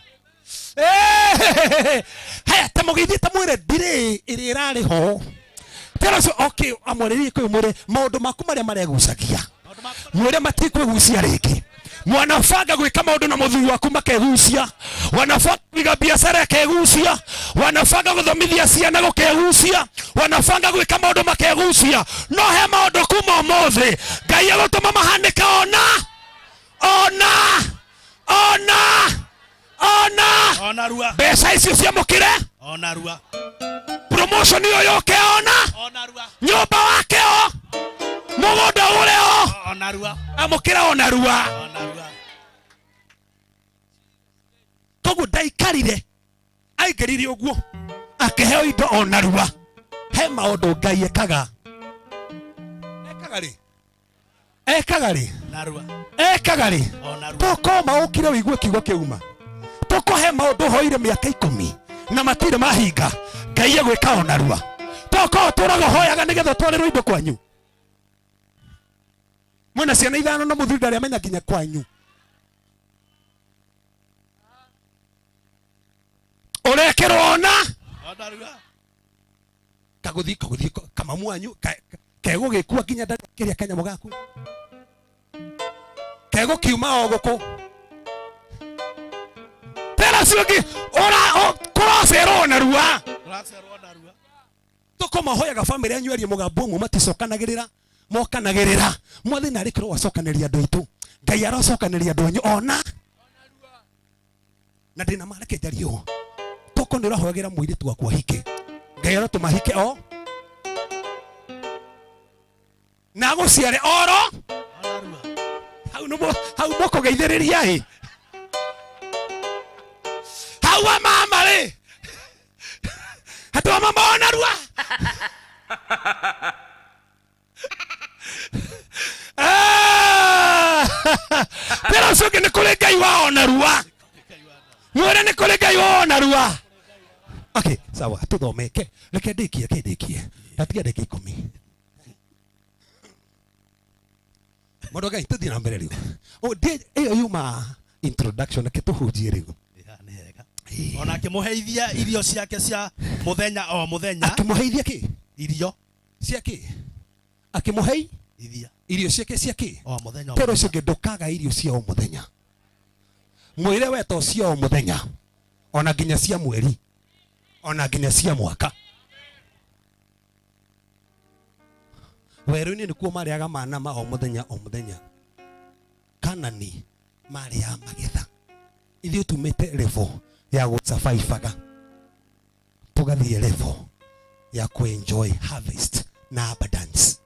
Haya, ta mũgeithie, ta mwĩre ndirĩ ĩrĩa ĩrarĩ ho. Tera ũcio, okay, amwarĩrie kwĩ mwĩre maũndũ maku marĩa maregucagia, mwĩre matikwĩgucia rĩngĩ. Mwanabanga gwĩka maũndũ na mũthuri waku makegucia, wanabanga kũiga biacara ĩkegucia, wanabanga gũthomithia ciana gũkegucia, wanabanga gwĩka maũndũ makegucia. No he maũndũ kuma ũmũthĩ Ngai agũtũma mahanĩke ona ona ona ona ona rua. Mbeca icio ciamũkĩre ona rua. Promotion ĩyo yoke ona ona rua. Nyũmba wake o mũgũnda ũrĩa o ona rua. Amũkĩra ona rua. Ona rua. Koguo ndaikarire, aingĩrire ũguo akĩheo indo ona rua. He maũndũ Ngai ekaga Ekaga rĩ? Ekaga rĩ? Narua. Ekaga rĩ? Ona rua. Tũkoma ũkire ũigue kiugo kĩuma. Tũkũhe maũndũ hoire mĩaka ikũmi na matirĩ mahinga. Ngai egwĩka ona rua. Toko ũtũraga ũhoyaga nĩgetha ũtwarĩrwo indo kwanyu. Mwĩna ciana ithano na mũthuri ndarĩ amenya nginya kwanyu. Ũrekĩrwo ona Ona rua. Kaguthi kaguthi kamamu wanyu kegũgĩkua nginya ndakĩrĩa kanyamũ gaku. Kegũkiuma o gũkũ. Tera ũcio ũngĩ ũra kũracerwo ona rua. Kũracerwo ona rua. Tũkũ mahoyaga bamĩrĩ yanyu arie mũgambo ũmwe maticokanagĩrĩra mokanagĩrĩra. Mwathani arĩ kĩrwo acokanĩria andũ aitũ. Ngai arocokanĩria andũ anyu ona. Na ndĩna ma reke njarie ũũ. Tũkũ nĩ ũrahoyagĩra mũirĩtu waku ahike. Ngai arotũma ahike o na agũciare oro hau nĩmo hau mũkũgeithĩrĩria ĩ hau wa mama rĩ andũ a mama ona rua. Tera ũcio ũngĩ nĩ kũrĩ Ngai wa ona rua. Mwĩre nĩ kũrĩ Ngai wa ona rua. Okay, sawa, tuthomeke. Reke ndĩkie, reke ndĩkie. Ndatiga ndagĩka ikũmi. Mũndũ Ngai, tũthiĩ na mbere rĩu. Oh, ĩyo yuma introduction, reke tũhunjie rĩu. Ona akĩmũheithia irio ciake cia mũthenya o mũthenya. Akĩmũheithia kĩ? Irio. Cia kĩ? Akĩmũhei? Ithia. Irio ciake cia kĩ? O mũthenya o Tero mũthenya. ũcio ũngĩ ndũkaga irio cia o mũthenya. Mwĩre we to cia o mũthenya. Ona nginya cia mweri. Ona nginya cia mwaka. Werũ-inĩ nĩkuo marĩaga mana ma o mũthenya o mũthenya. Kanani marĩaga magetha. Ithuĩ tumĩte level ya gũsurvivaga. Tũgathiĩ level ya kuenjoy harvest na abundance.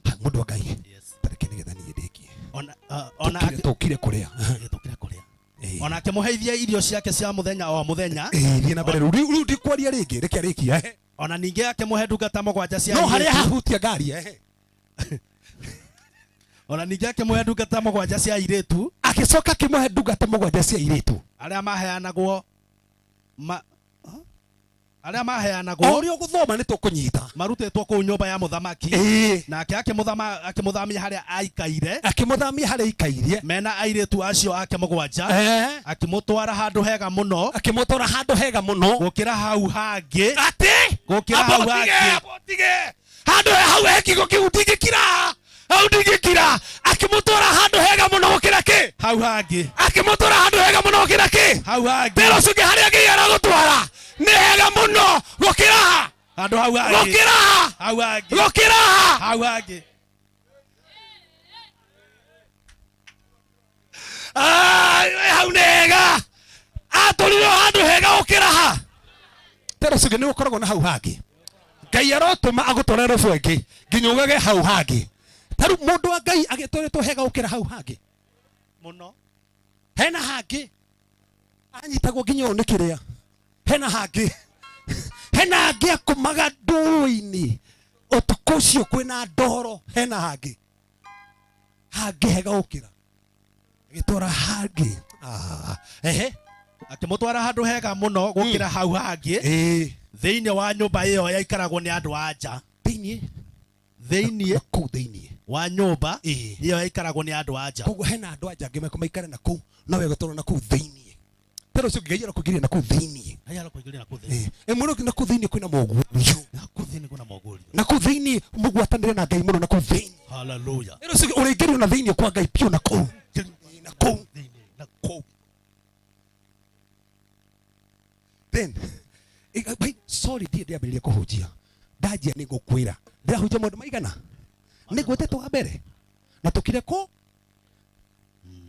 Ha, mũndũ wa Ngai. Tareke nĩgetha niĩ ndĩkie. Ona, ona Tũkire kũrĩa. Tũkire kũrĩa. Ona akĩmũheithia irio ciake cia mũthenya o mũthenya. Thiĩ na mbere rĩu. Rĩu ndikwaria rĩngĩ, reke arĩkie, eh. Ona ningĩ akĩmũhe ndungata mũgwanja cia No harĩa airĩtu. hahutia ngari, eh. Ona ningĩ akĩmũhe ndungata mũgwanja cia airĩtu. Agĩcoka akĩmũhe ndungata mũgwanja cia airĩtu. Arĩa maheanagwo ma arĩa maheanagwo O ũrĩa ũgũthoma nĩ tũkũnyita. Marutĩtwo kũu nyũmba ya mũthamaki. Nake akĩmũthamia harĩa aikaire. Akĩmũthamia harĩa aikaire. Mena airĩtu acio ake mũgwanja. Akĩmũtwara handũ hega mũno. Akĩmũtwara handũ hega mũno. Gũkĩra hau hangĩ. Atĩ? Gũkĩra hau Amba ũtige, hangĩ. amba ũtige. Handũ he hau he kiugo kĩu ndingĩkira. Hau ndingĩkira. Akĩmũtwara handũ hega mũno gũkĩra kĩ? Hau hangĩ. Akĩmũtwara handũ hega mũno gũkĩra kĩ? Hau hangĩ. Tera ũcio ũngĩ harĩa Ngai aragũtwara nĩ hega mũno gũkĩra ha? Handũ hau hangĩ. Gũkĩra ha? Hau hangĩ. Gũkĩra ha? Hau hangĩ. Hau nĩ hega. Atũrirwo handũ hega gũkĩra ha? Tera ũcio ũngĩ nĩ ũkoragwo na hau hangĩ. Ngai arotũma agũtware robo ĩngĩ nginya ugage hau hangĩ. Ta rĩu mũndũ wa Ngai agĩtwarĩtwo hega gũkĩra hau hangĩ. Mũno. Hena hangĩ. Anyitagwo nginya ũũ nĩ kĩrĩa. Hena hangĩ. Hena hangĩ akũmaga ndũũ-inĩ. Ũtukũ ũcio kwĩna ndoro. Hena hangĩ. Hangĩ hega gũkĩra. Agĩtwara hangĩ. Ehe. Akĩmũtwara handũ hega mũno gũkĩra hau hangĩ. Thĩinĩ wa nyũmba ĩyo yaikaragwo nĩ andũ a nja. Thĩinĩ? Thĩinĩ. Kũu thĩinĩ. Wa nyũmba ĩyo yaikaragwo nĩ andũ a nja. Koguo hena andũ a nja angĩ maikare na kũu, no we gũtwarwo na kũu thĩinĩ. Tera ũcio Ngai arakũingĩria na kũu thĩinĩ. Ngai arakũingĩria na kũu thĩinĩ. Mũno na kũu thĩinĩ kwĩna moguũrio. Na kũu thĩinĩ kwĩna moguũrio. Na kũu thĩinĩ mũgwatanĩre na Ngai mũno na kũu thĩinĩ. Hallelujah. Tera ũcio ũrĩingĩrio na thĩinĩ kwa Ngai biũ na kũu. Na kũu. Na kũu. Then, wait, sorry, ndiĩ ndĩambĩrĩria kũhunjia. Ndanjia nĩ ngũkwĩra. Ndĩrahunjia maũndũ maigana? Nĩ ngwĩtĩtwo wa mbere. Na tũkire kũ?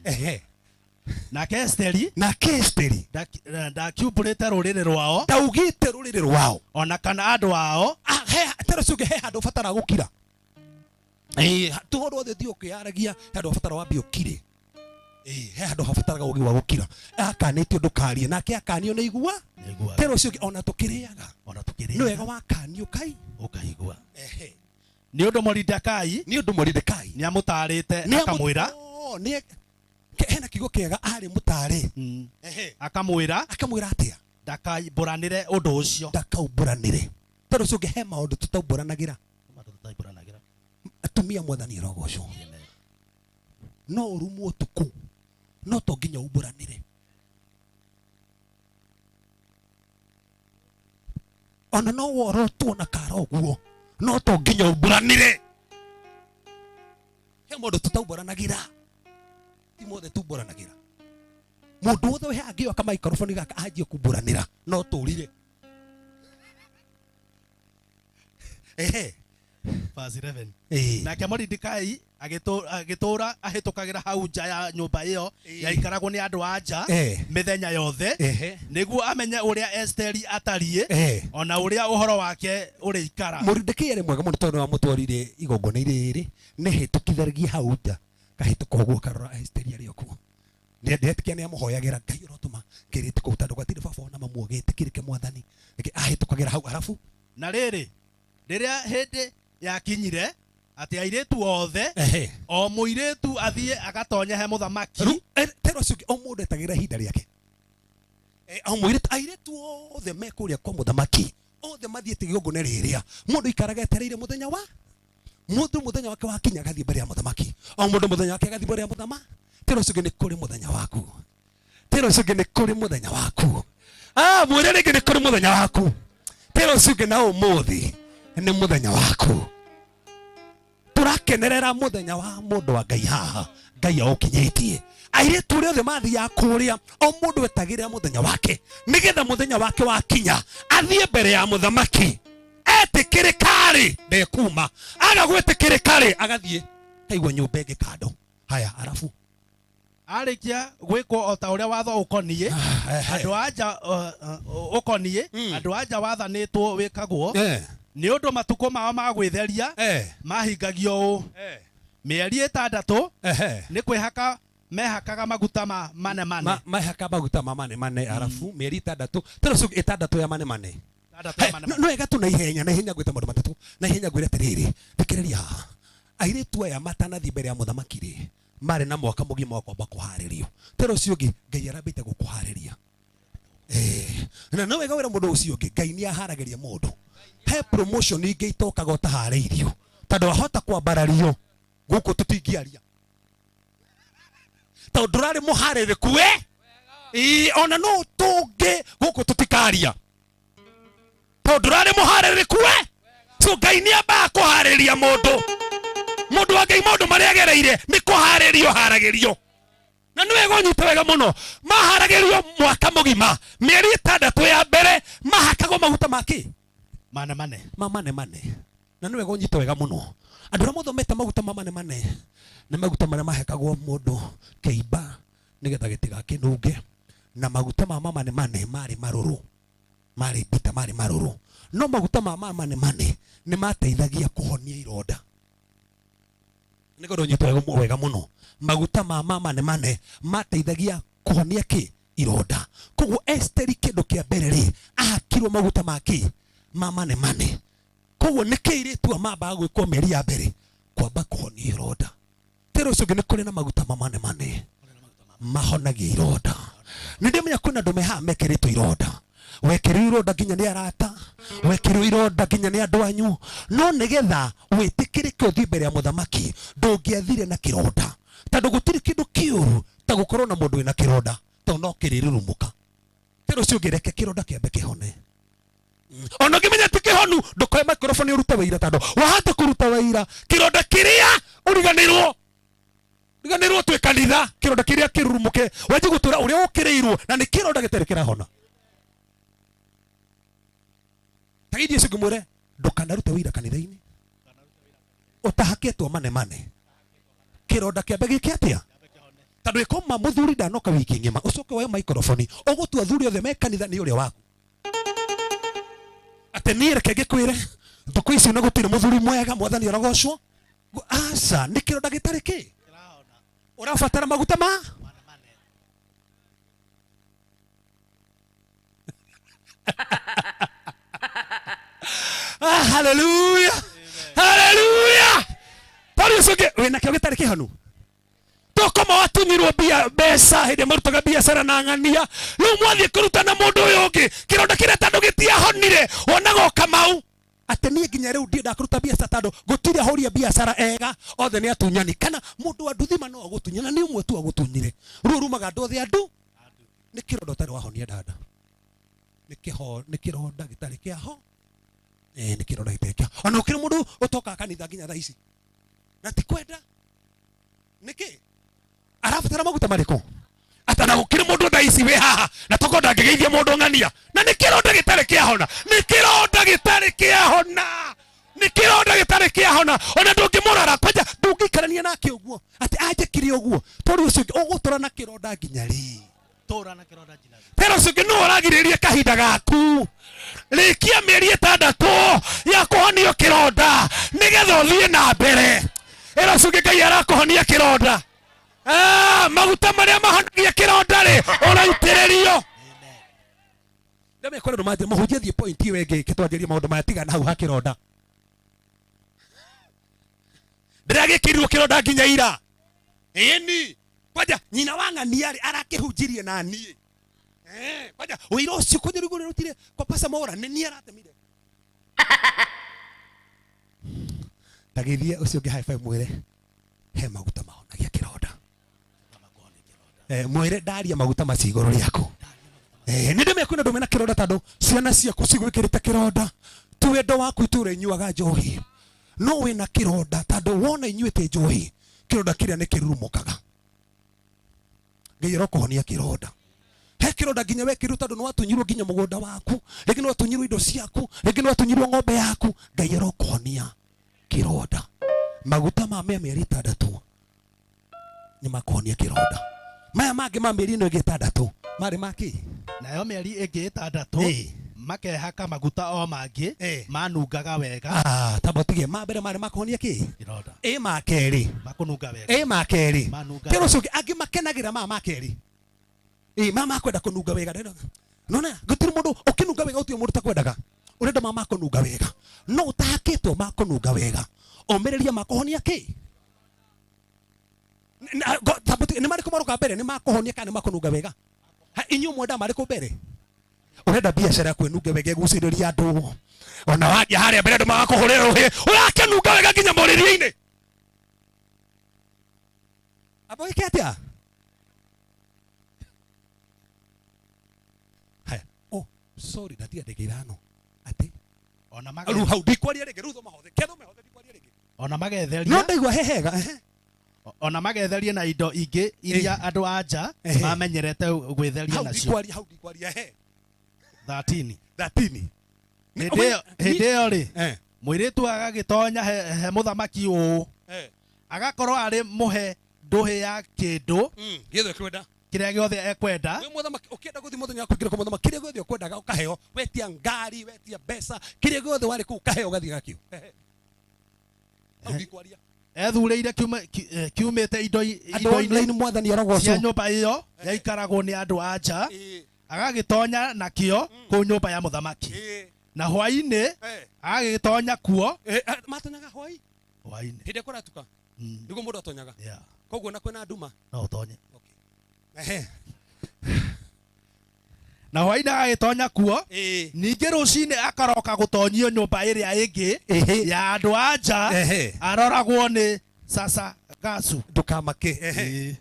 Ehe. Nake Esteri. Nake Esteri. Ndakiumbũrĩte rũrĩrĩ rwao. Ndaugĩte rũrĩrĩ rwao. Ona kana andũ ao. Tera ũcio ũngĩ he handũ ũbataraga gũkira. Tũhoro othe thiĩ ũkĩaragia, he handũ ũbataraga wambe ũkire. Ĩĩ, he handũ habataraga ũgĩ wa gũkira. Akanĩtio ndũkarie, nake akanio nĩ igua. Tero ũcio ũngĩ ona tũkĩrĩaga. Ona tũkĩrĩaga. Nĩ wega wakanio kai. Ũkaigua. Ehe. Nĩ ũndũ Moridekai. Nĩ ũndũ Moridekai. Nĩ amũtaarĩte akamwĩra. Nĩ hena kiugo kĩega arĩ mũtaarĩ. Ehe. Akamwĩra. Akamwĩra atĩa? Ndakaumbũranĩre ũndũ ũcio. Ndakaumbũranĩre. Tondũ ũcio ũngĩ he maũndũ tũtaumbũranagĩra. Atumia mwathani arogocwo. No ũrumwo ũtukũ, no to nginya umbũranĩre. Ona no worotwo na kara ũguo, no to nginya umbũranĩre. He maũndũ tũtaumbũranagĩra. Ti mothe tumbũranagĩra. Mũndũ wothe wĩ haha angĩoka maikoroboni gaka anjie kumbũranĩra, no tũrire. Ehe. Verse 11. Ĩĩ. Nake Moridekai agĩtũũra ahĩtũkagĩra hau nja ya nyũmba ĩyo yaikaragwo nĩ andũ a nja mĩthenya yothe nĩguo amenye ũrĩa Esteri atariĩ ona ũrĩa ũhoro wake ũrĩikara. Moridekai arĩ mwega mũno tondũ nĩwamũtwarire igongona-inĩ rĩrĩ, nĩahĩtũkithagia hau nja, kahĩtũka ũguo karora Esteri arĩ o kuo. Ndetĩkia nĩamũhoyagĩra Ngai ũrotũma kĩrĩti kũu tondũ gwatirĩ baba ona mamu ũgĩtĩkĩrĩke mwathani. Reke ahĩtũkagĩra hau arabu. Na rĩrĩ, rĩrĩa hĩndĩ yakinyire atĩ airĩtu othe o mũirĩtu athiĩ agatonye he mũthamaki. Rĩu, tero ũcio ũngĩ, o mũndũ etagĩrĩra ihinda rĩake. O mũirĩtu, airĩtu othe me kũrĩa kwa mũthamaki, othe mathiĩte igongona rĩrĩa. Mũndũ aikaraga etereire mũthenya wa mũndũ mũthenya wake wakinya agathiĩ mbere ya mũthamaki. O mũndũ mũthenya wake agathiĩ mbere ya mũthamaki. Tero ũcio ũngĩ nĩ kũrĩ mũthenya waku. Tero ũcio ũngĩ nĩ kũrĩ mũthenya waku. Mwĩre rĩngĩ nĩ kũrĩ mũthenya waku. Tero ũcio ũngĩ na ũmũthĩ nĩ mũthenya waku. Tũrakenerera mũthenya wa mũndũ wa Ngai haha. Ngai aũkinyĩtie. Airĩtu arĩa othe mathiaga kũrĩa, o mũndũ etagĩrĩra mũthenya wake, nĩgetha mũthenya wake wakinya athiĩ mbere ya mũthamaki. Etĩkĩrĩka-rĩ, ndekuma. Aga gwĩtĩkĩrĩka-rĩ, agathiĩ kaigua nyũmba ĩngĩ kando. Haya, arabu. Arĩkia gwĩkwo o ta ũrĩa watho ũkoniĩ, andũ a nja, ũkoniĩ, andũ a nja wathanĩtwo wĩkagwo, nĩ ũndũ matukũ mao ma gwĩtheria mahingagio ũũ. Mĩeri ĩtandatũ nĩ kwĩhaka mehakaga maguta ma manemane. Mehaka maguta ma manemane, arabu mĩeri ĩtandatũ, tondũ ũcio ĩtandatũ ya manemane. Ĩtandatũ ya manemane. No wega tu na ihenya, na ihenya ngwĩte maũndũ matatũ, na ihenya ngwĩre atĩrĩrĩ, thikĩrĩria haha. Airĩtu aya matanathiĩ mbere ya mũthamaki rĩ, marĩ na mwaka mũgima wa kwamba kũharĩrio. Tondũ ũcio ũngĩ, Ngai arambĩte gũkũharĩria. Na no wega wĩra mũndũ ũcio ũngĩ, Ngai nĩ aharagĩria mũndũ. He promotion ingĩ itokaga ũtaharĩirio, tondũ wahota kwambarario gũkũ tũtingĩaria. Tondũ ndũrarĩ mũharĩrĩku we? Ĩĩ, ona no tũngĩ gũkũ tũtikaria. Tondũ ndũrarĩ mũharĩrĩku we? So Ngai nĩ ambaga kũharĩria mũndũ. Mũndũ wa Ngai maũndũ marĩa agereire nĩ kũharĩrio haragĩrio. Na nĩ wega ũnyite wega mũno, maharagĩrio mwaka mũgima, mĩeri ĩtandatũ ya mbere mahakagwo maguta ma kĩ? Manemane. Ma manemane. Na nĩ wega ũnyite wega mũno. Andũ arĩa mathomete maguta ma manemane nĩ maguta marĩa mahakagwo mũndũ kĩimba nĩgetha gĩtigakĩnunge, na maguta ma manemane marĩ marũrũ, marĩ mbita, marĩ marũrũ. No maguta ma manemane nĩ mateithagia kũhonia ironda. Nĩ ngorwo nyite wega mũno. Maguta ma manemane mateithagia kũhonia kĩ? Ironda. Koguo Esteri kĩndũ kĩa mbere rĩ, ahakirwo maguta ma kĩ? Ma manemane. Koguo nĩ kĩ irĩtu mambaga gwĩkwo mĩeri ya mbere? Kwamba kũhonia ironda. Tero ũcio ũngĩ nĩ kũrĩ na maguta ma manemane mahonagia ironda. Nĩ ndĩmenya kwĩna andũ me haha mekĩrĩtwo ironda. Wekĩrirwo ironda nginya nĩ arata, wekĩrirwo ironda nginya nĩ andũ anyu, no nĩgetha wĩtĩkĩrĩke ũthiĩ mbere ya mũthamaki ndũngĩathire na kĩronda, tondũ gũtirĩ kĩndũ kĩũru ta gũkorwo na mũndũ wĩna kĩronda, tondũ no kĩrĩrurumũka. Tero ũcio ũngĩ, reke kĩronda kĩambe kĩhone. Ona ũngĩmenya ti kĩhonu, ndũkoe microphone ũrute wĩira, tondũ wahota kũruta wĩira kĩronda kĩrĩa ũriganĩrwo. Riganĩrwo twĩ kanitha, kĩronda kĩrĩa kĩrurumũke, wanjie gũtwĩra ũrĩa ũkĩrĩirwo, na nĩ kĩronda gĩtarĩ kĩrahona. Ta githĩ ũcio ngĩmwĩre, ndũkanarute wĩira kanitha-inĩ ũtahakĩtwo manemane. Kĩronda kĩambe gĩke atĩa? Tondũ ĩkoma mũthuri ndanoka wiki ng'ima, ũcoke woe microphone ũgũtua athuri othe me kanitha nĩ ũrĩa waku. Atĩ niĩ reke ngĩkwĩre, thukũ ici na gũtirĩ mũthuri mwega, mwathani arogocwo. Aca, nĩ kĩronda gĩtarĩ kĩ? Ũrabatara maguta ma? Haleluya, haleluya. Tondũ ũcio ũngĩ wĩna kĩo gĩtarĩ kĩhonu, tokoma watunyirwo mbia mbeca hĩndĩ marutaga biacara na ng'ania, rĩu mwathiĩ kũruta na mũndũ ũyũ ũngĩ kĩronda kĩrĩa tondũ gĩtiahonire, wonaga o Kamau atĩ niĩ nginya rĩu ndiendaga kũruta biacara tondũ gũtirĩ ahũri a biacara ega, othe nĩ atunyani, kana mũndũ wa nduthima no agũtunyana, nĩ ũmwe tu agũtunyire. Rĩu rumaga andũ othe andũ nĩ kĩronda ũtarĩ wahonia dada, nĩ kĩho, nĩ kĩronda gĩtarĩ kĩaho, nĩ kĩronda gĩtarĩ kĩaho. Ona ũkĩrĩ mũndũ ũtokaga kanitha nginya thaa ici na ti kwenda, nĩkĩ arabatara maguta marĩkũ? Atana gũkĩrĩ mũndũ thaa ici wĩ haha na tokorwo ndangĩgeithia mũndũ ng'ania, na nĩ kĩronda gĩtarĩ kĩahona, nĩ kĩronda gĩtarĩ kĩahona, nĩ kĩronda gĩtarĩ kĩahona. Ona ndũngĩmũrora kwanja, ndũngĩikarania nake ũguo atĩ anjĩkire ũguo, tondũ ũcio ũngĩ ũgũtũra na kĩronda nginya rĩ? Tũra na kĩronda nginya rĩ? Tera ũcio ũngĩ nũ ũragirĩrĩria kahinda gaku, rĩkia mĩeri 6 ya kũhonio kĩronda nĩgetha ũthiĩ na mbere. Ĩra ũcio ũngĩ Ngai arakũhonia kĩronda. Maguta marĩa mahonagia kĩronda rĩ, ũraitĩrĩrio. Ndamekora andũ manjĩra, mũhunjia thiĩ point ĩyo ĩngĩ ĩkĩtwanjĩria maũndũ maya, tigana hau ha kĩronda. Ndĩragĩkĩrirwo kĩronda nginya ira. Ĩni. Kwanja nyina wa ng'ania rĩ, arakĩhunjirie na niĩ. Kwanja ũira ũcio kwanja rĩu rũtire kwa Pastor Mwaura, nĩ niĩ aratemire. Tagithie ũcio ũngĩ high five, mwĩre he maguta mahonagia kĩronda. Mwĩre ndaria maguta macio igũrũ rĩaku. Nĩ ndĩmĩa kwĩna andũ mena kĩronda tondũ ciana ciaku cigwĩkĩrĩte kĩronda, ti wendo waku itũũra inyuaga njohi, no wĩna kĩronda tondũ wona inyuĩte njohi, kĩronda kĩrĩa nĩ kĩrurumũkaga. Ngai arokũhonia kĩronda. He kĩronda nginya wekĩrirwo tondũ nĩ watunyirwo nginya mũgũnda waku, rĩngĩ nĩ watunyirwo indo ciaku, rĩngĩ nĩ watunyirwo ng'ombe yaku. Ngai arokũhonia kĩronda. Maguta ma mĩeri 6 nĩ makũhonia kĩronda. Maya mangĩ ma mĩeri ĩno ĩngĩ 6 marĩ ma kĩ? Nayo mĩeri ĩngĩ 6 makehaka maguta o mangĩ manungaga wega. Tamba ũtige. Ma mbere marĩ makũhonia kĩ? Kĩronda. Ĩ ma kerĩ. Makũnunga wega. Ĩ ma kerĩ. Manunga Tero wega. ũcio ũngĩ, angĩ makenagĩra maya ma kerĩ. Ĩ, maya makwenda kũnunga wega. Ndĩrona. Nona, gũtirĩ mũndũ ũkĩnunga wega, gũtirĩ mũndũ ũtakwendaga. Ũrenda maya makũnunga wega. No ũtahakĩtwo makũnunga wega. Ũmĩrĩria makũhonia kĩ? Nĩ marĩkũ maroka mbere? Nĩ makũhonia kana nĩ makũnunga wega? Ha, inyuĩ mwenda marĩkũ mbere? Ũrenda biacara yaku ĩnunge wega, ĩgucĩrĩrie andũ. Ona wathiĩ harĩa mbere andũ magakũhũrĩra rũhĩ, ũrakĩnunga wega nginya mũrĩria-inĩ. Amba wĩke atĩa? Haya, oh, sorry, ndatia ndege 5. Atĩ? Ona Rĩu hau ndikwaria rĩngĩ, rĩu thoma hothe. Kethome hothe ndikwaria rĩngĩ. Ona magetheria. No ndaigua he hega, ehe. Ona magetherie na indo ingĩ iria andũ a nja mamenyerete gwĩtheria Hau nacio. ndikwaria, hau ndikwaria, ehe. 13. 13. Hĩndĩ ĩyo rĩ, mũirĩtu agagĩtonya he mũthamaki ũũ, agakorwo arĩ mũhe ndũhĩ ya kĩndũ Gĩothe ekwenda. kĩrĩa gĩothe ekwenda. Wĩ mũthamaki, ũkĩenda gũthiĩ mũthenya wa kũingĩra kwa mũthamaki, kĩrĩa gĩothe ũkwendaga ũkaheo, wetia ngari, wetia mbeca, kĩrĩa gĩothe warĩ kũu ũkaheo ũgathiĩ gakĩo. Hau ndikwaria. Ethurĩire kiumĩte Andũ indo-inĩ online mwathani arogocwo. cia nyũmba ĩyo yaikaragwo nĩ andũ a nja, agagĩtonya nakĩo kũu nyũmba ya mũthamaki. Na hwaĩ-inĩ agagĩtonya kuo. Matonyaga hwaĩ? Hwaĩ-inĩ. Hĩndĩ ĩrĩa kũratuka? Nĩguo mũndũ atonyaga? Koguo na kwĩna nduma? No ũtonye. Na hwaĩ-inĩ agagĩtonya kuo. Ningĩ rũcinĩ akaroka gũtonyio nyũmba ĩrĩa ĩngĩ ya andũ a nja, aroragwo nĩ Sasa Gasu. Ndũkamake.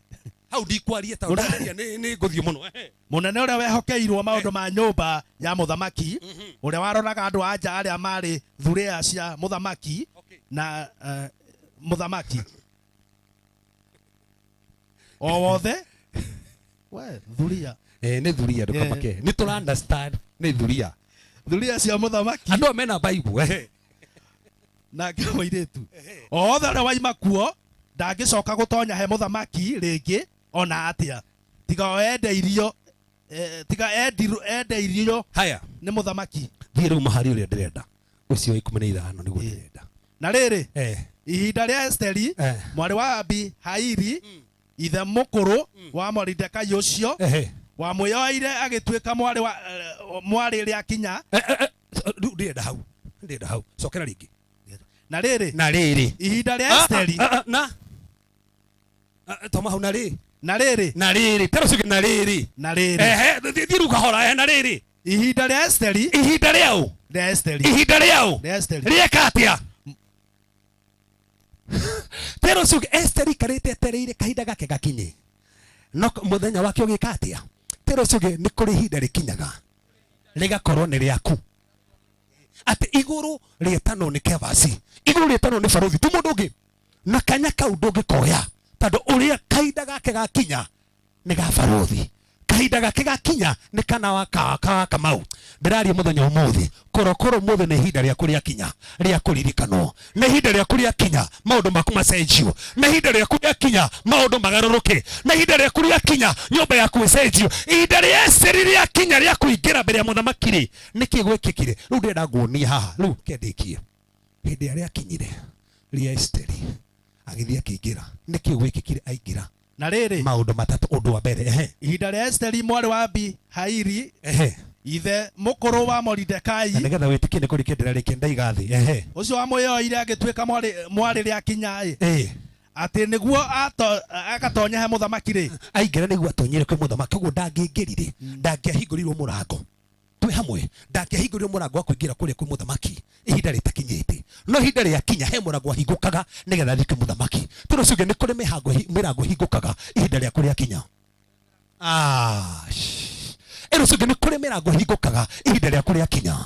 Hau ndikwaria tondũ ndaria nĩ ngũthiĩ mũno. Mũnene ũrĩa wehokeirwo maũndũ ma nyũmba ya mũthamaki, ũrĩa waroraga andũ a nja arĩa marĩ thurĩa cia mũthamaki na mũthamaki o wothe. We, thuria. Nĩ thuria, ndũkamake. Nĩ tũra understand, nĩ thuria. Thuria cia mũthamaki. Andũ aya mena Bible, ehe. Nake mũirĩtu o wothe ũrĩa waima kuo ndangĩcoka gũtonya he mũthamaki rĩngĩ ona atĩa, tiga o ende irio, tiga ende irio Haya. nĩ mũthamaki. Thiĩ rĩu mũhari ũrĩa ndĩrenda, ũcio wa 15 nĩguo ndĩrenda. Na rĩrĩ, ihinda rĩa Esteri, mwarĩ wa Abihaili, ithe mũkũrũ wa Moridekai ũcio, wamwĩyoeire agĩtuĩka mwarĩ wa mwarĩ rĩakinya. Rĩu ndĩrenda hau. Ndĩrenda hau cokera rĩngĩ. Na rĩrĩ, na rĩrĩ, ihinda rĩa Esteri, na toma hau, na rĩ, na rĩrĩ, na rĩrĩ, tero cige na rĩrĩ, na rĩrĩ, ehe, thiĩ rĩu kahora, ehe, na rĩrĩ, ihinda rĩa Esteri, ihinda rĩaũ, rĩa Esteri, ihinda rĩaũ, rĩa Esteri rĩeka atĩa? Tero cige Esteri ikarĩte etereire kahinda gake gakinye, no mũthenya wake ũgĩka atĩa? Tero cige nĩ kũrĩ ihinda rĩkinyaga rĩgakorwo nĩ rĩaku, atĩ igũrũ rĩetanwo nĩ kebasi, igũrũ rĩetanwo nĩ barothi, ti mũndũ ũngĩ, na kanya kau ndũngĩkoya tondũ ũrĩa kahinda gake gakinya nĩ ga barothi, kahinda gake gakinya nĩ kana wa ka ka Kamau. Ndĩraria mũthenya ũmũthĩ, korokoro ũmũthĩ nĩ ihinda rĩaku rĩakinya rĩa kũririkanwo, nĩ ihinda rĩaku rĩakinya maũndũ maku macenjio, nĩ ihinda rĩaku rĩakinya maũndũ magarũrũke, nĩ ihinda rĩaku rĩakinya nyũmba yaku ĩcenjio. Ihinda rĩa Esteri rĩakinya rĩa kũingĩra mbere ya mũthamaki rĩ, nĩkĩ gwĩkĩkire? Rĩu ndĩrenda nguonie haha, rĩu kĩandĩkie hĩndĩ ĩrĩa rĩakinyire rĩa Esteri agĩthiĩ akĩingĩra, nĩkĩ gwĩkĩkire aingĩra? Na rĩrĩ, maũndũ matatũ. Ũndũ wa mbere, ehe, ihinda rĩa Esteri mwarĩ wa Abihaili, ehe, ithe mũkũrũ wa Moridekai, na nĩgetha wĩtĩkie nĩ kũrĩkia ndĩrarĩkia ndaiga thĩ, ehe, ũcio wamwĩyoire agĩtuĩka mwarĩ rĩakinya-ĩ, atĩ nĩguo agatonye he mũthamaki rĩ, aingĩra nĩguo atonyere kwĩ mũthamaki, ũguo ndangĩingĩrire, ndangĩahingũrirwo mũrango, twĩ hamwe, ndangĩahingũrirwo mũrango wa kũingĩra kũrĩa kwĩ mũthamaki ihinda rĩtakinyĩte, no ihinda rĩakinya he mũrango wahingũkaga nĩgetha athiĩ kwĩ mũthamaki. Tondũ ũcio ũngĩ nĩ kũrĩ mĩrango ĩhingũkaga ihinda rĩaku rĩakinya. Ĩno ũcio ũngĩ nĩ kũrĩ mĩrango ĩhingũkaga ihinda rĩaku rĩakinya.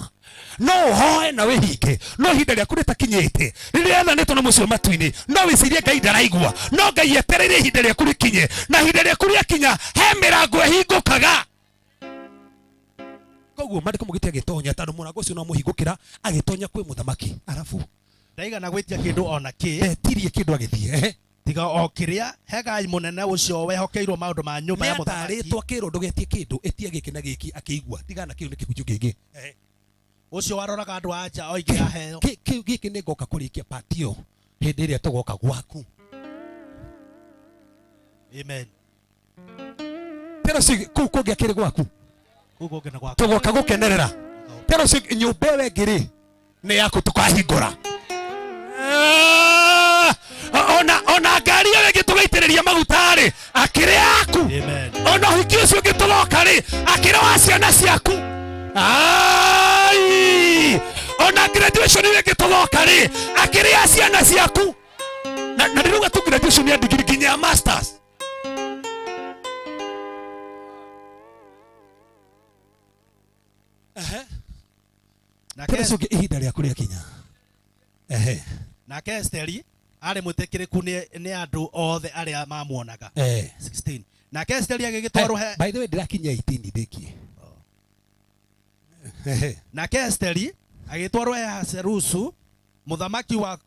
No ũhoe na wĩhinge, no ihinda rĩaku rĩtakinyĩte, rĩrĩa rĩathanĩtwo na mũciĩ matu-inĩ, no wĩcirie Ngai ndaraigua, no Ngai etereire ihinda rĩaku rĩkinye, na ihinda rĩaku rĩakinya he mĩrango ĩhingũkaga. Koguo maandĩko maugĩte agĩtonya, tondũ mũrango ũcio no mũhingũkĩra agĩtonya kwĩ mũthamaki. Arabu ndaigana gwĩtia kĩndũ ona kĩ, ndetirie kĩndũ agĩthiĩ, ehe, tiga o kĩrĩa Hegai mũnene ũcio wehokeirwo maũndũ ma nyũmba ya mũthamaki. Nĩatarĩtwo akĩrwo ndũgetie kĩndũ, ĩtia gĩkĩ na gĩkĩ, akĩigua tigana kĩu nĩ kĩhunjio kĩngĩ. Ũcio waroraga andũ a nja oigire aheo. Kĩu gĩkĩ nĩ ngoka kũrĩkia part ĩyo hĩndĩ ĩrĩa tũgoka gwaku. Amen. Tero ci kũu kũngĩ akĩrĩ gwaku, Kũu kũngĩ nĩ gwaku, tũgoka gũkenerera. Tero ci nyũmba ĩyo ĩngĩ rĩ nĩ yaku tũkahingũra. Ona ngari ĩyo ĩngĩ tũgaitĩrĩria maguta rĩ akĩrĩ yaku. Ona ũhiki ũcio ũngĩ tũgoka rĩ akĩrĩ wa ciana ciaku. Ai! Ona graduation ĩyo ĩngĩ tũgoka rĩ akĩrĩ ya ciana ciaku. Na ndĩrauga tu graduation ya degree nginya ya masters. Nake Tero ũcio ũngĩ ihinda rĩaku rĩakinya. Ehe. Nake Esteri arĩ mwĩtĩkĩrĩku nĩ andũ othe arĩa mamuonaga. 16. Nake Esteri agĩgĩtwarwo he By the way ndĩrakinyia 18 ndĩkie. Ehe. Nake Esteri agĩtwarwo he Ahasuerusu mũthamaki wa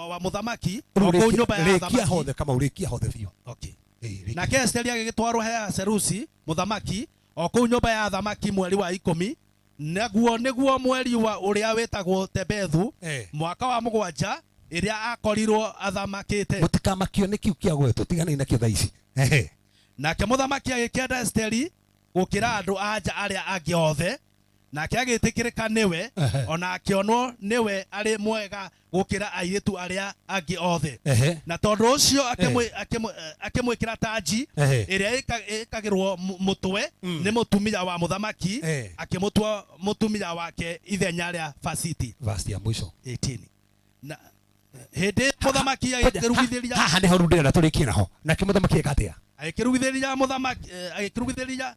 wa mũthamaki o kũu nyũmba ya Rĩkia athamaki. hothe Kamau, rĩkia hothe biũ. Okay. Rĩkia. Nake Esteri agĩgĩtwarwo he Ahasuerusi mũthamaki o kũu nyũmba ya athamaki mweri wa 10, naguo nĩguo mweri wa ũrĩa wĩtagwo Tebethu, mwaka wa 7 ĩrĩa akorirwo athamakĩte. Mũtikamakio nĩ kĩu kĩa gwetwo, tiganai nakĩo thaa ici. Ehe. Nake mũthamaki agĩkĩenda Esteri gũkĩra andũ a nja arĩa angĩ othe, nake agĩtĩkĩrĩka nĩwe, ona akĩonwo nĩwe arĩ mwega gũkĩra airĩtu arĩa angĩ othe. Na tondũ ũcio akĩmwĩkĩra tanji ĩrĩa ĩkagĩrwo mũtwe nĩ mũtumia wa mũthamaki, akĩmũtua mũtumia wake ithenya rĩa Vasiti. Verse ya mwisho 18. Na hĩndĩ mũthamaki agĩkĩrugithĩria haha nĩho rĩu ndĩrenda tũrĩkie naho. Nake mũthamaki eka atĩa? Agĩkĩrugithĩria mũthamaki, agĩkĩrugithĩria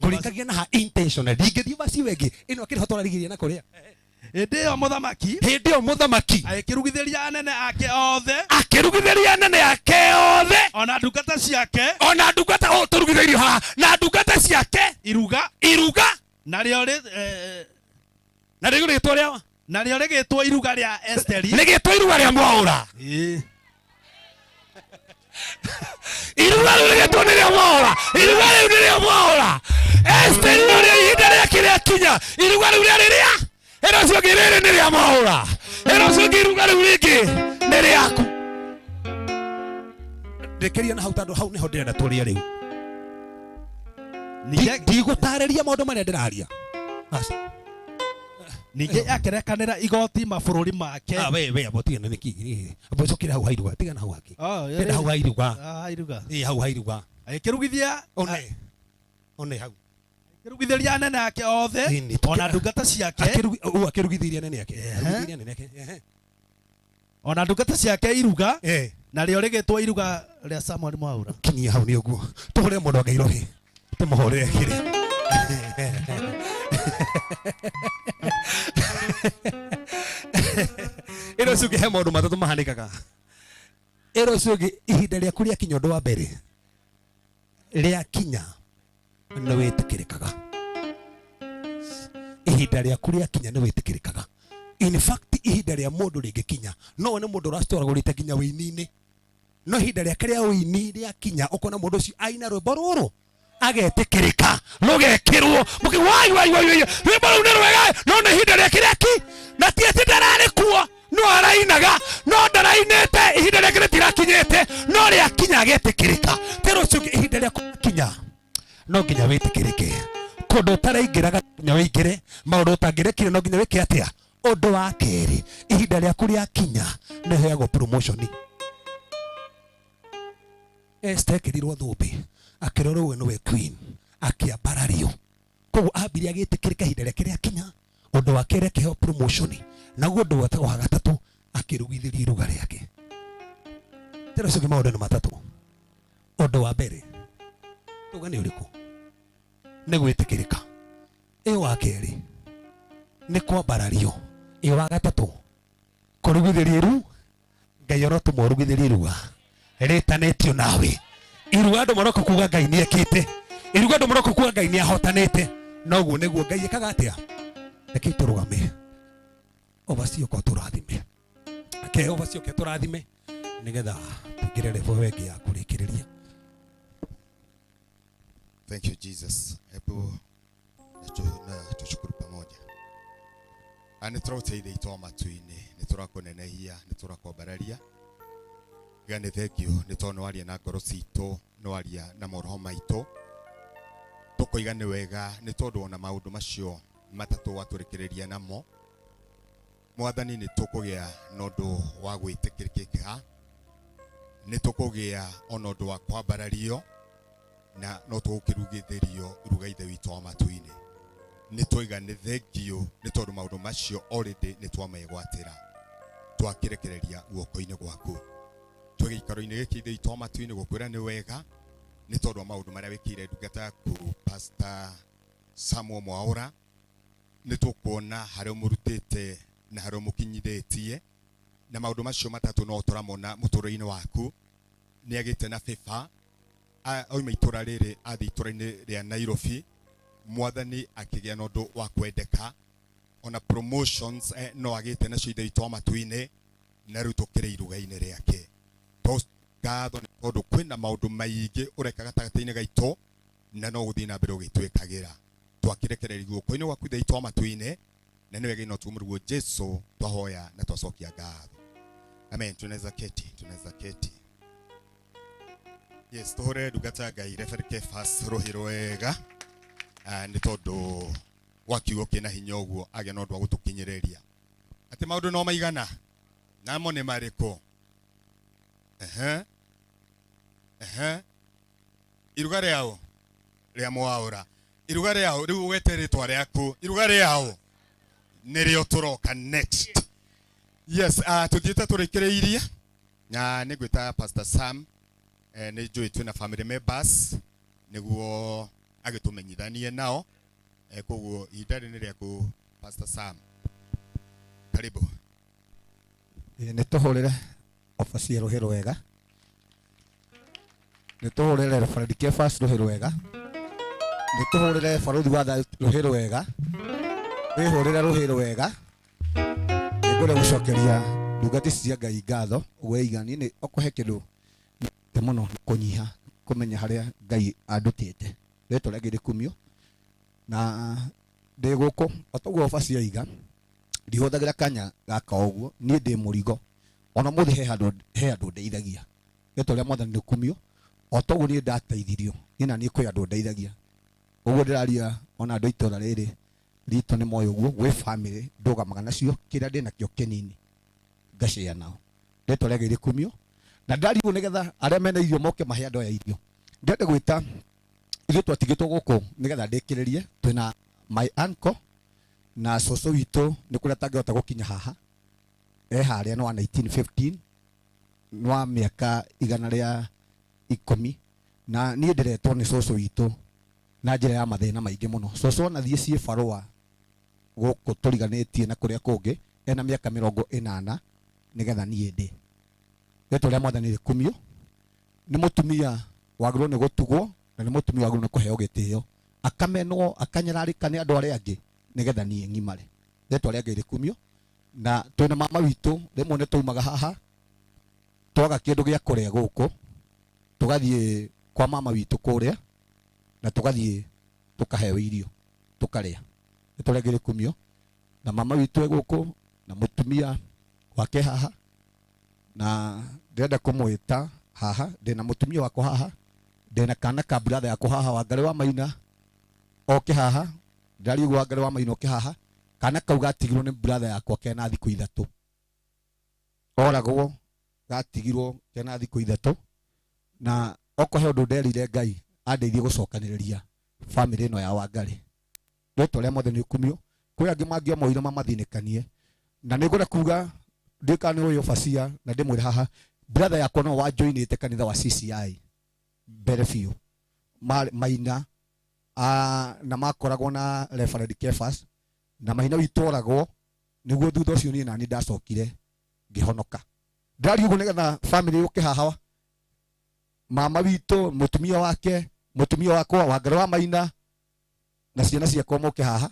kũrĩkagia na ha intentional. Ndingĩthiĩ vaci ĩyo ĩngĩ ĩno akĩrĩ ho tũrarigĩrĩria na kũrĩa. Hĩndĩ ĩyo mũthamaki, hĩndĩ ĩyo mũthamaki agĩkĩrugithĩria anene ake othe, akĩrugithĩria anene ake othe, ona ndungata ciake, ona ndungata, o tũrugithĩirio haha na ndungata ciake iruga, iruga, narĩo na rĩu rĩtwa rĩa narĩo rĩgĩtwo iruga rĩa Esteri, rĩgĩtwo iruga rĩa Mwaũra. Iruga rĩu rĩgĩtwo nĩ rĩa Mwaũra, iruga rĩu nĩ rĩa Mwaũra. Esteri rĩu ihinda rĩake rĩakinya, iruga rĩu rĩarĩ rĩa ĩno ũcio ũngĩ, rĩrĩ nĩ rĩa Mwaũra, ĩno ũcio ũngĩ, iruga rĩu rĩngĩ nĩ rĩaku. Ndĩkĩria na hau tondũ hau nĩho ndĩrenda tũrĩe rĩu. Ndigũtarĩria maũndũ marĩa ndĩraria. Aca. Ningĩ akĩrekanĩra igoti mabũrũri make. Ah, we we abo tigana nĩkĩ abo cokera hau hairuga tigana hau haki. Oh, Tena hau hairuga. Ah, hairuga. Ĩ hau hairuga. Agĩkĩrugithia one one hau. Akĩrugithĩria anene ake othe ona ndungata ciake. Akĩrugithĩria anene ake. Arugithĩria anene ake. Ehe. Ona ndungata ciake iruga. Narĩo rĩgĩtwo iruga rĩa Samuel Mwaura. Kinyia hau nĩ ũguo. Tũhũre mũndũ wa Ngai rũhĩ. Tũmũhũrĩre kĩrĩ. Ĩno ũcio ũngĩ he maũndũ matatũ mahanĩkaga. Ĩno ũcio ũngĩ ihinda rĩaku rĩakinya ũndũ wa mbere rĩakinya nĩ wĩtĩkĩrĩkaga. Ihinda rĩaku rĩakinya nĩ wĩtĩkĩrĩkaga. In fact ihinda rĩa mũndũ rĩngĩkinya no wone mũndũ ũracitwaragũrĩte nginya wĩini-inĩ, no ihinda rĩake rĩa ũini rĩakinya ũkona mũndũ ũcio aina rwĩmbo rũrũ agetĩkĩrĩka rũgekĩrwo mũkĩ wai wai wai wai rwĩmbo rũu nĩ rwega no nĩ ihinda rĩake rĩaki na ti atĩ ndararĩ kuo no arainaga no ndarainĩte ihinda rĩake rĩtirakinyĩte no rĩakinya agetĩkĩrĩka. Tera ũcio ũngĩ ihinda rĩaku rĩakinya no nginya wĩtĩkĩrĩke. Kũndũ ũtaraingĩraga nginya wĩingĩre, maũndũ ũtangĩrekire no nginya wĩke atĩa. Ũndũ wa kerĩ, ihinda rĩaku rĩakinya nĩ ũheagwo promotion. Esther ekĩrirwo thũmbĩ akĩrorwo we nĩwe queen akĩambarario. Koguo ambire agĩtĩkĩrĩka ihinda rĩake rĩakinya. Ũndũ wa kerĩ akĩheo promotion, naguo ũndũ wa gatatũ akĩrugithĩrio iruga rĩake. Tera ũcio ũngĩ maũndũ nĩ matatũ. Ũndũ wa mbere tuga nĩ ũrĩkũ? Nĩ gwĩtĩkĩrĩka. Ĩ wa kerĩ nĩ kwambarario. Ĩ wa gatatũ kũrugithĩrio iru. Ngai arotũma ũrugithĩrio iruga rĩtanĩtio nawe. Iruga andũ maroka kuga Ngai nĩ ekĩte, iruga andũ maroka kuga Ngai nĩ ahotanĩte. Noguo nĩguo Ngai ekaga atĩa. Reke tũrũgame oversee ũka ũtũrathime. Reke oversee ũke ũtũrathime nĩgetha tũingĩre level ĩyo ĩngĩ ya kũrĩkĩrĩria. Thank you Jesus. Hebu na tushukuru pamoja. Nĩ tũraũteithia itwa matu-inĩ, nĩ tũrakũnenehia, nĩ tũrakwambararia. Ngai nĩ thank you nĩ tondũ nĩ waria na ngoro citũ, nĩ waria na maroho maitũ. Tũkoiga nĩ wega nĩ tondũ ona maũndũ macio matatũ watũrĩkĩrĩria namo. Mwathani nĩ tũkũgĩa na ũndũ wa gwĩtĩkĩrĩka, nĩ tũkũgĩa ona ũndũ wa kwambarario, na no tũgũkĩrugithĩrio iruga Ithe witũ wa matu-inĩ. Nĩ twoiga nĩ thank you nĩ tondũ maũndũ macio already nĩ twamegwatĩra, twakĩrekereria guoko-inĩ gwaku. Twĩ gĩikaro-inĩ gĩkĩ Ithe witũ wa matu-inĩ gũkwĩra nĩ wega nĩ tondũ wa maũndũ marĩa wĩkĩire ndungata yaku Pastor Samuel Mwaura. Nĩ tũkuona harĩa ũmũrutĩte na harĩa ũmũkinyithĩtie, na maũndũ macio matatũ no tũramona mũtũrĩre-inĩ waku. Nĩ agĩte na favor, oima itũra rĩrĩ athiĩ itũra-inĩ rĩa Nairobi, Mwathani akĩgĩa na ũndũ wa kwendeka, ona promotions no agĩte nacio Ithe witũ wa matu-inĩ, na rĩu tũkĩrĩ iruga-inĩ rĩake. Ngatho nĩ tondũ kwĩna maũndũ maingĩ ũreka gatagatĩ-inĩ gaitũ, na no gũthiĩ na mbere ũgĩtwĩkagĩra. Twakĩrekereria guoko-inĩ gwaku Ithe witũ wa matu-inĩ, na nĩ wega ino tumũriguo Jesu twahoya na twacokia ngatho. Amen. Tunaweza keti, tunaweza keti. Yes, tũhũre ndungata ya Ngai Reverend Kefas rũhĩ rwega. Nĩ tondũ wa kiugo kĩna hinya ũguo agĩa na ũndũ wa gũtũkinyĩrĩria. Atĩ maũndũ no maigana, namo nĩ marĩkũ? Ehe. Ehe. Iruga rĩao rĩa Mwaura. Iruga rĩao rĩu ũgwete rĩtwa rĩaku. Iruga rĩao nĩrĩo tũroka next. Yes, tũthiĩte tũrĩkĩrĩirie na nĩ ngwĩta Pastor Sam, nĩ njũĩ twĩna family members nĩguo agĩtũmenyithanie nao. Koguo ihinda rĩrĩ nĩ rĩaku Pastor Sam. Karibu. Nĩ tũhũrĩre overseer rũhĩ rwega. Nĩ tũhũrĩre Reverend Kefas rũhĩ rwega. Nĩ tũhũrĩre Barũthi wa Thayũ rũhĩ rwega. Wĩhũrĩre rũhĩ rwega. Nĩngwenda gũcokeria ndungata ici cia Ngai ngatho ũguo ĩiga. Niĩ nĩ ũkũhe kĩndũ nyendete mũno kũnyiha kũmenya harĩa Ngai andutĩte. Rĩtwa rĩake rĩkumio. Na ndĩ gũkũ o ta ũguo overseer oiga, ndihũthagĩra kanya gaka ũguo, niĩ ndĩ mũrigo. Ona ũmũthĩ he handũ ndeithagia. Rĩtwa rĩa Mwathani rĩkumio. O ta ũguo niĩ ndateithirio, niĩ na niĩ kwĩ andũ ndeithagia. Ũguo ndĩraria ona andũ a itũũra rĩrĩ, ritũ nĩ moĩ ũguo gwĩ family ndũgamaga nacio kĩrĩa ndĩ nakĩo kĩnini ngacĩa nao rĩtwa rĩa Ngai rĩkumio na ndarigwo nĩgetha arĩa mena irio moke mahe andũ aya irio. Ndĩrenda gwĩta ithuĩ twatigĩtwo gũkũ nĩgetha ndĩkĩrĩrie twĩna my uncle na cũcũ witũ nĩ kũrĩa tangĩhota gũkinya haha e harĩa nĩ wa 1915 nĩ wa mĩaka 110 na niĩ ndĩretwo nĩ cũcũ witũ na njĩra ya mathĩna maingĩ mũno. Cũcũ ona thiĩ ciĩ barũa gũkũ tũriganĩtie na kũrĩa kũngĩ ena mĩaka 80 nĩgetha niĩ ndĩ. Rĩtwa rĩa Mwathani rĩkumio. Nĩ mũtumia wagĩrĩirwo nĩ gũtugwo na nĩ mũtumia wagĩrĩirwo nĩ kũheo gĩtĩo, akamenwo akanyararĩka nĩ andũ arĩa angĩ nĩgetha niĩ ng'imare. Rĩtwa rĩa Ngai rĩkumio. Na twĩna mama witũ rĩmwe nĩ taumaga haha twaga kĩndũ gĩa kũrĩa gũkũ tũgathiĩ kwa mama witũ kũrĩa na tũgathiĩ tũkaheo irio tũkarĩa. Rĩtwa rĩa Ngai rĩkumio. Na mama witũ e gũkũ na mũtumia wake haha na ndĩrenda kũmwĩta haha ndĩna mũtumia wakwa haha ndĩna kana ka brother yakwa haha Wangarĩ wa Maina oke haha ndĩrarigwo Wangarĩ wa Maina oke haha kana kau gatigirwo nĩ brother yakwa kena thikũ 3 oragwo gatigirwo kena thikũ 3 na okorwo he ũndũ nderire Ngai andeithie gũcokanĩrĩria family ĩno ya Wangarĩ. Rĩtwa rĩa Mwathani rĩkumio. Kwĩ angĩ mangĩomoire mamathĩnĩkanie na nĩ ngwenda kuga ndĩka nĩ ũyũ bacia na ndĩmwĩre haha brother yakwa no wajoinĩte kanitha wa CCI mbere biũ Maina na makoragwo na Reverend Kefas na Maina witũ oragwo nĩguo thutha ũcio niĩ nani ndacokire ngĩhonoka. Ndĩrariũguo nĩgetha family yũke haha mama witũ mũtumia wake mũtumia wakwa Wangarĩ wa Maina na ciana ciakwa moke haha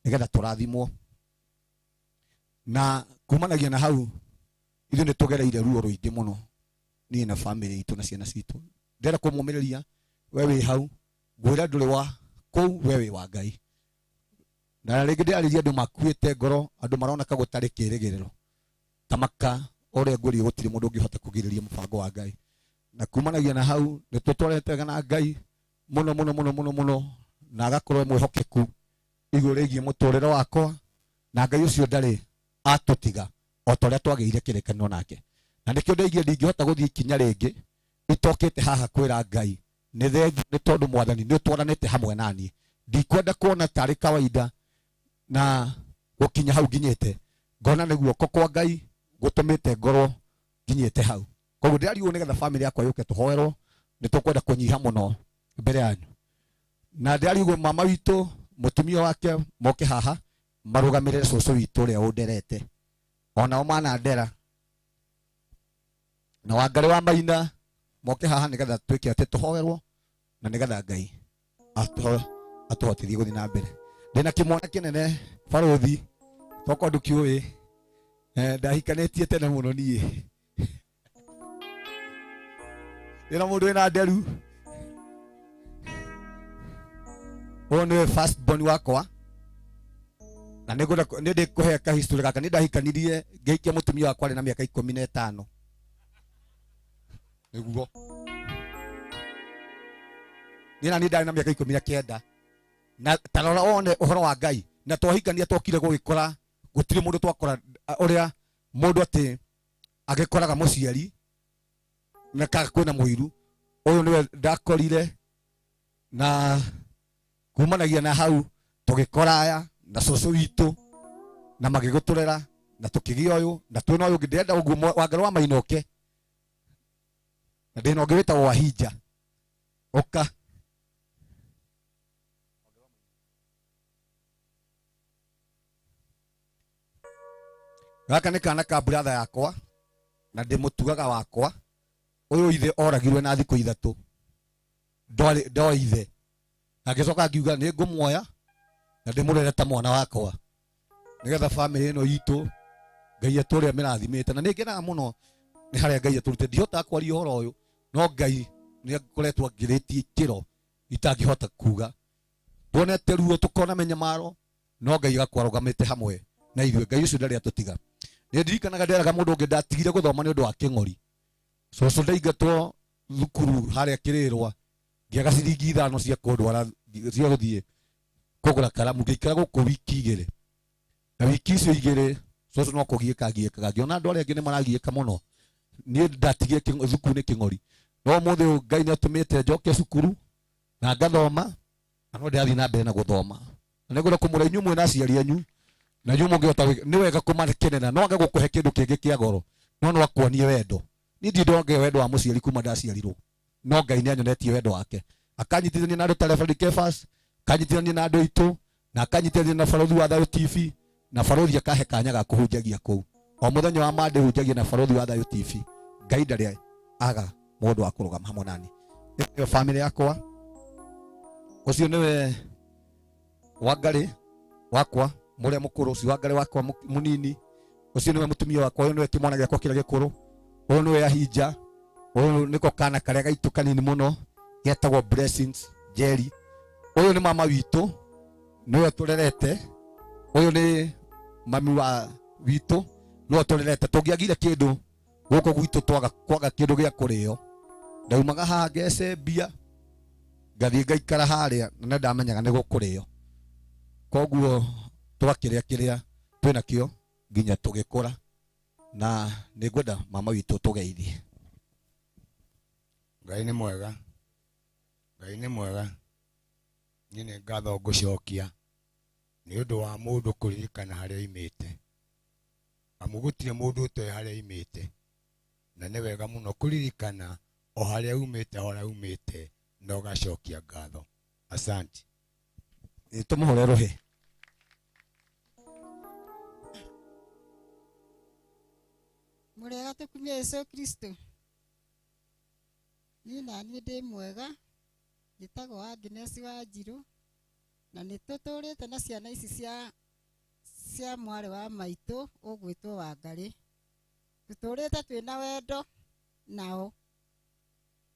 nĩgetha tũrathimwo. Na kumanagia na hau ithuĩ nĩ tũgereire ruo rũingĩ mũno niĩ na family itũ na ciana citũ. Ndĩrenda kũmũmĩrĩria we wĩ hau ngwĩra ndũrĩ wa kũu we wĩ wa Ngai. Na rĩngĩ ndĩrarĩria andũ makuĩte ngoro andũ marona ka gũtarĩ kĩrĩgĩrĩro ta maka ũrĩa ngwĩrire gũtirĩ mũndũ ũngĩhota kũgirĩrĩria mũbango wa Ngai. Na kumanagia na hau nĩ tũtwarĩte na Ngai mũno mũno mũno mũno mũno na agakorwo e mwĩhokeku igũrũ rĩgiĩ mũtũrĩre wakwa na Ngai ũcio ndarĩ atũtiga o ta ũrĩa twagĩire kĩrĩkanĩro nake. Na nĩkĩo ndaigire ndingĩhota gũthiĩ ikinya rĩngĩ itokĩte haha kwĩra Ngai nĩ thengiũ nĩ tondũ Mwathani nĩ ũtwaranĩte hamwe naniĩ. Ndikwenda kuona tarĩ kawaida na gũkinya hau nginyĩte ngona nĩ guoko kwa Ngai gũtũmĩte ngorwo nginyĩte hau. Koguo ndĩrariũo nĩgetha family yakwa yũke tũhoerwo nĩ tũkwenda kũnyiha mũno mbere yanyu. Na ndĩrariũo mama witũ mũtumia wake moke haha marũgamĩrĩre cũcũ witũ ũrĩa ũnderete onao manandera na Wangarĩ wa Maina moke haha nĩgetha twĩke atĩ tũhoerwo na nĩgetha Ngai atũhotithie gũthiĩ na mbere. Ndĩna kĩmwana kĩnene barũthi tokorwo ndũkĩũĩ ndahikanĩtie tene mũno niĩ ndĩna mũndũ wĩna nderu ũyũ nĩwe first born wakwa na nĩ ndĩkũhe ka history gaka. Nĩ ndahikanirie ngĩhikia mũtumia wakwa arĩ na mĩaka 15 nĩguo niĩ na niĩ ndarĩ na mĩaka 19 na tarora wone ũhoro wa Ngai. Na twahikania twokire gũgĩkora gũtirĩ mũndũ twakora ũrĩa mũndũ atĩ agĩkoraga mũciari na ka kwĩna mũiru. Ũyũ nĩwe ndakorire na kumanagia na hau tũgĩkora aya na cũcũ witũ na magĩgũtũrera na tũkĩgĩa ũyũ na twĩna ũyũ ũngĩ. Ndĩrenda ũguo Wangarĩ wa Maina oke na ndĩna ũngĩ wĩtagwo Wahinja ũka. Gaka nĩ kana ka brother yakwa na ndĩmũtugaga wakwa. Ũyũ ithe oragirwe na thikũ 3 ndoĩ ithe agĩcoka ngiuga nĩ ngũmuoya na ndĩmũrere ta mwana wakwa nĩgetha family ĩno itũ Ngai atũrĩa mĩrathimĩte. Na nĩ ngenaga mũno nĩ harĩa Ngai atũrutĩte. Ndihotaga kwaria ũhoro ũyũ no Ngai nĩ akoretwo angĩrĩtie ikĩro itangĩhota kuga. Tuonete ruo tũkona mĩnyamaro no Ngai agakorwo arũgamĩte hamwe na ithuĩ. Ngai ũcio ndarĩ atũtiga. Nĩ ndirikanaga nderaga mũndũ ũngĩ ndatigire gũthoma nĩ ũndũ wa kĩng'ori. Cũcũ ndaingatwo thukuru harĩa Kĩrĩrwa ngĩaga ciringi 5 cia kũndwara cia gũthiĩ Kũgũra karamu ngĩikara gũkũ wiki igĩrĩ na wiki icio igĩrĩ cũcũ no kũgiĩka giĩkaga ngĩona andũ arĩa angĩ nĩ maragiĩka mũno niĩ ndatigire thukuru nĩ kĩng'ori no ũmũthĩ ũyũ Ngai nĩ atũmĩte njoke cukuru na ngathoma na no ndĩrathiĩ na mbere na gũthoma na nĩngwenda kũmũra inyuĩ mwĩna aciari anyu na inyuĩ mũngĩhota nĩ wega kũmakenera no age gũkũhe kĩndũ kĩngĩ kĩa goro no no akuonie wendo niĩ ndirĩ ndongea wendo wa mũciari kuma ndaciarirwo no Ngai nĩ anyonetie wendo wake akanyitithania na andũ ta Reverend Kefas akanyitithania na andũ aitũ na akanyitithania na Barothi wa Thayũ TV na barothi akahe kanya ga kũhunjagia kũu o mũthenya wa Monday hunjagia na Barothi wa Thayũ TV Ngai ndarĩ aga mũndũ wa kũrũgama hamwe nani nĩyo family yakwa ũcio nĩwe Wangarĩ wakwa mũrĩa mũkũrũ ũcio Wangarĩ wakwa mũnini ũcio nĩwe mũtumia wakwa ũyũ nĩwe kĩmwana gĩakwa kĩrĩa gĩkũrũ ũyũ nĩwe Ahinja ũyũ nĩko kana karĩa gaitũ kanini mũno getagwo Blessings Jerry ũyũ nĩ mama witũ nĩwe tũrerete ũyũ nĩ mami wa witũ nĩwe tũrerete tũngĩagire kĩndũ gũkũ gwitũ twaga kwaga kĩndũ gĩa kũrĩo ndaumaga haha ngece mbia ngathiĩ ngaikara harĩa na nĩ ndamenyaga nĩ gũkũrĩo koguo twakĩrĩa kĩrĩa twĩnakĩo nginya tũgĩkũra na nĩngwenda mama witũ tũgeithie. Ngai nĩ mwega, Ngai nĩ mwega. Niĩ nĩ ngatho ngũcokia nĩ ũndũ wa mũndũ kũririkana harĩa oimĩte, amu gũtirĩ mũndũ ũtoĩ harĩa oimĩte, na nĩ wega mũno kũririkana o harĩa umĩte, o harĩa umĩte na ũgacokia ngatho. Asante. Tũmũhũre rũhĩ. Mũrĩega tũkumie Jesũ Kristo. Niĩ naniĩ ndĩ mwega, njĩtagwo Agnes Wanjirũ, na nĩ tũtũrĩte na ciana ici cia mwarĩ wa maitũ ũgwĩtwo Wangarĩ. Tũtũrĩte twĩna wendo nao.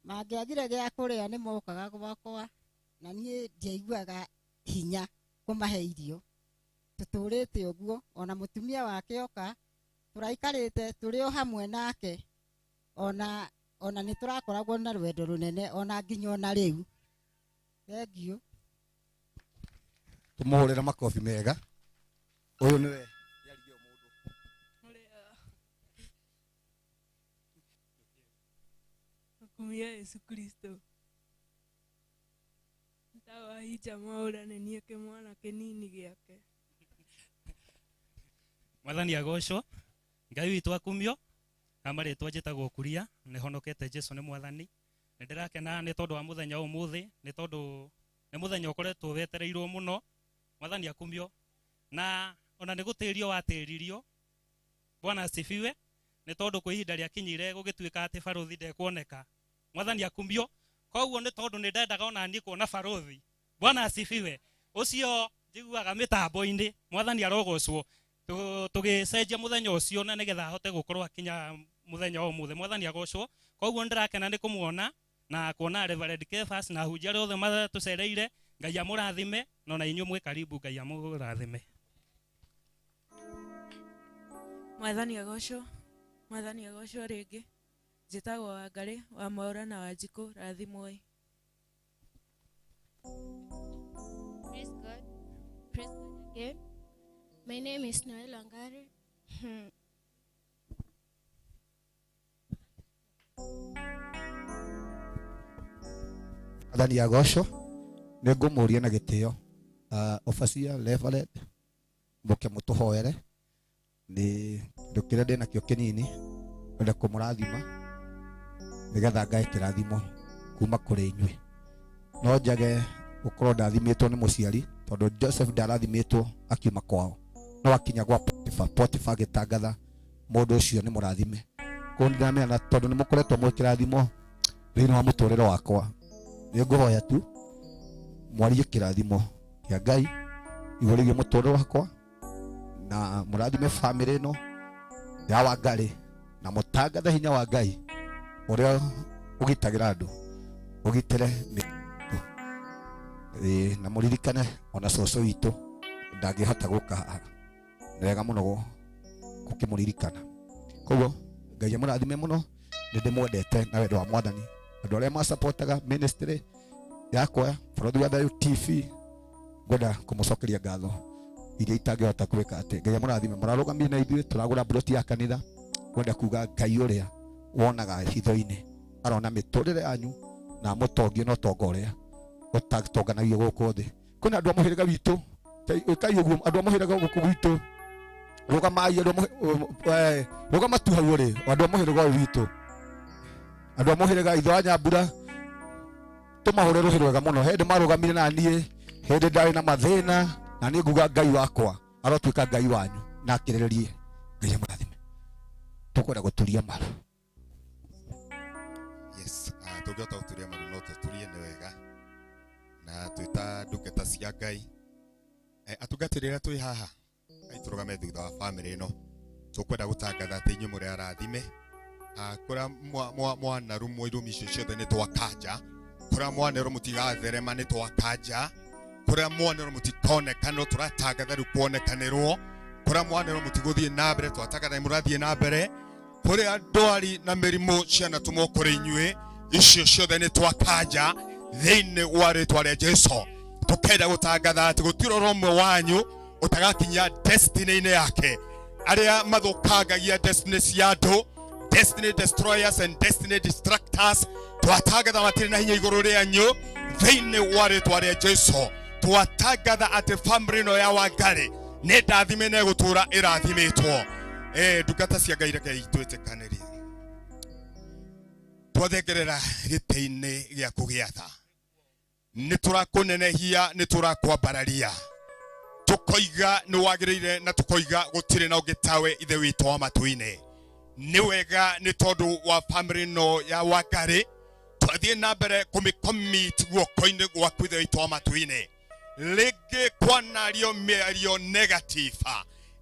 Mangĩagire gĩa kũrĩa nĩ mokaga gwakwa, na niĩ ndiaiguaga hinya kũmahe irio. Tũtũrĩte ũguo, ona mũtumia wake oka, tũraikarĩte tũrĩ o hamwe nake, ona nĩ tũrakoragwo na rwendo rũnene ona nginya ona rĩu. Thengiũ. Tũmũhũrĩre makobi mega. Ũyũ nĩwe Kumia Yesu Kristo. Njĩtagwo Ahija Mwaũra nĩ niĩ kĩmwana kĩnini gĩake. Mwathani agocwo, Ngai witũ akumio, na marĩtwa njĩtagwo Kuria, nĩ honokete Jesũ nĩ Mwathani. Nĩ ndĩrakena nĩ tondũ wa mũthenya ũmũthĩ, nĩ tondũ nĩ mũthenya ũkoretwo wetereirwo mũno. Mwathani akumio, na ona nĩ gũtĩrio watĩririo. Bwana asifiwe, nĩ tondũ kwĩ ihinda rĩakinyire gũgĩtuĩka atĩ barothi ndekuoneka. Mwathani akumio, koguo nĩ tondũ nĩ ndendaga ona niĩ kuona barothi. Bwana asifiwe, ũcio njiguaga mĩtambo-inĩ, Mwathani arogocwo. Tũgĩcenjia mũthenya ũcio na nĩgetha ahote gũkorwo akinya mũthenya wa ũmũthĩ. Mwathani agocwo. Koguo nĩndĩrakena nĩ kũmuona na kuona Reverend Kefas na ahunjia arĩa othe matũcereire. Ngai amũrathime, na ona inyuĩ mwĩ karibu, Ngai amũrathime. Mwathani agocwo, Mwathani agocwo rĩngĩ. Njĩtagwo Wangarĩ wa Mwaũra na Wanjikũ, rathimwoi. Praise God. Praise God again. My name is Noel Wangari. Mwathani agocwo, nĩ ngũmũria na gĩtĩo. Overseer Reverend, mũke mũtũhoere. Nĩ kĩndũ kĩrĩa ndĩnakĩo kĩnini, ngwenda kũmũrathima nĩgetha ngae kĩrathimo kuma kũrĩ inyuĩ. No njage gũkorwo ndathimĩtwo nĩ mũciari, tondũ Joseph ndarathimĩtwo akiuma kwao, no akinya gwa Potiphar, Potiphar agĩtangatha mũndũ ũcio nĩ mũrathime. Koguo nĩndĩramenya na tondũ nĩ mũkoretwo mwĩ kĩrathimo thĩinĩ wa mũtũrĩre wakwa, nĩ ngũhoya tu mwarie kĩrathimo kĩa Ngai igũrũ rĩgiĩ mũtũrĩre wakwa, na mũrathime famĩlĩ ĩno ya Wangarĩ, na mũtangathe hinya wa Ngai ũrĩa ũgitagĩra andũ, ũgitĩre mĩtũ. Na mũririkane ona cũcũ witũ ndangĩhota gũka haha, nĩ wega mũno gũkĩmũririkana. Koguo Ngai amũrathime mũno, nĩ ndĩmwendete na wendo wa Mwathani. Andũ arĩa masapotaga ministry yakwa, Barothi wa Thayũ TV, Ngwenda kũmũcokeria ngatho iria itangĩhota gwĩka atĩ Ngai amũrathime. Mũrarũgamire na ithuĩ tũragũra mburoti ya kanitha. Ngwenda kuga Ngai ũrĩa wonaga hitho-inĩ arona mĩtũrĩre yanyu na amũtongie na ũtonga ũrĩa ũtatonganagio gũkũ thĩ. Kwĩna andũ a mũhĩrĩga witũ, ĩkai ũguo, andũ a mũhĩrĩga gũkũ gwitũ, rũgamai, andũ a rũgama tu hau ũrĩ, andũ a mũhĩrĩga ũyũ witũ, andũ a mũhĩrĩga ithe wa Nyambura, tũmahũre rũhĩ rwega mũno. Hĩndĩ marũgamire na niĩ, hĩndĩ ndarĩ na mathĩna, na niĩ nguga Ngai wakwa arotuĩka Ngai wanyu na akĩrĩrĩrie. Ngai amũrathime. Tũkwenda gũturia maru. Yes, tũngĩhota gũturia maru no tũturie nĩ wega. Na twĩta ndungata cia Ngai. Atungatĩri arĩa twĩ haha, Ngai tũrũgame thutha wa famĩlĩ ĩno. Tũkwenda gũtangatha atĩ inyuĩ mũrĩ arathime. Kũrĩa mwanarumwo irumi icio ciothe nĩ twakanja. Kũrĩa mwanerwo mũtigatherema nĩ twakanja. Kũrĩa mwanerwo mũtikonekanwo tũratangatha rĩu kuonekanĩrwo. Kũrĩa mwanerwo mũtigũthiĩ na mbere twatangatha nĩ mũrathiĩ na mbere. Kũrĩa ndwari na mĩrimũ cianatũmwo kũrĩ inyuĩ, icio ciothe nĩ twakanja thĩinĩ wa rĩtwa rĩa Jesu. Tũkenda gũtangatha atĩ gũtirĩ ũrĩa ũmwe wanyu ũtagakinya destiny-inĩ yake. Arĩa mathũkangagia destiny cia andũ, destiny destroyers and destiny distractors, twatangatha matirĩ na hinya igũrũ rĩanyu thĩinĩ wa rĩtwa rĩa Jesu. Twatangatha atĩ family ĩno ya Wangari nĩ ndathime na ĩgũtũũra ĩrathimĩtwo. Ndungata cia Ngai rekei twĩtĩkanĩrie. Twathengerera gĩtĩ-inĩ gĩaku gĩa tha, nĩ tũrakũnenehia, nĩ tũrakwambararia, tũkoiga nĩ wagĩrĩire na tũkoiga gũtirĩ na ũngĩ tawe Ithe witũ wa matu-inĩ. Nĩ wega nĩ tondũ wa family ĩno ya Wangari twathiĩ na mbere kũmĩcommit guoko-inĩ gwaku Ithe witũ wa matu-inĩ. Rĩngĩ kwanario mĩario negative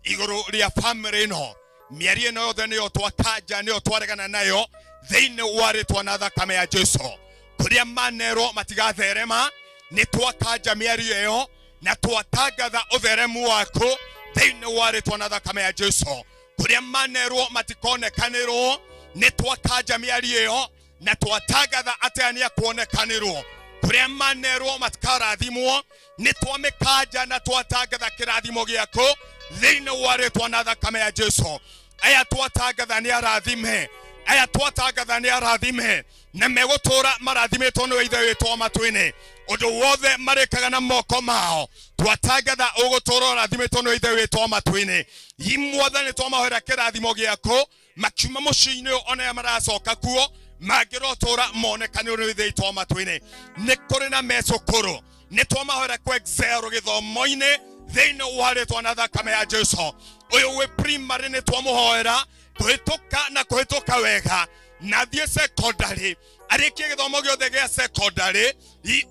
igũrũ rĩa family ĩno, mĩario ĩno yothe nĩyo twakanja, nĩyo twaregana nayo thĩinĩ wa rĩtwa na thakame ya Jesu. Kũrĩa manerwo matigatherema, nĩ twakanja mĩario ĩyo na twatangatha ũtheremu waku thĩinĩ wa rĩtwa na thakame ya Jesu. Kũrĩa manerwo matikonekanĩrwo, nĩ twakanja mĩario ĩyo na twatangatha atĩ aya nĩ akuonekanĩrwo. Kũrĩa manerwo matikarathimwo, nĩ twamĩkanja na twatangatha kĩrathimo gĩaku thĩinĩ wa rĩtwa na thakame ya Jesu. Aya twatangatha nĩ arathime, aya twatangatha nĩ arathime, na megũtũũra marathimĩtwo nĩ Ithe witũ wa matu-inĩ. Ũndũ wothe marĩkaga na moko mao, twatangatha ũgũtũũra ũrathimĩtwo nĩ Ithe witũ wa matu-inĩ. Mwathani, twamahoera kĩrathimo gĩaku, makiuma mũciĩ-inĩ ũyũ ona aya maracoka kuo, mangĩrotũũra monekanĩrwo nĩ Ithe witũ wa matu-inĩ. Nĩ kũrĩ na mecũkũrũ, nĩ twamahoera kũ excel gĩthomo-inĩ thĩinĩ wa rĩtwa na thakame ya Jesu. Ũyũ wĩ primary nĩ twamũhoera kũhĩtũka na kũhĩtũka wega, na thiĩ secondary, arĩkie gĩthomo gĩothe gĩa secondary,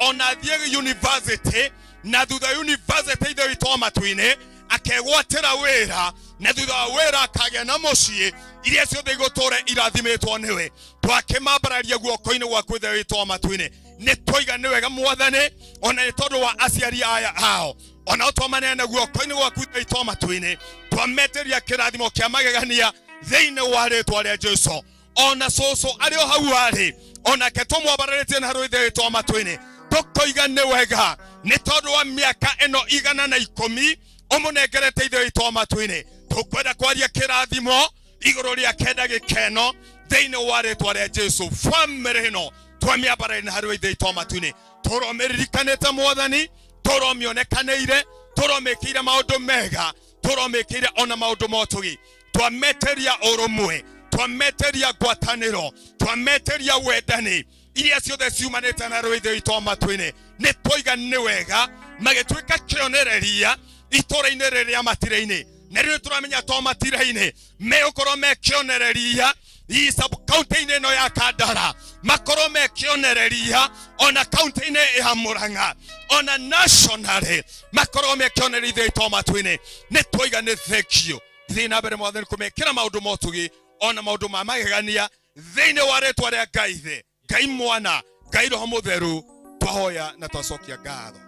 ona thiĩ university, na thutha university Ithe witũ wa matu-inĩ akegwatĩra wĩra, na thutha wa wĩra akagĩa na mũciĩ, iria ciothe igũtũũra irathimĩtwo nĩwe. Twakĩmambararia guoko-inĩ gwaku Ithe witũ wa matu-inĩ. Nĩ twoiga nĩ wega Mwathani, ona nĩ tondũ wa aciari aya ao, onao twamaneana guoko-inĩ gwaku Ithe witũ wa matu-inĩ, twametĩria kĩrathimo kĩa magegania thĩinĩ wa rĩtwa rĩa Jesu. Ona cũcũ arĩ o hau arĩ, onake tũmwambararĩtie na harĩ Ithe witũ wa matu-inĩ, tũkoiga nĩ wega nĩ tondũ wa mĩaka ĩno 110 ũmũnengerete Ithe witũ wa matu-inĩ. Tũkwenda kwaria kĩrathimo igũrũ rĩa kenda gĩkeno thĩinĩ wa rĩtwa rĩa Jesu. Famĩlĩ ĩno twamĩambararĩria na harĩ Ithe witũ wa matu-inĩ, tũromĩririkanĩte Mwathani, tũromĩonekanĩire, tũromĩkĩire maũndũ mega, tũromĩkĩire ona maũndũ ma ũtugi. Twametĩria ũrũmwe, twametĩria ngwatanĩro, twametĩria wendani iria ciothe ciumanĩte na rũĩ Ithe witũ wa matu-inĩ. Nĩ twoiga nĩ wega magĩtuĩka kĩonereria itũũra-inĩ rĩrĩa matira-inĩ, na rĩu tũramenya to matira-inĩ megũkorwo me kĩonereria i sub county-inĩ ĩno ya Kandara, makorwo me kĩonereria ona county-inĩ ya Murang'a, ona nationally makorwo me kĩonereria Ithe witũ wa matu-inĩ. Nĩ twoiga nĩ thank you. Thiĩ na mbere Mwathani kũmekĩra maũndũ ma ũtugi ona maũndũ ma magegania thĩinĩ wa rĩtwa rĩa Ngai Ithe, Ngai Mwana, Ngai Roho Mũtheru. Twahoya na twacokia ngatho.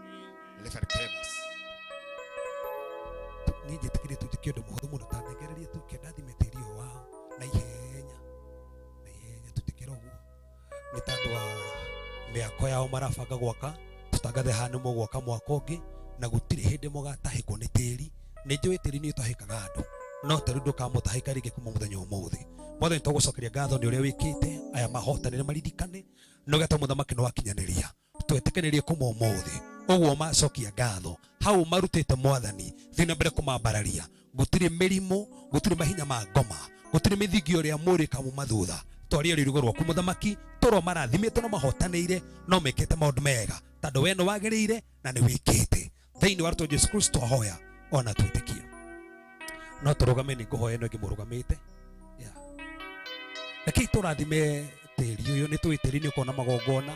Reverend Clemas. Niĩ njĩtĩkĩrie tũtuĩke ũndũ mũhũthũ mũno, ta ndengererie tu kenda thime tĩri ũyũ wao na ihenya na ihenya, tũtikĩra ũguo nĩ tondũ wa mĩako yao marabanga gwaka. Tũtangathe haha nĩ mũgwaka mwako ũngĩ Na gũtirĩ hĩndĩ mũgatahĩkwo nĩ tĩri. Nĩ njũĩ tĩri nĩ ũtahĩkaga andũ, no tarĩu ndũkamũtahĩka rĩngĩ kuma mũthenya ũmũthĩ. Mwathani, tũgũcokeria ngatho nĩ ũrĩa wĩkĩte. Aya mahotanĩre maririkane na ũgetwo mũthamaki nĩ wakinyanĩria. Twetĩkanĩrie kuma ũmũthĩ ũguo macokia ngatho hau marutĩte Mwathani, thiĩ na mbere kũmambararia. Gũtirĩ mĩrimũ, gũtirĩ mahinya ma ngoma, gũtirĩ mĩthingio ĩrĩa mũrĩ kamuma thutha. Twaria rũirigo rwaku mũthamaki, tũrwo marathimĩte no mahotanĩire no mekĩte maũndũ mega, tondũ we nĩ wagĩrĩire na nĩ wĩkĩte. Thĩinĩ wa rĩtwa Jesu Kristo ahoya ona twĩtĩkia. No tũrũgame, nĩ ngũhoya ĩno ĩngĩ mũrũgamĩte. Rekei tũrathime tĩri ũyũ. Nĩ tũĩ tĩri nĩ ũkoragwo na magongona,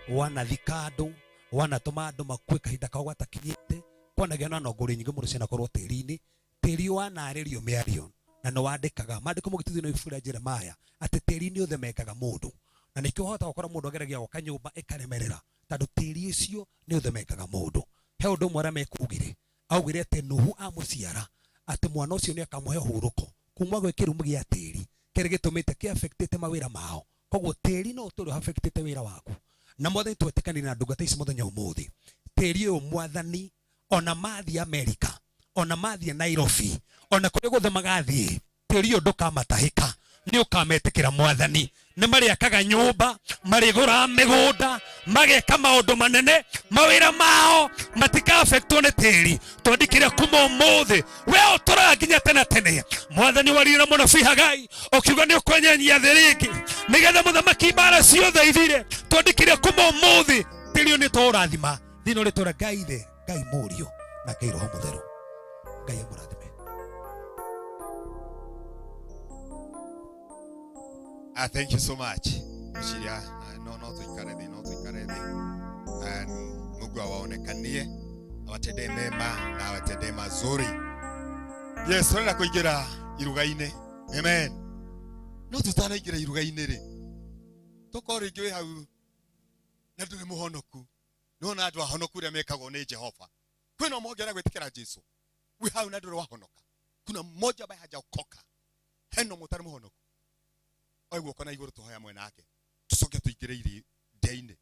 wanathika andũ, wanatũma andũ makue kahinda kao gatakinyĩte. Kwanagĩa na nongori nyingĩ mũno cianakorwo tĩri-inĩ. Tĩri wanarĩrio mĩario na nĩ wandĩkaga maandĩko mũgĩtithio na ibuku rĩa Jeremiah atĩ tĩri nĩ ũthemekaga mũndũ, na nĩkĩo ũhotaga gũkora mũndũ ageragia gwaka nyũmba ĩkaremerera, tondũ tĩri ũcio nĩ ũthemekaga mũndũ. He ũndũ ũmwe arĩa mekugire, augire atĩ Nuhu amũciara atĩ mwana ũcio nĩ akamũhe ũhurũko kuma gwĩ kĩrumu gĩa tĩri kĩrĩa gĩtũmĩte kĩafectĩte mawĩra mao. Koguo tĩri no ũtũre ũafectĩte wĩra waku. Na Mwathani, twetĩkanĩre na ndungata ici mũthenya ũmũthĩ, tĩri ũyũ Mwathani, ona mathiĩ Amerika, ona mathiĩ Nairobi, ona kũrĩa guothe magathiĩ, tĩri ũyũ ndũkamatahĩka, nĩ ũkametĩkĩra Mwathani. Nĩ marĩakaga nyũmba, marĩgũraga mĩgũnda, mageka maũndũ manene, mawĩra mao matikafectwo nĩ tĩri. Twandĩkĩre kuma ũmũthĩ, we ũtũraga nginya tene tene. Mwathani, warie na mũnabii Hagai ũkiuga nĩ ũkwenyenyia thĩ rĩngĩ nĩgetha mũthamaki mbara ciothe ithire. Twandĩkĩre kuma ũmũthĩ, tĩri ũyũ nĩ tũũrathima thĩinĩ wa rĩtwa rĩa Ngai Ithe, Ngai Mũriũ na Ngai Roho Mũtheru. Ngai amũrathime. Thank you so much. Mciria, no tuikare thĩ, no tuikare thĩ. Mungu awaonekanie, awatendee mema na awatendee mazuri. Yes, turenda kuingira iruga-inĩ. Amen. No tutanaingira iruga-inĩ rĩ, tokorwo rĩngĩ wĩ hau na ndũrĩ mũhonoku. Nĩwona andũ ahonoku ũrĩa mekagwo nĩ Jehova. Kwĩna ũmwe ũngĩenda gwĩtĩkĩra Jesu, wĩ hau na ndũrĩ wahonoka. Kuna mmoja ambaye hajaokoka, hena ũmwe ũtarĩ mũhonoku. Oe guoko na igũrũ tũhoya mwena wake, tũcoke tũingĩre ndĩa-inĩ.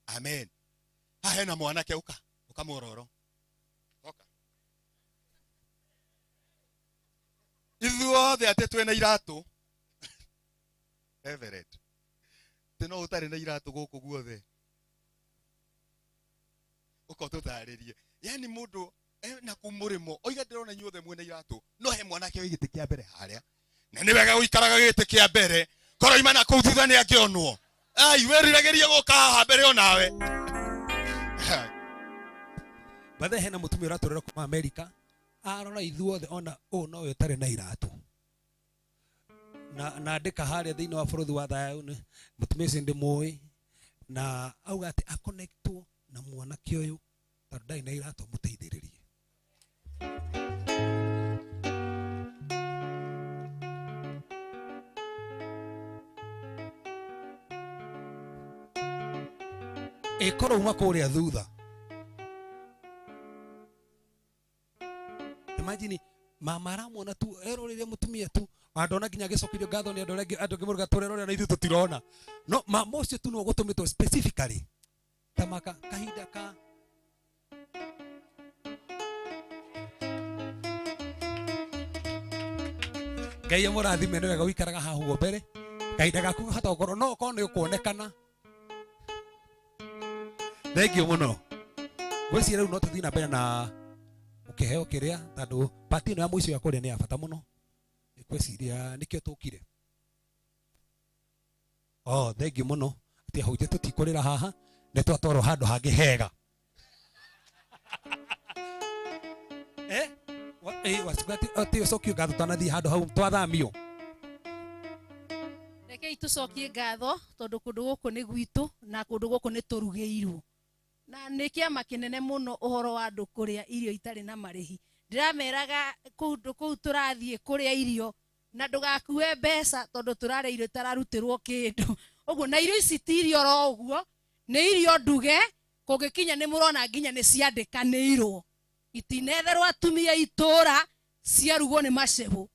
Amen. Haha hena mwanake, ũka, ũka mwororo. Oka. Ithuothe atĩ twĩna iratũ. Reverend, atĩ no ũtarĩ na iratũ gũkũ guothe. Ũka ũtũtarĩrie. Yaani mũndũ na kũu mũrĩmo, oiga ndĩrona inyuothe mwĩna iratũ, no he mwanake wĩ gĩtĩ kĩa mbere harĩa. Na nĩ wega gũikaraga gĩtĩ kĩa mbere, korwo ima na kũu thutha nĩ angĩonwo. Ai, wĩriragĩria gũka haha mbere onawe. Bathe hena mũtumia ũratũrĩra kuma Amerika, arora ithuothe ona ũũ nowe ũtarĩ na iratũ. Na andĩka harĩa thĩinĩ wa bũrũri wa thayũ, nĩ mũtumia ũcio ndĩmũĩ, na auga atĩ akonectwo na mwanake ũyũ tondũ ndarĩ na iratũ amũteithĩrĩrie. Ĩkorwo uma kũrĩa thutha. Imagine mama aramwona tu erorire mũtumia tu, andona nginya agĩcokerio ngatho nĩ andũ arĩa angĩ, andũ angĩ marauga tũrerorera na ithuĩ tũtirona. No mama ũcio tu no ũgũtũmĩtwo specifically ta maka kahinda ka Ngai amũrathime. Nĩ wega ũikaraga haha ũguo mbere, kahinda gaku kahota gũkorwo no ũkorwo nĩ ũkuonekana. Thank you mũno. Ngwĩciria rĩu no tũthiĩ na mbere na ũkĩheo kĩrĩa, tondũ part ĩno ya mũico ya kũrĩa nĩ ya bata mũno. Ngwĩciria nĩkĩo tũkire. Oh, thank you mũno. Atĩ ahunjia tũtikũrĩra haha, nĩ twatwarwo handũ hangĩ hega. Wacuga atĩ ũcokie ngatho twanathiĩ handũ hau twathamio. Rekei tũcokie ngatho tondũ kũndũ gũkũ nĩ gwitũ na kũndũ gũkũ nĩ tũrugĩirwo. Na nĩ kĩama kĩnene mũno ũhoro wa andũ kũrĩa irio itarĩ na marĩhi. Ndĩrameraga kũndũ kũu tũrathiĩ kũrĩa irio na ndũgakue mbeca tondũ tũrarĩa irio itararutĩrwo kĩndũ. Ũguo na irio ici ti irio oro ũguo, nĩ irio nduge, kũngĩkinya nĩ mũrona nginya nĩ ciandĩkanĩirwo. Itinetherwo atumia itũra, ciarugwo nĩ macebũ.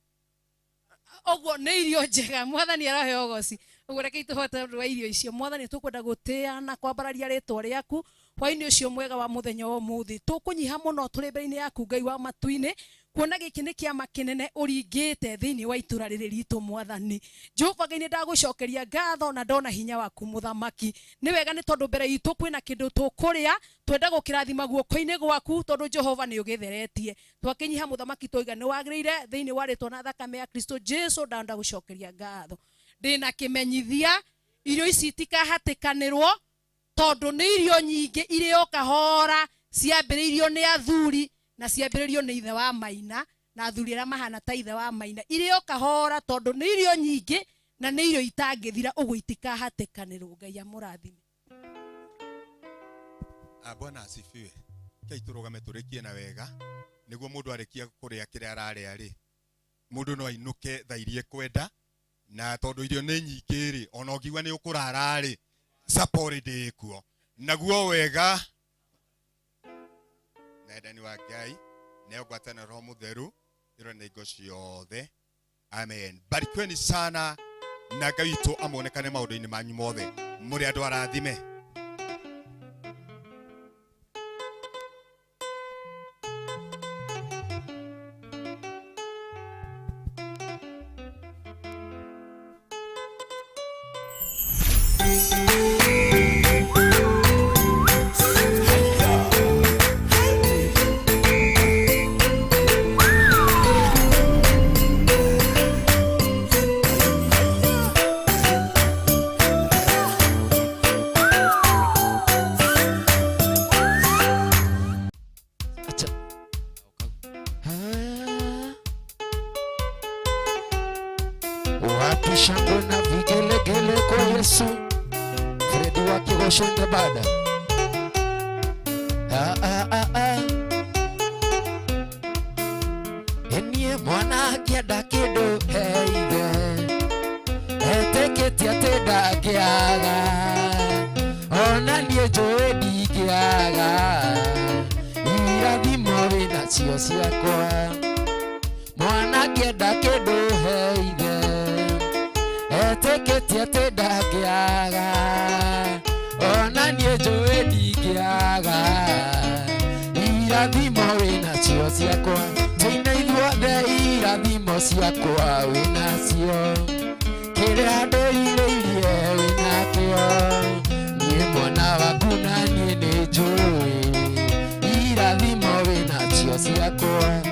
Ũguo nĩ irio njega, Mwathani aroheo ũgoci. Ũguo rekei tũhote ũndũ wa irio icio. Mwathani, tũkwenda gũtĩa na kwambararia rĩtwa rĩaku. Hwainĩ ũcio mwega wa mũthenya wa ũmũthĩ, tũkũnyiha mũno tũrĩ mbere-inĩ yaku Ngai wa matu-inĩ, kuona gĩkĩ nĩ kĩama kĩnene ũringĩte thĩinĩ wa itũra rĩrĩ ritũ mwathani. Jehova Ngai, nĩ ndagũcokeria ngatho na ndona hinya waku mũthamaki. Nĩ wega nĩ tondũ mbere itũ kwĩna kĩndũ tũkũrĩa, twenda gũkĩrathima guoko-inĩ gwaku tondũ Jehova nĩ ũgĩtheretie. Twakĩnyiha mũthamaki twoiga nĩ wagĩrĩire thĩinĩ wa rĩtwa na thakame ya Kristo Jesu, ndanda gũcokeria ngatho. Ndĩna kĩmenyithia, irio ici itikahatĩkanĩrwo tondũ nĩ irio nyingĩ irĩ o kahora ciambĩrĩirio nĩ athuri na ciambĩrĩirio nĩ ithe wa Maina na athuri arĩa mahana ta ithe wa Maina, irĩ o kahora tondũ nĩ irio nyingĩ na nĩ irio itangĩthira, ũguo itikahatĩkanĩrwo. Ngai amũrathime. Bwana asifiwe. Kei tũrũgame tũrĩkie na wega nĩguo mũndũ arĩkia kũrĩa kĩrĩa ararĩa rĩ, mũndũ no ainũke thaa iria ekwenda, na tondũ irio nĩ nyingĩ rĩ, ona ũngiuga nĩ ũkũrara rĩ, sapori ndĩ kuo. Naguo wega na wendani wa Ngai nayo ngwatanĩro Roho Mũtheru ĩro nĩ hingo ciothe. Amen. Barikiweni sana na Ngai witũ amuonekane maũndũ-inĩ manyu mothe. Mũrĩ andũ arathime. Wapi shangwe na vigelegele kwa Yesu? Fredi wa Kigoshende bada. Ah, ah, ah, ah. Enie mwana akienda kindu he ithe, etĩkĩtie atĩ ndangĩaga, ona niĩ njũĩ ndingĩaga, irathimo wĩnacio ciakwa. Mwana akĩenda kĩndũ he ithe, etĩkĩtie atĩ ndangĩaga, ona niĩ njũĩ ndingĩaga, irathimo wĩnacio ciakwa. Tũine ithuothe irathimo ciakwa wĩnacio, kĩrĩa ndĩrirĩirie wĩnakĩo, niĩ mwana waku na niĩ nĩ njũĩ, irathimo wĩnacio ciakwa.